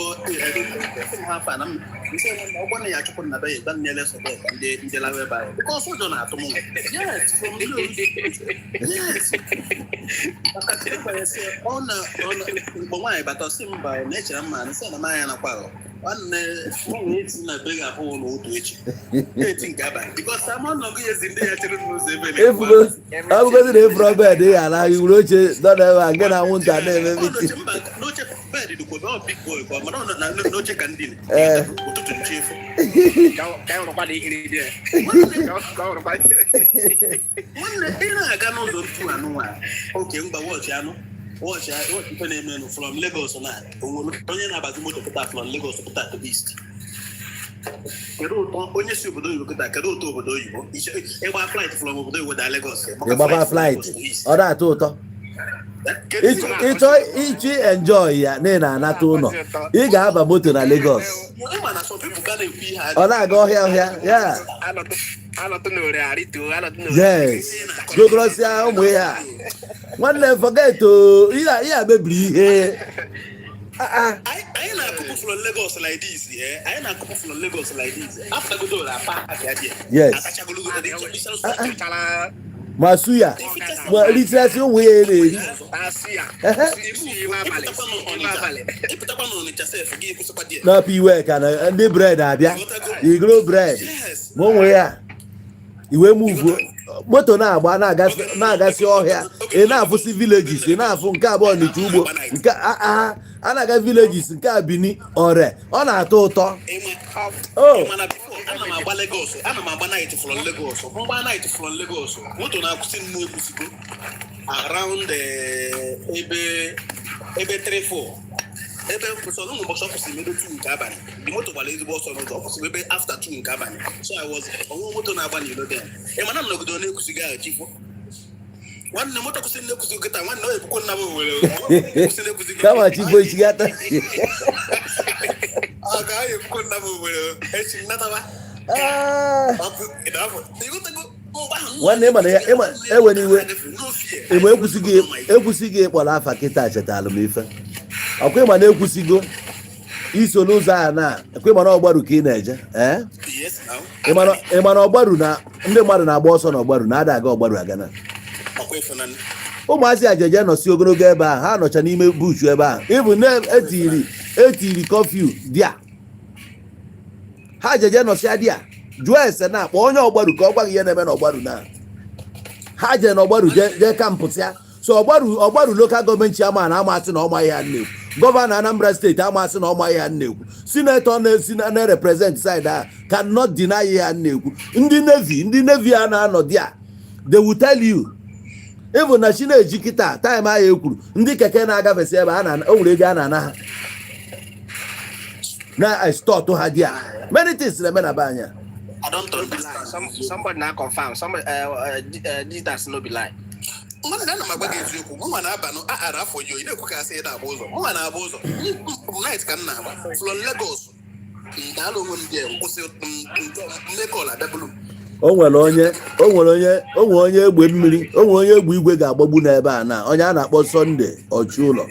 afọ na m nsị na ọgwa na ya achụpụ na be ya gba nne lesọ ka ndị lawa ebe ahụ, because ụjọ na-atụ m. Yes, from Nnewi. Yes, maka ka ịgwa ya sị, ọ na mgbe nwaanyị bata, sị mba, na-echere mma nsị na m anya nakwa ahụ nwanne m na-eti na be gị ahụ ụlọ otu echi eti nke abalị, because ama nọgụ ya ezi ndị ya chere n'ụzọ ebe na-ekwu. Efugo ọbụgozi na efuro bed, ị ga-ala iwere oche nọ n'ebe a nke na anwụnta na-eme Ọ meeting. n'oche, mba, n'oche bed dịkwa ebe ọ big boy ka ọ mana ọ nọ n'oche ka ndị ụtụtụ nche efu. Ka ọ na ihiri dị. Ka ọ rụkwa. Nwanne, ị na-aga n'ụzọ ntu anụnwa oke mgba, wọchị anụ, wọchị ife na-emenụ from Lagos na onwere onye na-abazi moto pụta from Lagos pụta to East. Kedu ụtọ onye si obodo oyibo kịta? Kedu ụtọ obodo oyibo? Ịgba flight from obodo oyibo da Lagos, ịgbaba flight from Lagos to East. Ọ na-atọ ụtọ. Kedu Ịchọ ịchị enjoy ya na ị na-anata ụlọ, ị ga-aba moto na Lagos. Ịma na some people ga na-ekwu ihe a. Ọ na-aga ọhịa ọhịa ya. Anọtụ n'ore arịtuo, anọtụ n'ore. Yes, gogorosia ụmụ ihe a, nwanne, forget o, ihe a mebiri ihe. Ah, ah. Anyị na-akụpụ from Lagos like this, eh? Anyị na-akụpụ from Lagos like this after godo na park ya dị. Atachagologo Chara. Ma suya, ma richasị ụmụ ihe na-eri. Asị ya. Ehe. Si ime abalị, ime abalị. Ịpụtakwa n'Ọnịcha sef, gị kwụsịkwa dị. N'ọpụ iwe ka na ndị bread abịa, igro bread ma ụmụ ya iwe muvuo moto na-agba na-agasị ọhịa, ị na-afụsị villages, ị na-afụ nke abụọ Ọnịcha ugbo nke a a na-aga villages nke a Bini ore, ọ na-atọ ụtọ. Oh. Mana before, ana m agba Lagos, ana m agba night from Lagos, mgba night from Lagos, moto na-akwụsị m ekwusigo around ebe 3 4 ebe kwụsị ụmụ ụbọchị. Ọ kwụsịrị m ebe 2 nke abalị. The moto gbara ezigbo ọsọ n'ụzọ, ọ kwụsịrị ebe after 2 nke abalị. So I was onwe moto na-agba n'ilo then. Ị mana m nọgidere na-ekwusigo ahụ chifo. Nwanne, moto kwụsịrị na-ekwusigo kịta, nwanne, ọ ebukwo nna m were kwụsị na-ekwusigo. Kama chifo ichigata. Ọ ga-ahụ ebukwo nna m were echi nnatawa. Ah. Nwanne, ịma na ya ịma ewe n'iwe ịma ekwusighị ịkpọrọ afa kịta. Chetalụ m ife ọkwa ịma na ekwusigo iso n'ụzọ a na ekwe ịma na ọgbaru ka ị na-eje, ee. Yes, now. Ịma na ọgbaru na ndị mmadụ na-agba ọsọ na ọgbaru na ada aga ọgbaru aga na Ọkwa ịfụnanya. Ụmụazị ajeje nọsi ogologo ebe ahụ, ha nọcha n'ime bush ebe ahụ, ịbụ na etiri curfew dia, ha jeje nọsịa dia, jụọ ese na akpọ onye ọgbaru ka ọ gwa gị ihe na-eme n'ọgbaru na ha jee n'ọgbaru jee campụsịa. So ọgbaru local government chairman amasị na ọma ihe a na-ekwu, governor Anambra State amasị na ọma ihe a na-ekwu, senator na-esi na-represent side a cannot deny ihe a na-ekwu. Ndị navy a na-anọ dia, they will tell you. Even na chineji kịta time ahụ ekwuru ndị keke na-agafesi ebe a na o nwere ego a na-ana ha na extort ha dia. Many things na-eme na be anyị a. I don't No be lie. understand. Somebody now confirm. Somebody, Jesus, no be lie. Nwanne, ana m agba gị eziokwu. Mụnwa na-aba ara afọ yo, ị na-ekwu ka asị ị na-agba ụzọ. Mụnwa na-agba ụzọ night ka m na-agba from Lagos, ndala onwe m dị nkwụsị mmekọl abịabulu. O nwere onye o nwere onye egbe mmiri, o nwere onye egbe igwe ga-agbagbu n'ebe a na onye a na-akpọ Sunday Ọchụụlọ.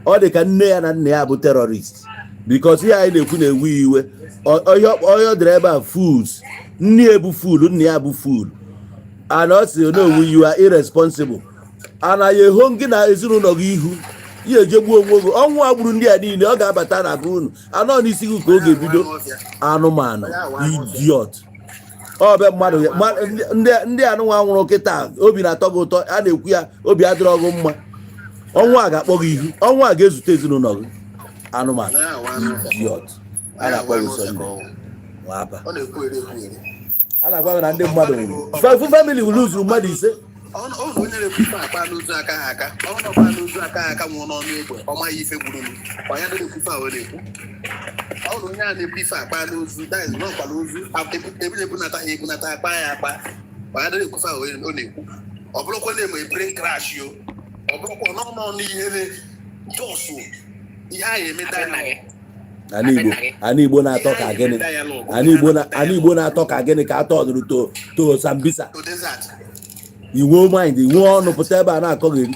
Ọ dị ka nne ya na nna ya bụ terrorist, because ihe anyị na-ekwu na-ewe iwe. Onye ọ dịrị ebe a fools, nne ya bụ fool, nna ya bụ fool, and ọ sị n'owu, you are irresponsible. Anaghị eho gị na ezinụlọ gị ihu ihe ejegbuo onwe gị. Ọnwụ a gburu ndị a niile, ọ ga-abata na be unu anọ n'isi gị ka ọ ga-ebido. Anụmanụ, idiot. Ọ be mmadụ ndị anụnwa nwụrụ kịta, obi na-atọ gị ụtọ a na-ekwu ya, obi adịrọ gị mma. Ọnwụ a ga-akpọ gị ihu, ọnwụ a ga-ezute ezinụlọ gị. Anụmanụ, idiot. A na-akpọ gị Sunday Nwapa. Ọ na-ekwu eri ekwu eri. A na-agwa gị na ndị mmadụ nwụrụ, family luzuru mmadụ 5. Ọ na onye na-ekwu ife akpa n'ozu aka ha aka, ọ na ọkpa n'ozu aka ha aka nwụrụ n'ọnụ egbe, ọ maghị ife gburu m. Ọ ya na-ekwu ife a, ọ na-ekwu ọ na onye a na-ekwu ife akpa n'ozu that is n'ọkwara ozu ebunata ha ebunata akpa ya akpa. Ọ ya na-ekwu ife a, ọ na-ekwu ọ bụrụkwa na-eme plane crash yo, ọ bụrụkwa n'ọnụ ọnụ ihe na jos ihe a ya emeta. Abịa na gị. Ana Igbo, ana Igbo na-atọ ka gịnị? Ana Igbo na ana Igbo na-atọ ka gịnị ka atọ ọdụrụ to Sambisa? To desert. Inwe mind, inwe ọnụ, pụta ebe a na-akọgheri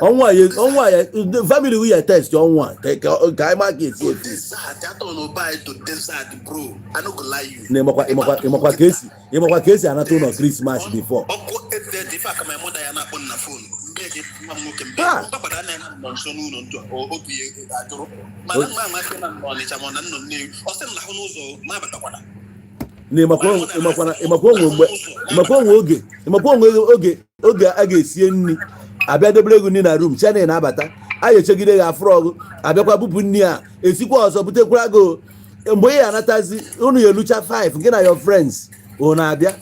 ọnwa ya, ọnwa ya family wi ya test ọnwa ka anyị ma ka esi To efi. desert. Atọ n'ụba anyị to desert, bro. I no go lie you. Na ịmakwa ka esi anata ụlọ Christmas before. Ọkụ 8:30, ife aka my mother ya na-akpọ m na phone mgbe eji nwa m nwoke mbe Ha! mkpakpado anaghị na nọ nso n'ụlọ ndụ a, obi ya ajụrụ mana mgbe amasị na nọ Ọnịcha ma ọ na nnọ Nnewi, ọ sị m lahụ n'ụzọ ma abatakwana. Na ịmakwa onwe mgbe, ịmakwa onwe oge, ịmakwa onwe oge a ga-esie nri, abịa debere ego nri na room chena na-abata, a ga-echegide gị afụrụ ọgụ, abịakwa bupụ nri a, esikwa ọzọ butekwara gị o. Mgbe ị anatazi unu ya elucha 5, gị na your friends unu abịa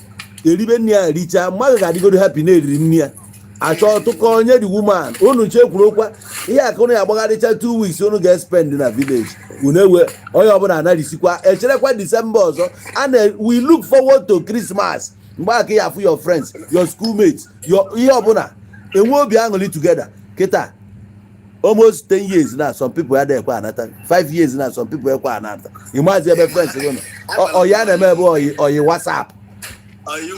eribe nri a, richaa, mmadụ ga-adịgodo happy na eriri nri ya, achọ tụkọ onye dị woman unu chekwuru okwa ihe aka unu ya agbagharịcha 2 weeks unu ga-espend na village unu, ewe onye ọbụla anarisikwa echerekwa December ọzọ. A na we look forward to Christmas mgbe aka ya afụ your friends, your schoolmates, your ihe ọbụla, enwe obi aṅụrị together. Kịta almost 10 years na some people adịghị anata, 5 years na some people ekwe anata. Ịmazi ebe friends gị nọ? Ọyị a na-eme ebe ọyị ọyị WhatsApp. Ọyị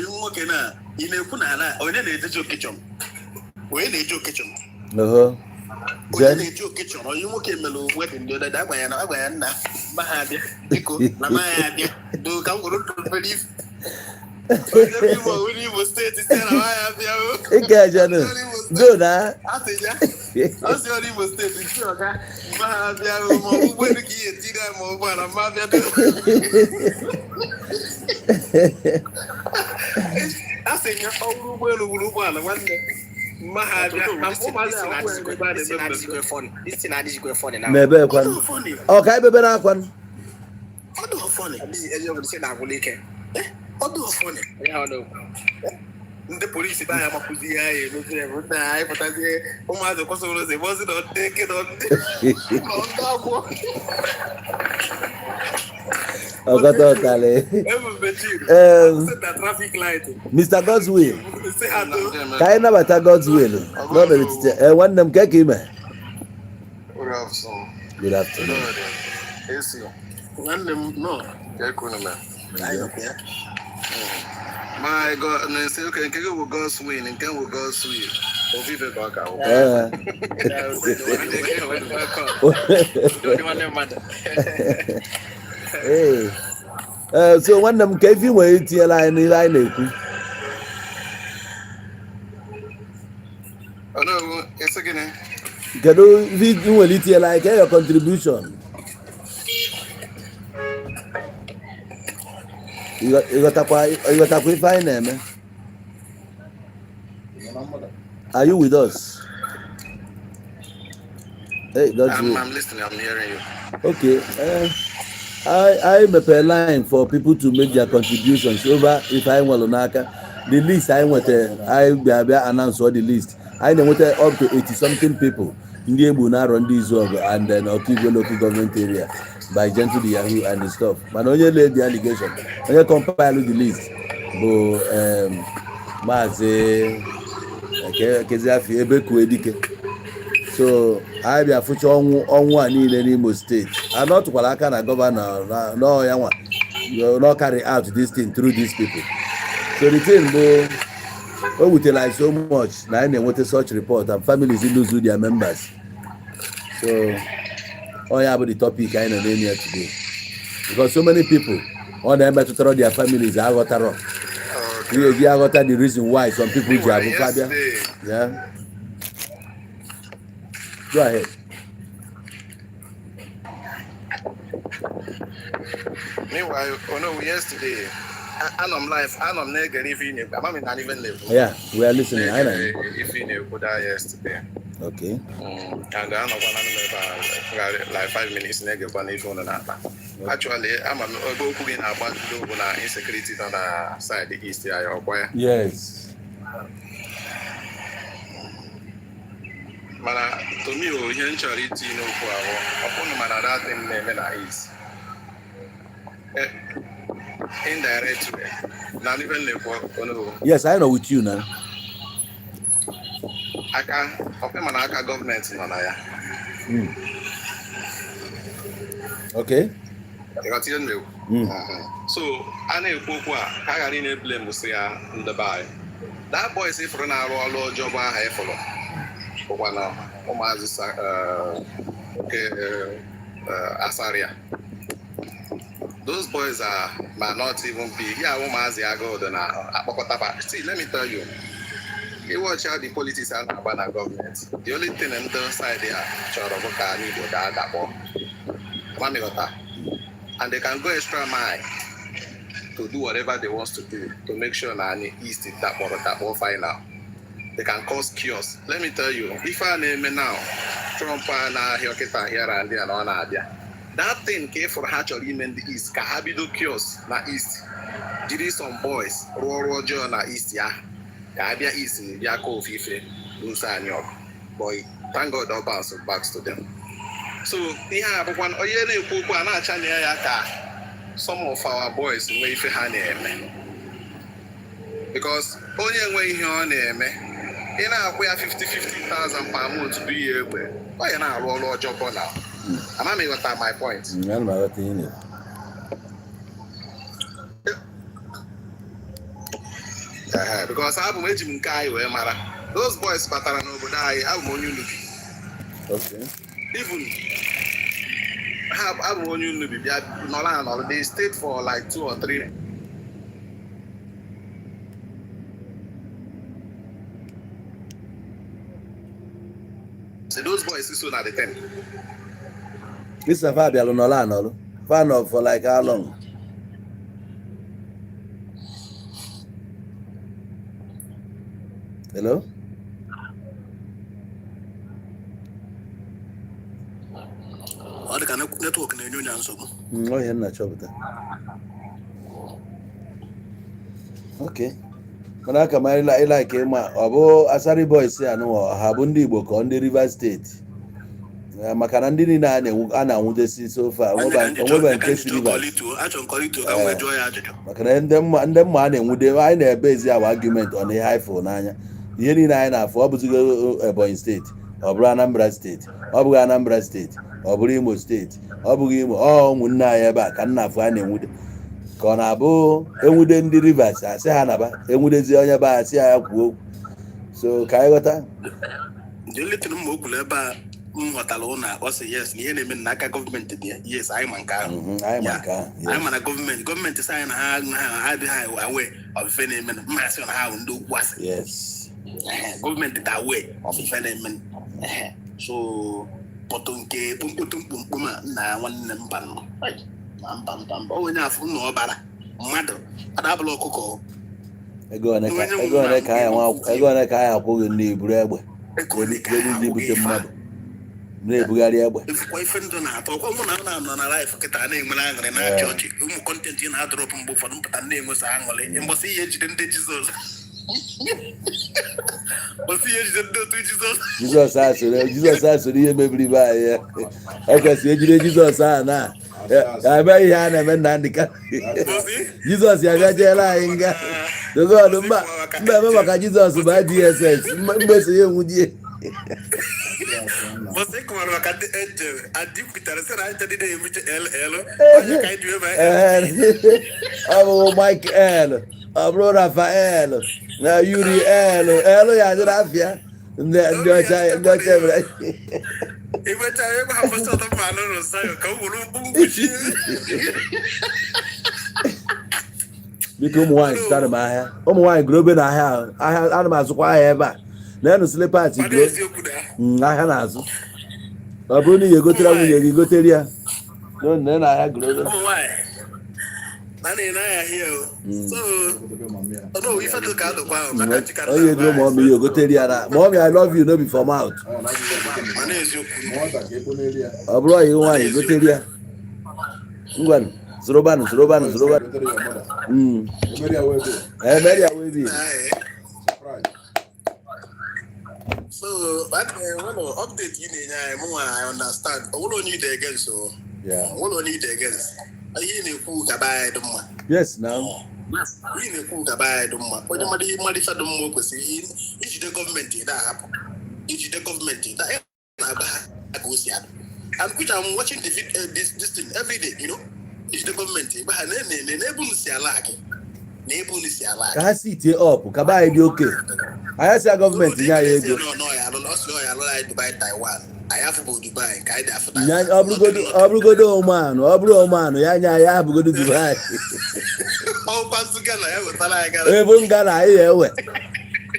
nwoke na ị na-ekwu na ala onye na-ejeji okechọm, onye na-eji okechọm, onye Jen. na-eji okechọm. Ọyị nwoke mere wedding dị ọdada, agwa ya na agwa ya nna ma ha abịa, biko na ma ya abịa do ka m gwere ndụ ife onye Imo, onye Imo Steeti si na ma ya abịa o. Ike ejenu go na. Asị ya, ọ sị ọrụ Imo Steeti si ọga ma ha abịa o, ma ọ bụ ụgbọelu ka ihe etiri ya, ma ụgbọala ma abịa do. A sị ya ọrụ ụgbọelu wuru ụgbọala nwanne mma ha abịa na ụmụazị a ụgbọelu ebe a na-eme mmemme. This thing adịghịzikwa funny now. Na ebe kwanụ? Ọ dị funny. Ọ ka ebebe na akwanụ? Ọ dị funny. Eziokwu, this thing na-agwụla ike. Ọ dị funny. Onye ahụ na-ekwu. Ndị polisi be anyị amakwụzi ihe anyị emezi ya bụ na anyị pụtazie ụmụazị kwụsịrị ụzọ ebe ozi na ndị eke na ndị agwọ. Ọkọta ọkalị. Ebube chiri sị na traffic light. Mr. Godswill. Si ha do. Ka anyị nabata Godswill n'ọ n'etiti. Ee, nwanne m, ke ka ime? Good afternoon. Good afternoon. AC, Nwanne m nọ. ka unu mere? Anyị nọkwa ya. My God, na-esi oke nke gị bụ God's will, nke m bụ God's will. Ofufe ka ọ ka wụ. Ee. Udo dị, nwanne mmadụ. Ee. Ee, so nwanne m, ka ife ị nwere itinyela anyị n'ihe anyị na-ekwu? Onowu, esi gịnị? Kedu ife ị nwere itinyela anyị ka your contribution? Ịghọtakwa ife anyị na-eme? Are you with us? Hey, God's I'm, will. I'm listening, I'm hearing you. Okay. I mepere line for people to make their contributions over if anyị nwere n'aka the list anyị nweta, anyị bịa bịa announce all the list anyị na-enweta, up to 80 something people ndị egbu na-arọ ndị Izuogu and then Okigwe Local Government Area by Gentle the Yahoo and the stuff. Mana onye lay the allegation, onye compile the list bụ Maazị Keziafi Ebekue Dike. So anyị bịa fụcha ọnwụ a niile n'Imo Steeti, anọ tụkwara aka na governor nọ ya nwa no carry out this thing through these people. So the thing bụ o wutere anyị so much na anyị na-enweta such report and families lose their members. So ọ ya bụ the topic anyị nọ n'elu ya today, because so many people ọ na-emetụtara their families aghọtarọ ihe eji aghọta the reason why some people ji abụ fabia. Yesterday, Yeah, go ahead. Meanwhile, Onowu, yesterday, anọ m live, anọ m na-egere ife ị na-ekwu, ama m na even na-ekwu. Yeah, we are listening. Anyị na Na-egere ife ị na-ekwu that yesterday. And anọkwana m ebe a like 5 minutes na-egekwa n'ife unu na-akpa. Actually, ama m ebe okwu gị na-agba bụ na insecurity nọ na side east anyị, ọkwa ya? Yes. Mana to me o, ihe m chọrọ itinye n'okwu ahụ, ọkwụnụ mana that thing na-eme na east. Indirect way. Na ife m na-ekwu, Onowu? Yes, I know with you now. Aka ọkwa mana aka gọọmenti nọ na ya. Okay. Ịghọta ihe m na-ekwu? So a na-ekwu okwu a ka a ghara ị na-eblame sị ya ndị be anyị. That boys ịfụrụ na-arụ ọrụ ọjọọ bụ aha ịfụrụ bụkwa na ụmụazị nke Asaria. Those boys are might not even be ya ụmụazị agụụ dị na akpọkọtaba. See, let me tell you, you watch how the politics a na-agba na gọọmenti. The only thing ndị side a chọrọ bụ ka anyị Igbo daa dakpọ. Mamịghọta. And they can go extra mile to do whatever they want to do to make sure na anyị East dakpọrọ dakpọ final. They can cause chaos. Let me tell you, ife a na-eme now, Trump a na-ahịa kịta ahịara ndị a na ọ na-abịa. That thing ka ịfụrụ ha chọrọ ime ndị East ka ha bido chaos na East. Jiri some boys rụọ ọrụ ọjọọ na East ya ka ha bịa East bịa kọọ ofu ife n'ụzọ anyị ọgụ. But thank God all bounce back to them. So ihe a bụkwa onye na-ekwu okwu a na-acha na ya ka some of our boys nwee ife ha na-eme. Because onye nwe ihe ọ na-eme, ị na-akwụ ya 50-50,000 per month bụ ihe egbe, ọ ya na-arụ ọrụ ọjọọ bụ na. Ama m ịghọta my point. Ana m aghọta ihe ị na-ekwu. Because abụ m eji m nke anyị wee mara. Those boys batara n'obodo anyị, abụ m onye Unubi. Okay. Even ha abụ m onye Unubi bịa nọrọ anọrọ. They stayed for like 2 or 3. So those boys so na the 10. Mr. Fabian nọrọ anọrọ. Fa nọ for like how long? Hello? Ọ dị ka network na-enye onye nsogbu. Ọ ihe m na-achọpụta. Okay. Mana aka m ịla ka ịma ọ bụ Asari Boys anụnwa ha bụ ndị Igbo ka ọ ndị Rivers steeti. Maka na ndị niile a na-anwụdesi so far onweba nke si Rivers. Achọ nkọlituo ka m wee jụọ ya ajụjụ. Maka na ndị mma a na-enwude anyị na-ebe ezi awa argument ọ na ihe anyị fụrụ n'anya. Ihe niile anyị na-afụ ọ bụzigo Ebonyi steeti, ọ bụrụ Anambra steeti, ọ bụghị Anambra steeti, ọ bụrụ Imo steeti, ọ bụghị Imo, ọ ụmụnne anyị ebe a ka nna afụ a na-enwude. Ka ọ na-abụ enwude ndị Rivers asị ha naba, enwudezi onye be asị ya kwuo okwu. So ka anyị ghọta. The only thing m o kwuru ebe a m ghọtara ụna ọ sị yes na ihe na-eme n'aka gọọmenti dị ya. Yes, anyị ma nke ahụ. Anyị ma nke ahụ. Anyị ma na gọọmenti sị anyị na ha adịghị aware of ife na-eme. Mma sị na ha bụ ndị okwu asị. Yes. Gọọmenti dị aware of ife na-eme. So pọtụ nke kpụmkpụtụ mkpụmkpụ a nna nwanne mba nọ. Mba mba mba onye afụ na ọbara mmadụ adabụla ọkụkọ. Ego one ka anyị akwụghị ndị iburu egbe. Ndị bute mmadụ na-ebugharị egbe. Ifụkwa ife ndụ na-atọ ọkwa mụ na m na-anọ na laịf kịta na-enwere aṅụrị na-achị ọchị. Ụmụ content na-adrop mgbe ụfọdụ mpụta na-enwesa aṅụrị. Mbọsị ihe ejide ndị Jizọs. Mbọsị ihe ejide ndị otu Jizọs. Jizọs asoro ihe mebiri be anyị ya. E kwesịrị ejide Jizọs ahụ na ebe ihe a na-eme Nnamdị Kanu. Jizọs ya bịa jeere anyị nga. Dogọdụ mba eme maka Jizọs bụ DSS mgbe ya enwudie. Mbọsị kọwara maka ndị angel adị kwutere sị na angel dị na-ebuche LL. Ọ bụ Michael, ọ bụrụ Rafael na Uriel, elu ya adịrị afịa ndị ọcha mere. Imecha ego ha kwụsị ọtọ mma n'ụlọ sayo ka o were mkpuchi. Biko ụmụ nwaanyị zụtara m ahịa. Ụmụ nwaanyị gorobe na ahịa ahịa ana m azụkwa ahịa ebe a. Na-enu slippers goro ahịa na-azụ. Ọ bụrụ na ị ga-egotere nwunye gị gotere ya. Na ahịa gorobe. Ụmụ nwaanyị Onye ego ma ọmị ya ogotere ya na ma ọmị I love you no be for mouth. Ọ bụrụ ọyị nwaanyị gotere ya. Ngwanụ zụrụbanụ zụrụbanụ zụrụbanụ. Emeri ya wee bi. So update ị na-enye anyị mụ nwa I understand. Ọ nwere onye ide against o. Ọ nwere onye ide against. Ihe ị na-ekwu ka be anyị dị mma. Yes now. Ihe ị na-ekwu ka be anyị dị mma. Onye mmadụ mmadụ ife dị mma o kwesịrị ijide gọọmenti ịda ahapụ. Ijide gọọmenti ịda na-agba ha ka o si adị. And which I'm watching this thing every day. Ijide gọọmenti gba ha na ebe unu si ala akị, na ebe unu si ala Ka akị. Ha si tie up ka be anyị dị oke anyị si ya gọọmenti nye anyị ego. Ọ sị ọ ya alụrụ anyị Dubai, Taiwan. Anyị afụbụ Dubai ka anyị dị afụ. Nye anyị- ọ bụrụgodo Oman, ọ bụrụ Oman ya nye anyị, abụgodo Dubai. Ọkwa nzu Ghana ya wetara anyị Ghana. Ebe Ghana anyị ga-ewe,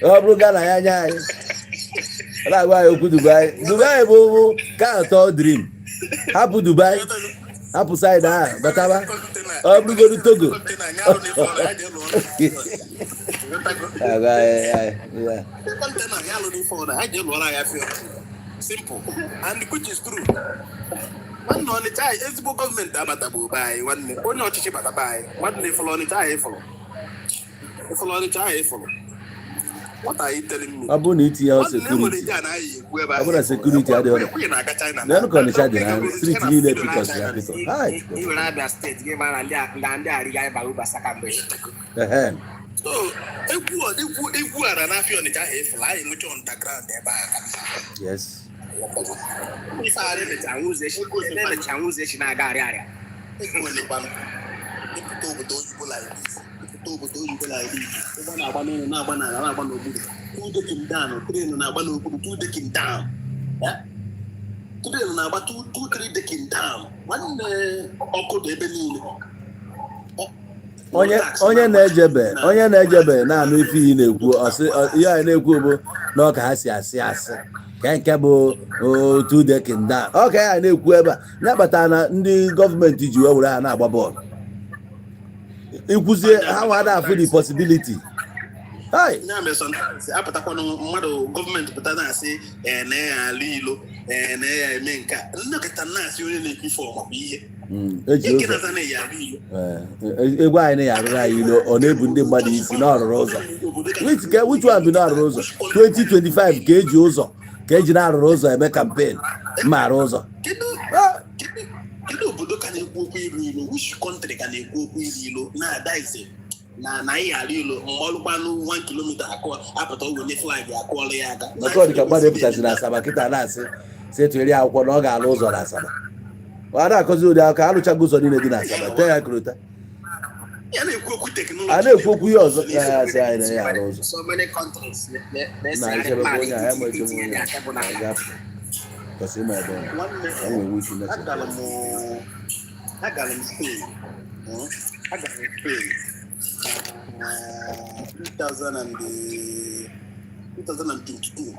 ọ bụrụ Ghana ya nye anyị, ọ na-agwa anyị okwu Dubai. Dubai bụ ka atọ dream. Hapụ Dubai, hapụ side ahụ bataba, ọ bụrụgodo Togo. Container, anyị alụ n'ife ọrụ, anyị jee lụọ ọrụ. Agwa anyị, ya. Container, anyị alụ n'ife ọrụ, anyị jee lụọrọ anyị afịa. Simple and which is true. Nwanne, Ọnịcha anyị, ezigbo gọọmenti abatagbu be anyị. Nwanne, onye ọchịchị bataba anyị, nwanne, ịfụlụ Ọnịcha anyị, ịfụlụ Ọnịcha anyị, ịfụlụ. What are you telling me? Ọ bụrụ na itinye Nwanne, enwere security ije a na-ayị ekwu ebe Ọ bụrụ na security adịghị. Ekwenye na-aga China. N'elu ka Ọnịcha dị na street niile pịtọsịrị apịtọ. Hai! Ị were Abia Steeti, gị mara na ndị ariga anyị bara uru asaka mgbe. Ehe. So egwu ara n'afịa Ọnịcha ahụ ịfụlụ, anyị nwụcha underground ebe ahụ. Ife ara Ebe emecha nwụzọ echi na-aga arịa arịa. Egwu olekwanụ ịpụta obodo oyibo like this, ịpụta obodo oyibo like this, ụgbọ na-agba n'elu, na-agba n'ala, na-agba n'okpuru, two decking down, train na-agba n'okpuru, two decking down. Eh? Train na-agba two, two, three decking down. Nwanne, ọkụ dị ebe niile. Onye na-ejebe na-anụ ife iyi na-ekwu, ọsị ihe anyị na-ekwu bụ na ọ ka ha si asị asị ka nke bụ otu decking down, ọ ka ya na-ekwu ebe a ya kpatara na ndị gọọmenti ji wee were ha na-agba bọọlụ ikwuzie ha nwa na-afụ the possibility. Hai! Ya mere sometimes apụtakwanụ mmadụ, gọọmenti pụta na-asị ee na ya ala ilo, ee na ya eme nke a, nnọkịta na-asị onye na-ekwu ife ọmakwa ihe. Eji ụzọ Ike na ya ala ilo. Ee, egwu anyị na-arụrụ anyị ilo, ọ na-ebu ndị mmadụ isi na ọrụrụ ụzọ. Which one bụ na arụrụ ụzọ 2025 ka eji ụzọ ka eji na-arụrụ ụzọ eme campaign mma arụ ụzọ? Kedu Ah! kedu obodo ka na-ekwu okwu iru ilo? Which country ka na-ekwu okwu iru ilo na-ada ise na anyị ghara ilo mgbe ọlụkwanụ 1 kilometer akụ apụta owenye flag akụọla ya aka? Maka ọ dị ka mmadụ epụtasị na Asaba kịta na-asị si etụnyere ya akwụkwọ na ọ ga-alụ ụzọ na Asaba. Ọ na-akọzi ụdị akụkọ alụchago ụzọ niile dị na Asaba, tee ya korota. Ya na-ekwu okwu technology. A na-ekwu okwu ihe ọzọ ya asị anyị na ya arụ ụzọ. So many countries Na na-esegharị echebekwa plan onye a ya ma echebe itinye onye ndị a aka bụ n'ala. agafe kwesịrị ịma ebe ọ nọ. Nwanne, Ya nwere ike network. Agara m Spain. Agara m Spain 2000 and 2022.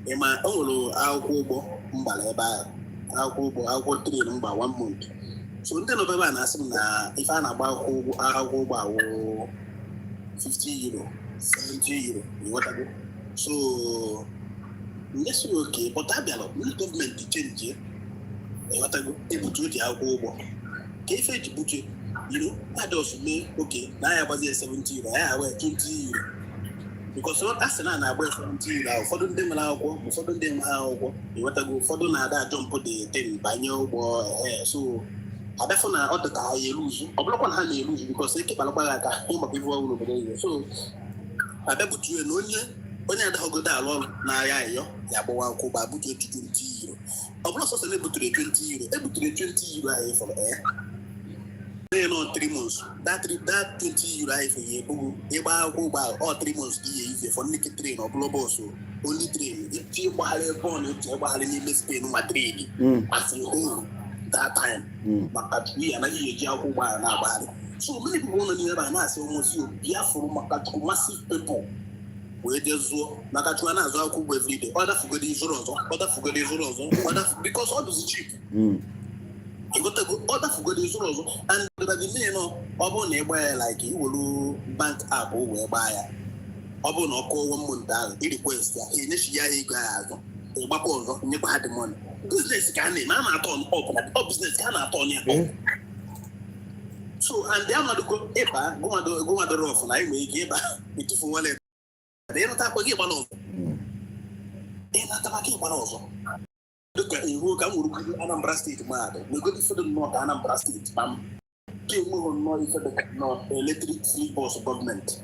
Ị ma o nwere akwụkwọ ụgbọ mgbara ebe ahụ, akwụkwọ ụgbọ, akwụkwọ train mgba one month. So ndị nọ ebe a na-asị m na ife a na-agba akwụkwọ ụgbọ awụ €50, €70, ịghọtago? So ndị si oke pụta bịara ndị gọọmenti change, ịghọtago, ebutu oji akwụkwọ ụgbọ ka ife eji buche adọs mee oke na ya agbazi ya €70, ya agba ya €20, because a sị na a na-agba ya €70 ahụ, ụfọdụ ndị nwere akwụkwọ, ụfọdụ ndị enweghị akwụkwọ, ịghọtago, ụfọdụ na-ada a-jump the thing banye ụgbọ. Ee, so abịafụ na ọ dị ka ha ya eluzu, ọ bụrụkwa na ha na-eluzu because ekekpalakwa ya aka ịmaka ife ọhụrụ obodo oyibo. So abịa butuo na onye adaghọgodo alụ ọrụ na-arịa ayọ ya agbawa akwụkwọ ụgbọ abutuo €20. Ọ bụrụ sọsọ na ebutere €20, ebutere €20 ahụ ịfọrọ ee nọ 3 months, that €20 ahụ ifo ya ebugu ịgba akwụkwọ ụgbọ ahụ ọ 3 months ka ihe ize for nneke train, ọ bụla bus, only train iti ịgbagharị ebe ọ na-eji ịgbagharị n'ime Spain, Madrid as a whole that time, maka chukwu ya anaghị eji akwụkwọ ụgbọ ahụ na-agbagharị. So many people nọ n'ime ebe a na-asị ụmụsi Biafra maka chukwu, massive people wee jee zụọ maka chukwu a na-azụ akwụkwọ ụgbọ everyday. Ọ dafugoro ịzụrụ ọzọ, ọ dafugoro ịzụrụ ọzọ, ọ dafu because ọ dụzi cheap. Ịgotego, ọ dafugoro ịzụrụ ọzọ. And by the main, ọ bụrụ na ị gbaa ya like iwelu bank app wee gbaa ya, ọ bụrụ na ọ kụọ one month ahụ i request ya, enyechi ya ego ya azụ, ịgbakwa ọzọ, nyekwa ha the money. Business ka a na-eme, a na-atọ up na ọ business ka a na-atọ ya up. So and amadugo ịba gụnwado rọf na ị nwere ike ịba etufu wallet, ịnata akwa gị gbara ọzọ, ịnatakwa gị gbara ọzọ. Dịka ihuo ka m nwere Anambra Steeti mahadum megodi ife dị nnọọ ka Anambra Steeti kpam ka enweghị nnọọ ife dị ka nnọọ electric free bus gọọmenti.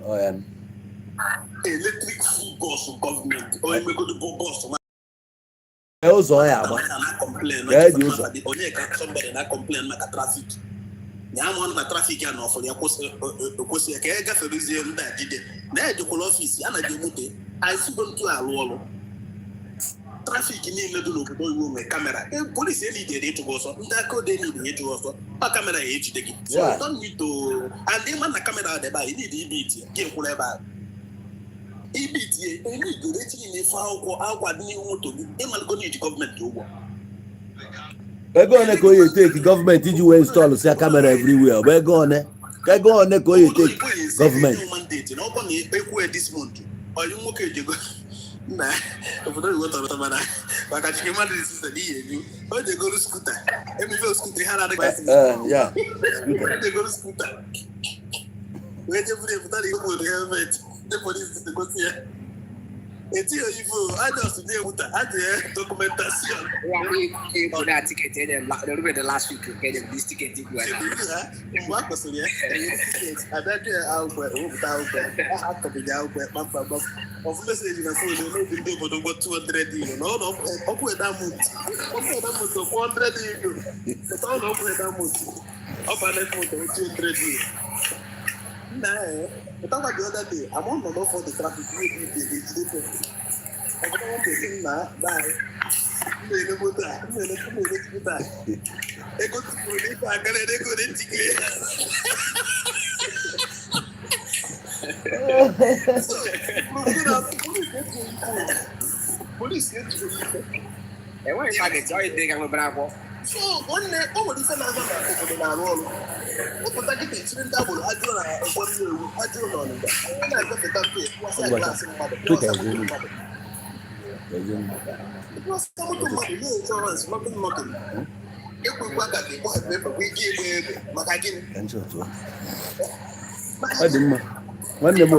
Ọ ya. Electric free bus gọọmenti, o emegodo bus. Ụzọ ọ ya agba. Ka eji ụzọ. Onye ka somebody na complain maka traffic ya ama ọnụ na traffic ya na ọfụrụ ya kwụsị ya ka e gaferezie ndị a jide na ejekwala office ya na je moto anyị sigo ntu alụ ọrụ. Traffic niile dị n'obodo oyibo nwere camera. Polisi elidere ịchụ gị ọsọ, ndị aka ode niile ịchụ gị ọsọ, ọ camera ya ejide gị. So you don't need to, and ịma na camera dị ebe a, you need ibe itie gị kwụrụ ebe a ibe itie enidere echi niile ife akwụkwọ dị n'ihu moto gị, ịmaligo na iji gọọmenti ụgwọ. Ego one ka o yi eteki gọọmenti iji wee install sia camera everywhere? Ọ bụ ego one ka ego one ka o yi eteki gọọmenti? Mandate na ọkwa na ekwu this month, ọyị nwoke ejego na obodo oyibo tọrọ ụtọ, mana maka chike mmadụ dị sista n'ihi eju o jegoro scooter emefe scooter ha na-adịghị. Ee, ya. O jegoro scooter wee jeburu epụta na ikwu helmet, ndị polisi gosi ya etinye ife ajọs dị ewuta adịghị documentation. Ikwu na ticket enye m erube the last week ka enye m this ticket ikwu ya. Ha mgbe a kwụsịrị ya abịa jụ ya akwụkwọ, ewepụta akwụkwọ aha akọbịghị akwụkwọ kpamkpam kpam ọfụ message na phone n'obi ndị obodo ụgwọ 200 euro na ọ na ọkwụ eda mut ọkwụ eda mut 400 euro pụta ọ na ọkwụ eda mut ọ ba next month 200 euro nna ya pụtakwa. The other day ama ọ nọ n'ọfọ the traffic wey dey dey ejide person ọbụna nwoke sị nna bye m na-ele moto a m na-ele moto a ego tụpụrụ n'ife agara ego na-etikiri ya. So, polisi ejiri ife. Enweghị target ọ dị ka nwebere akwụkwọ. So nwanne, o nwere ife na-aga na obodo na-arụ ọrụ ụpụta kịta etiri ndị agboro ha jụrụ na ụgbọ Nnewi, ha jụrụ na Ọnịcha, onye na-agafeta mpe kwụsị glass mmadụ, kwụsị moto mmadụ, kwụsị moto mmadụ nye insurance, nothing, nothing. Ekwekwa ka gị kpọọ ebe bụ ike igbe egbe maka gịnị? Ọ dị mma, nwanne m o.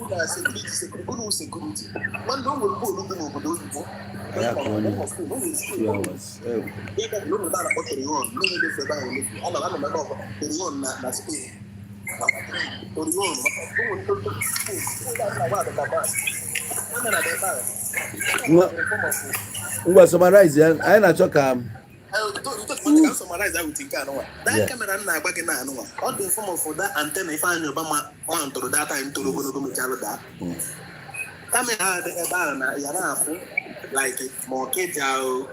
Na security, security, security, nwanne, o nwere bọọlụ dị n'obodo oyibo. Anyị akụ onye 2 hours. Ịga n'obodo a na-akpọ Torrejon, mmiri na-efe ebe ahụ emefu. Ana m ebe ọkwa Torrejon na Spain. Torrejon, maka o nwere Spain, ụlọ a na-agba adịka bas. Ana na ebe ahụ. Ngwa, summarize ya, anyị na-achọ ka Ka summarize ahụ nke anụnwa. That camera m na-agba gị na anụnwa, ọ dị form of that antenna Ifeanyị Ụba ma mountụrụ that time toro ogologo mechalụ daa. Camera ahụ dị ebe ahụ na ya na-afụ like ma Ọkịja o,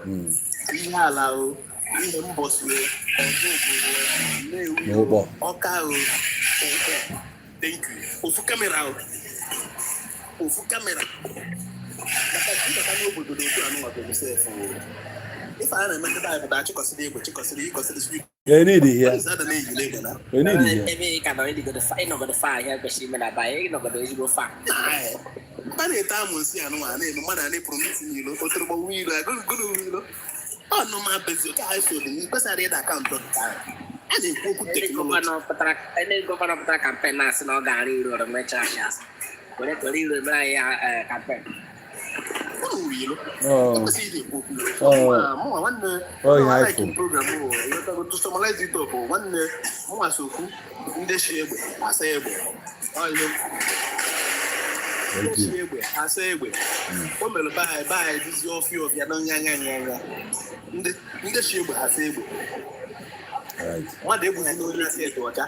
ihe ala o, ihe Mbọsị o, ọzọ obodo Nnewi o, N'Ụkpọ. Ọka o, Ụkpọ. Thank you. Ofu camera o, ofu camera maka ịbata n'obodo n'otu anụnwa bụ sef o. Ife a na-eme ndị be anyị pụta chịkọsịrị egbe, chịkọsịrị ịkọsịrị street. Enidi ya. Police ada na-eyi n'egbe na Enidi ya. Ebe ị ka nọ ịdịgodo fa, ịnọgodo fa ihe kwesịrị ime na ba ịnọgodo ezigbo fa. Mba na-ete amụ nsị anụnwa na-eme mmadụ a na-epromise n'ilo otoro gbawa ilo agụrụ ilo ọ nọ ma bezi ka ha so dị kwesịrị ịda akaụntụ nke ahụ a na-ekwu okwu Ndị technology. Governor pụtara campaign na-asị na ọ ga-arụ iro ọrụ mechaa asị asị were iro emere anyị ya campaign. Ụnụ wuru ilo. Oh. Ekwesịghị ịdị ekwu okwu ilo. Oh. Mụnwa nwanne, Oh, ihe mụnwa like iPhone. program o ịghọtago, to summarize it up, nwanne, mụnwa so okwu ndị shi egbe asa egbe. Ọ ihe Thank ndị you. shi egbe asa egbe o mere be anyị, be anyị dịzi ọfịa ọfịa na nya nya nya nya ndị shi egbe asa egbe. Mmadụ egbuzi n'onye isi ede ọcha.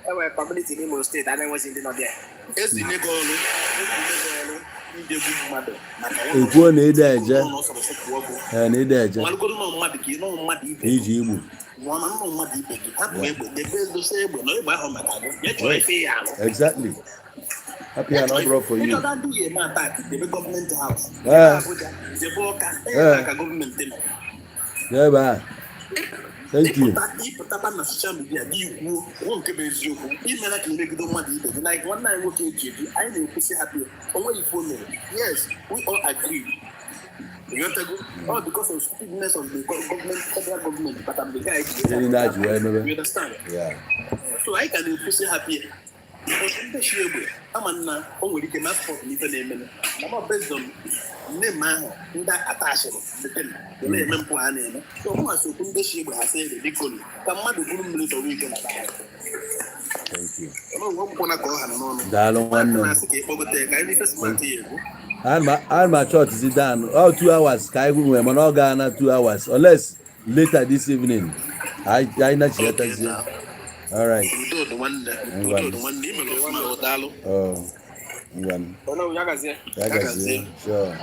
E nwere community n'Imo Steeti a na-enwezi ndị nọ there. Ezi nye gị ọrụ, ezi nye gị ọrụ ndị egbu mmadụ maka Ekwuo na ide eje. ụlọ ọsọrọ sọpụ ọgụ. Ee, na ide eje. Malụgodo nọ mmadụ ka ị nọ mmadụ ibe Na iji igbu. Nwa na nnọ mmadụ ibe gị hapụ egbe debe edosa egbe na egbe ahụ maka gị ya chọrọ ife ya alụ. Exactly, hapụ ya na ọ bụrụ for you. Ịchọta ndị ya eme attack, debe government house. Abuja, debe Ọka ebe ka gọọmenti nọ. N'ebe a, thank you. Ịpụtaba na social media gị kwuo kwuo nke bụ eziokwu imere ka imegide mmadụ ibe gị, like nwanne anyị nwoke eji eji anyị na-ekwusi hapụ ya onweghị ife o mere. Yes, we all agree. Ịghọtago? All because of stupidness of the government, federal government kpatara the guy ji Ihe niile a ji wee mebe. You understand? Yeah. So anyị ka na-ekwusi hapụ ya. Otu ndị chi egbe ama nna o nwere ike na sport n'ife na-eme mana based on nne m ahụ ndị atachịrị the na-eme mpụ ha na-eme. So mụ asị okwu ndị chi egbe ha sị egbe biko ka mmadụ buru mmiri tọrọ ike na be anyị. Thank you. Ọgwụkwana ka ọ ha nọ n'ọnụ. Daalụ nwanne m. Na-asị ka ịkpọgote ya ka anyị n'ife smart ya egwu. Ana m achọ ọtịzi dan ọ 2 hours ka anyị nwere, mana ọ gaa na 2 hours unless later this evening anyị nachighatazie. All right. Udo dị nwanne. Ngwa. Udo dị nwanne, i mere ọfụma, daalụ. Oh, ngwa. Ọnụ ya gazie. Ya gazie. Sure.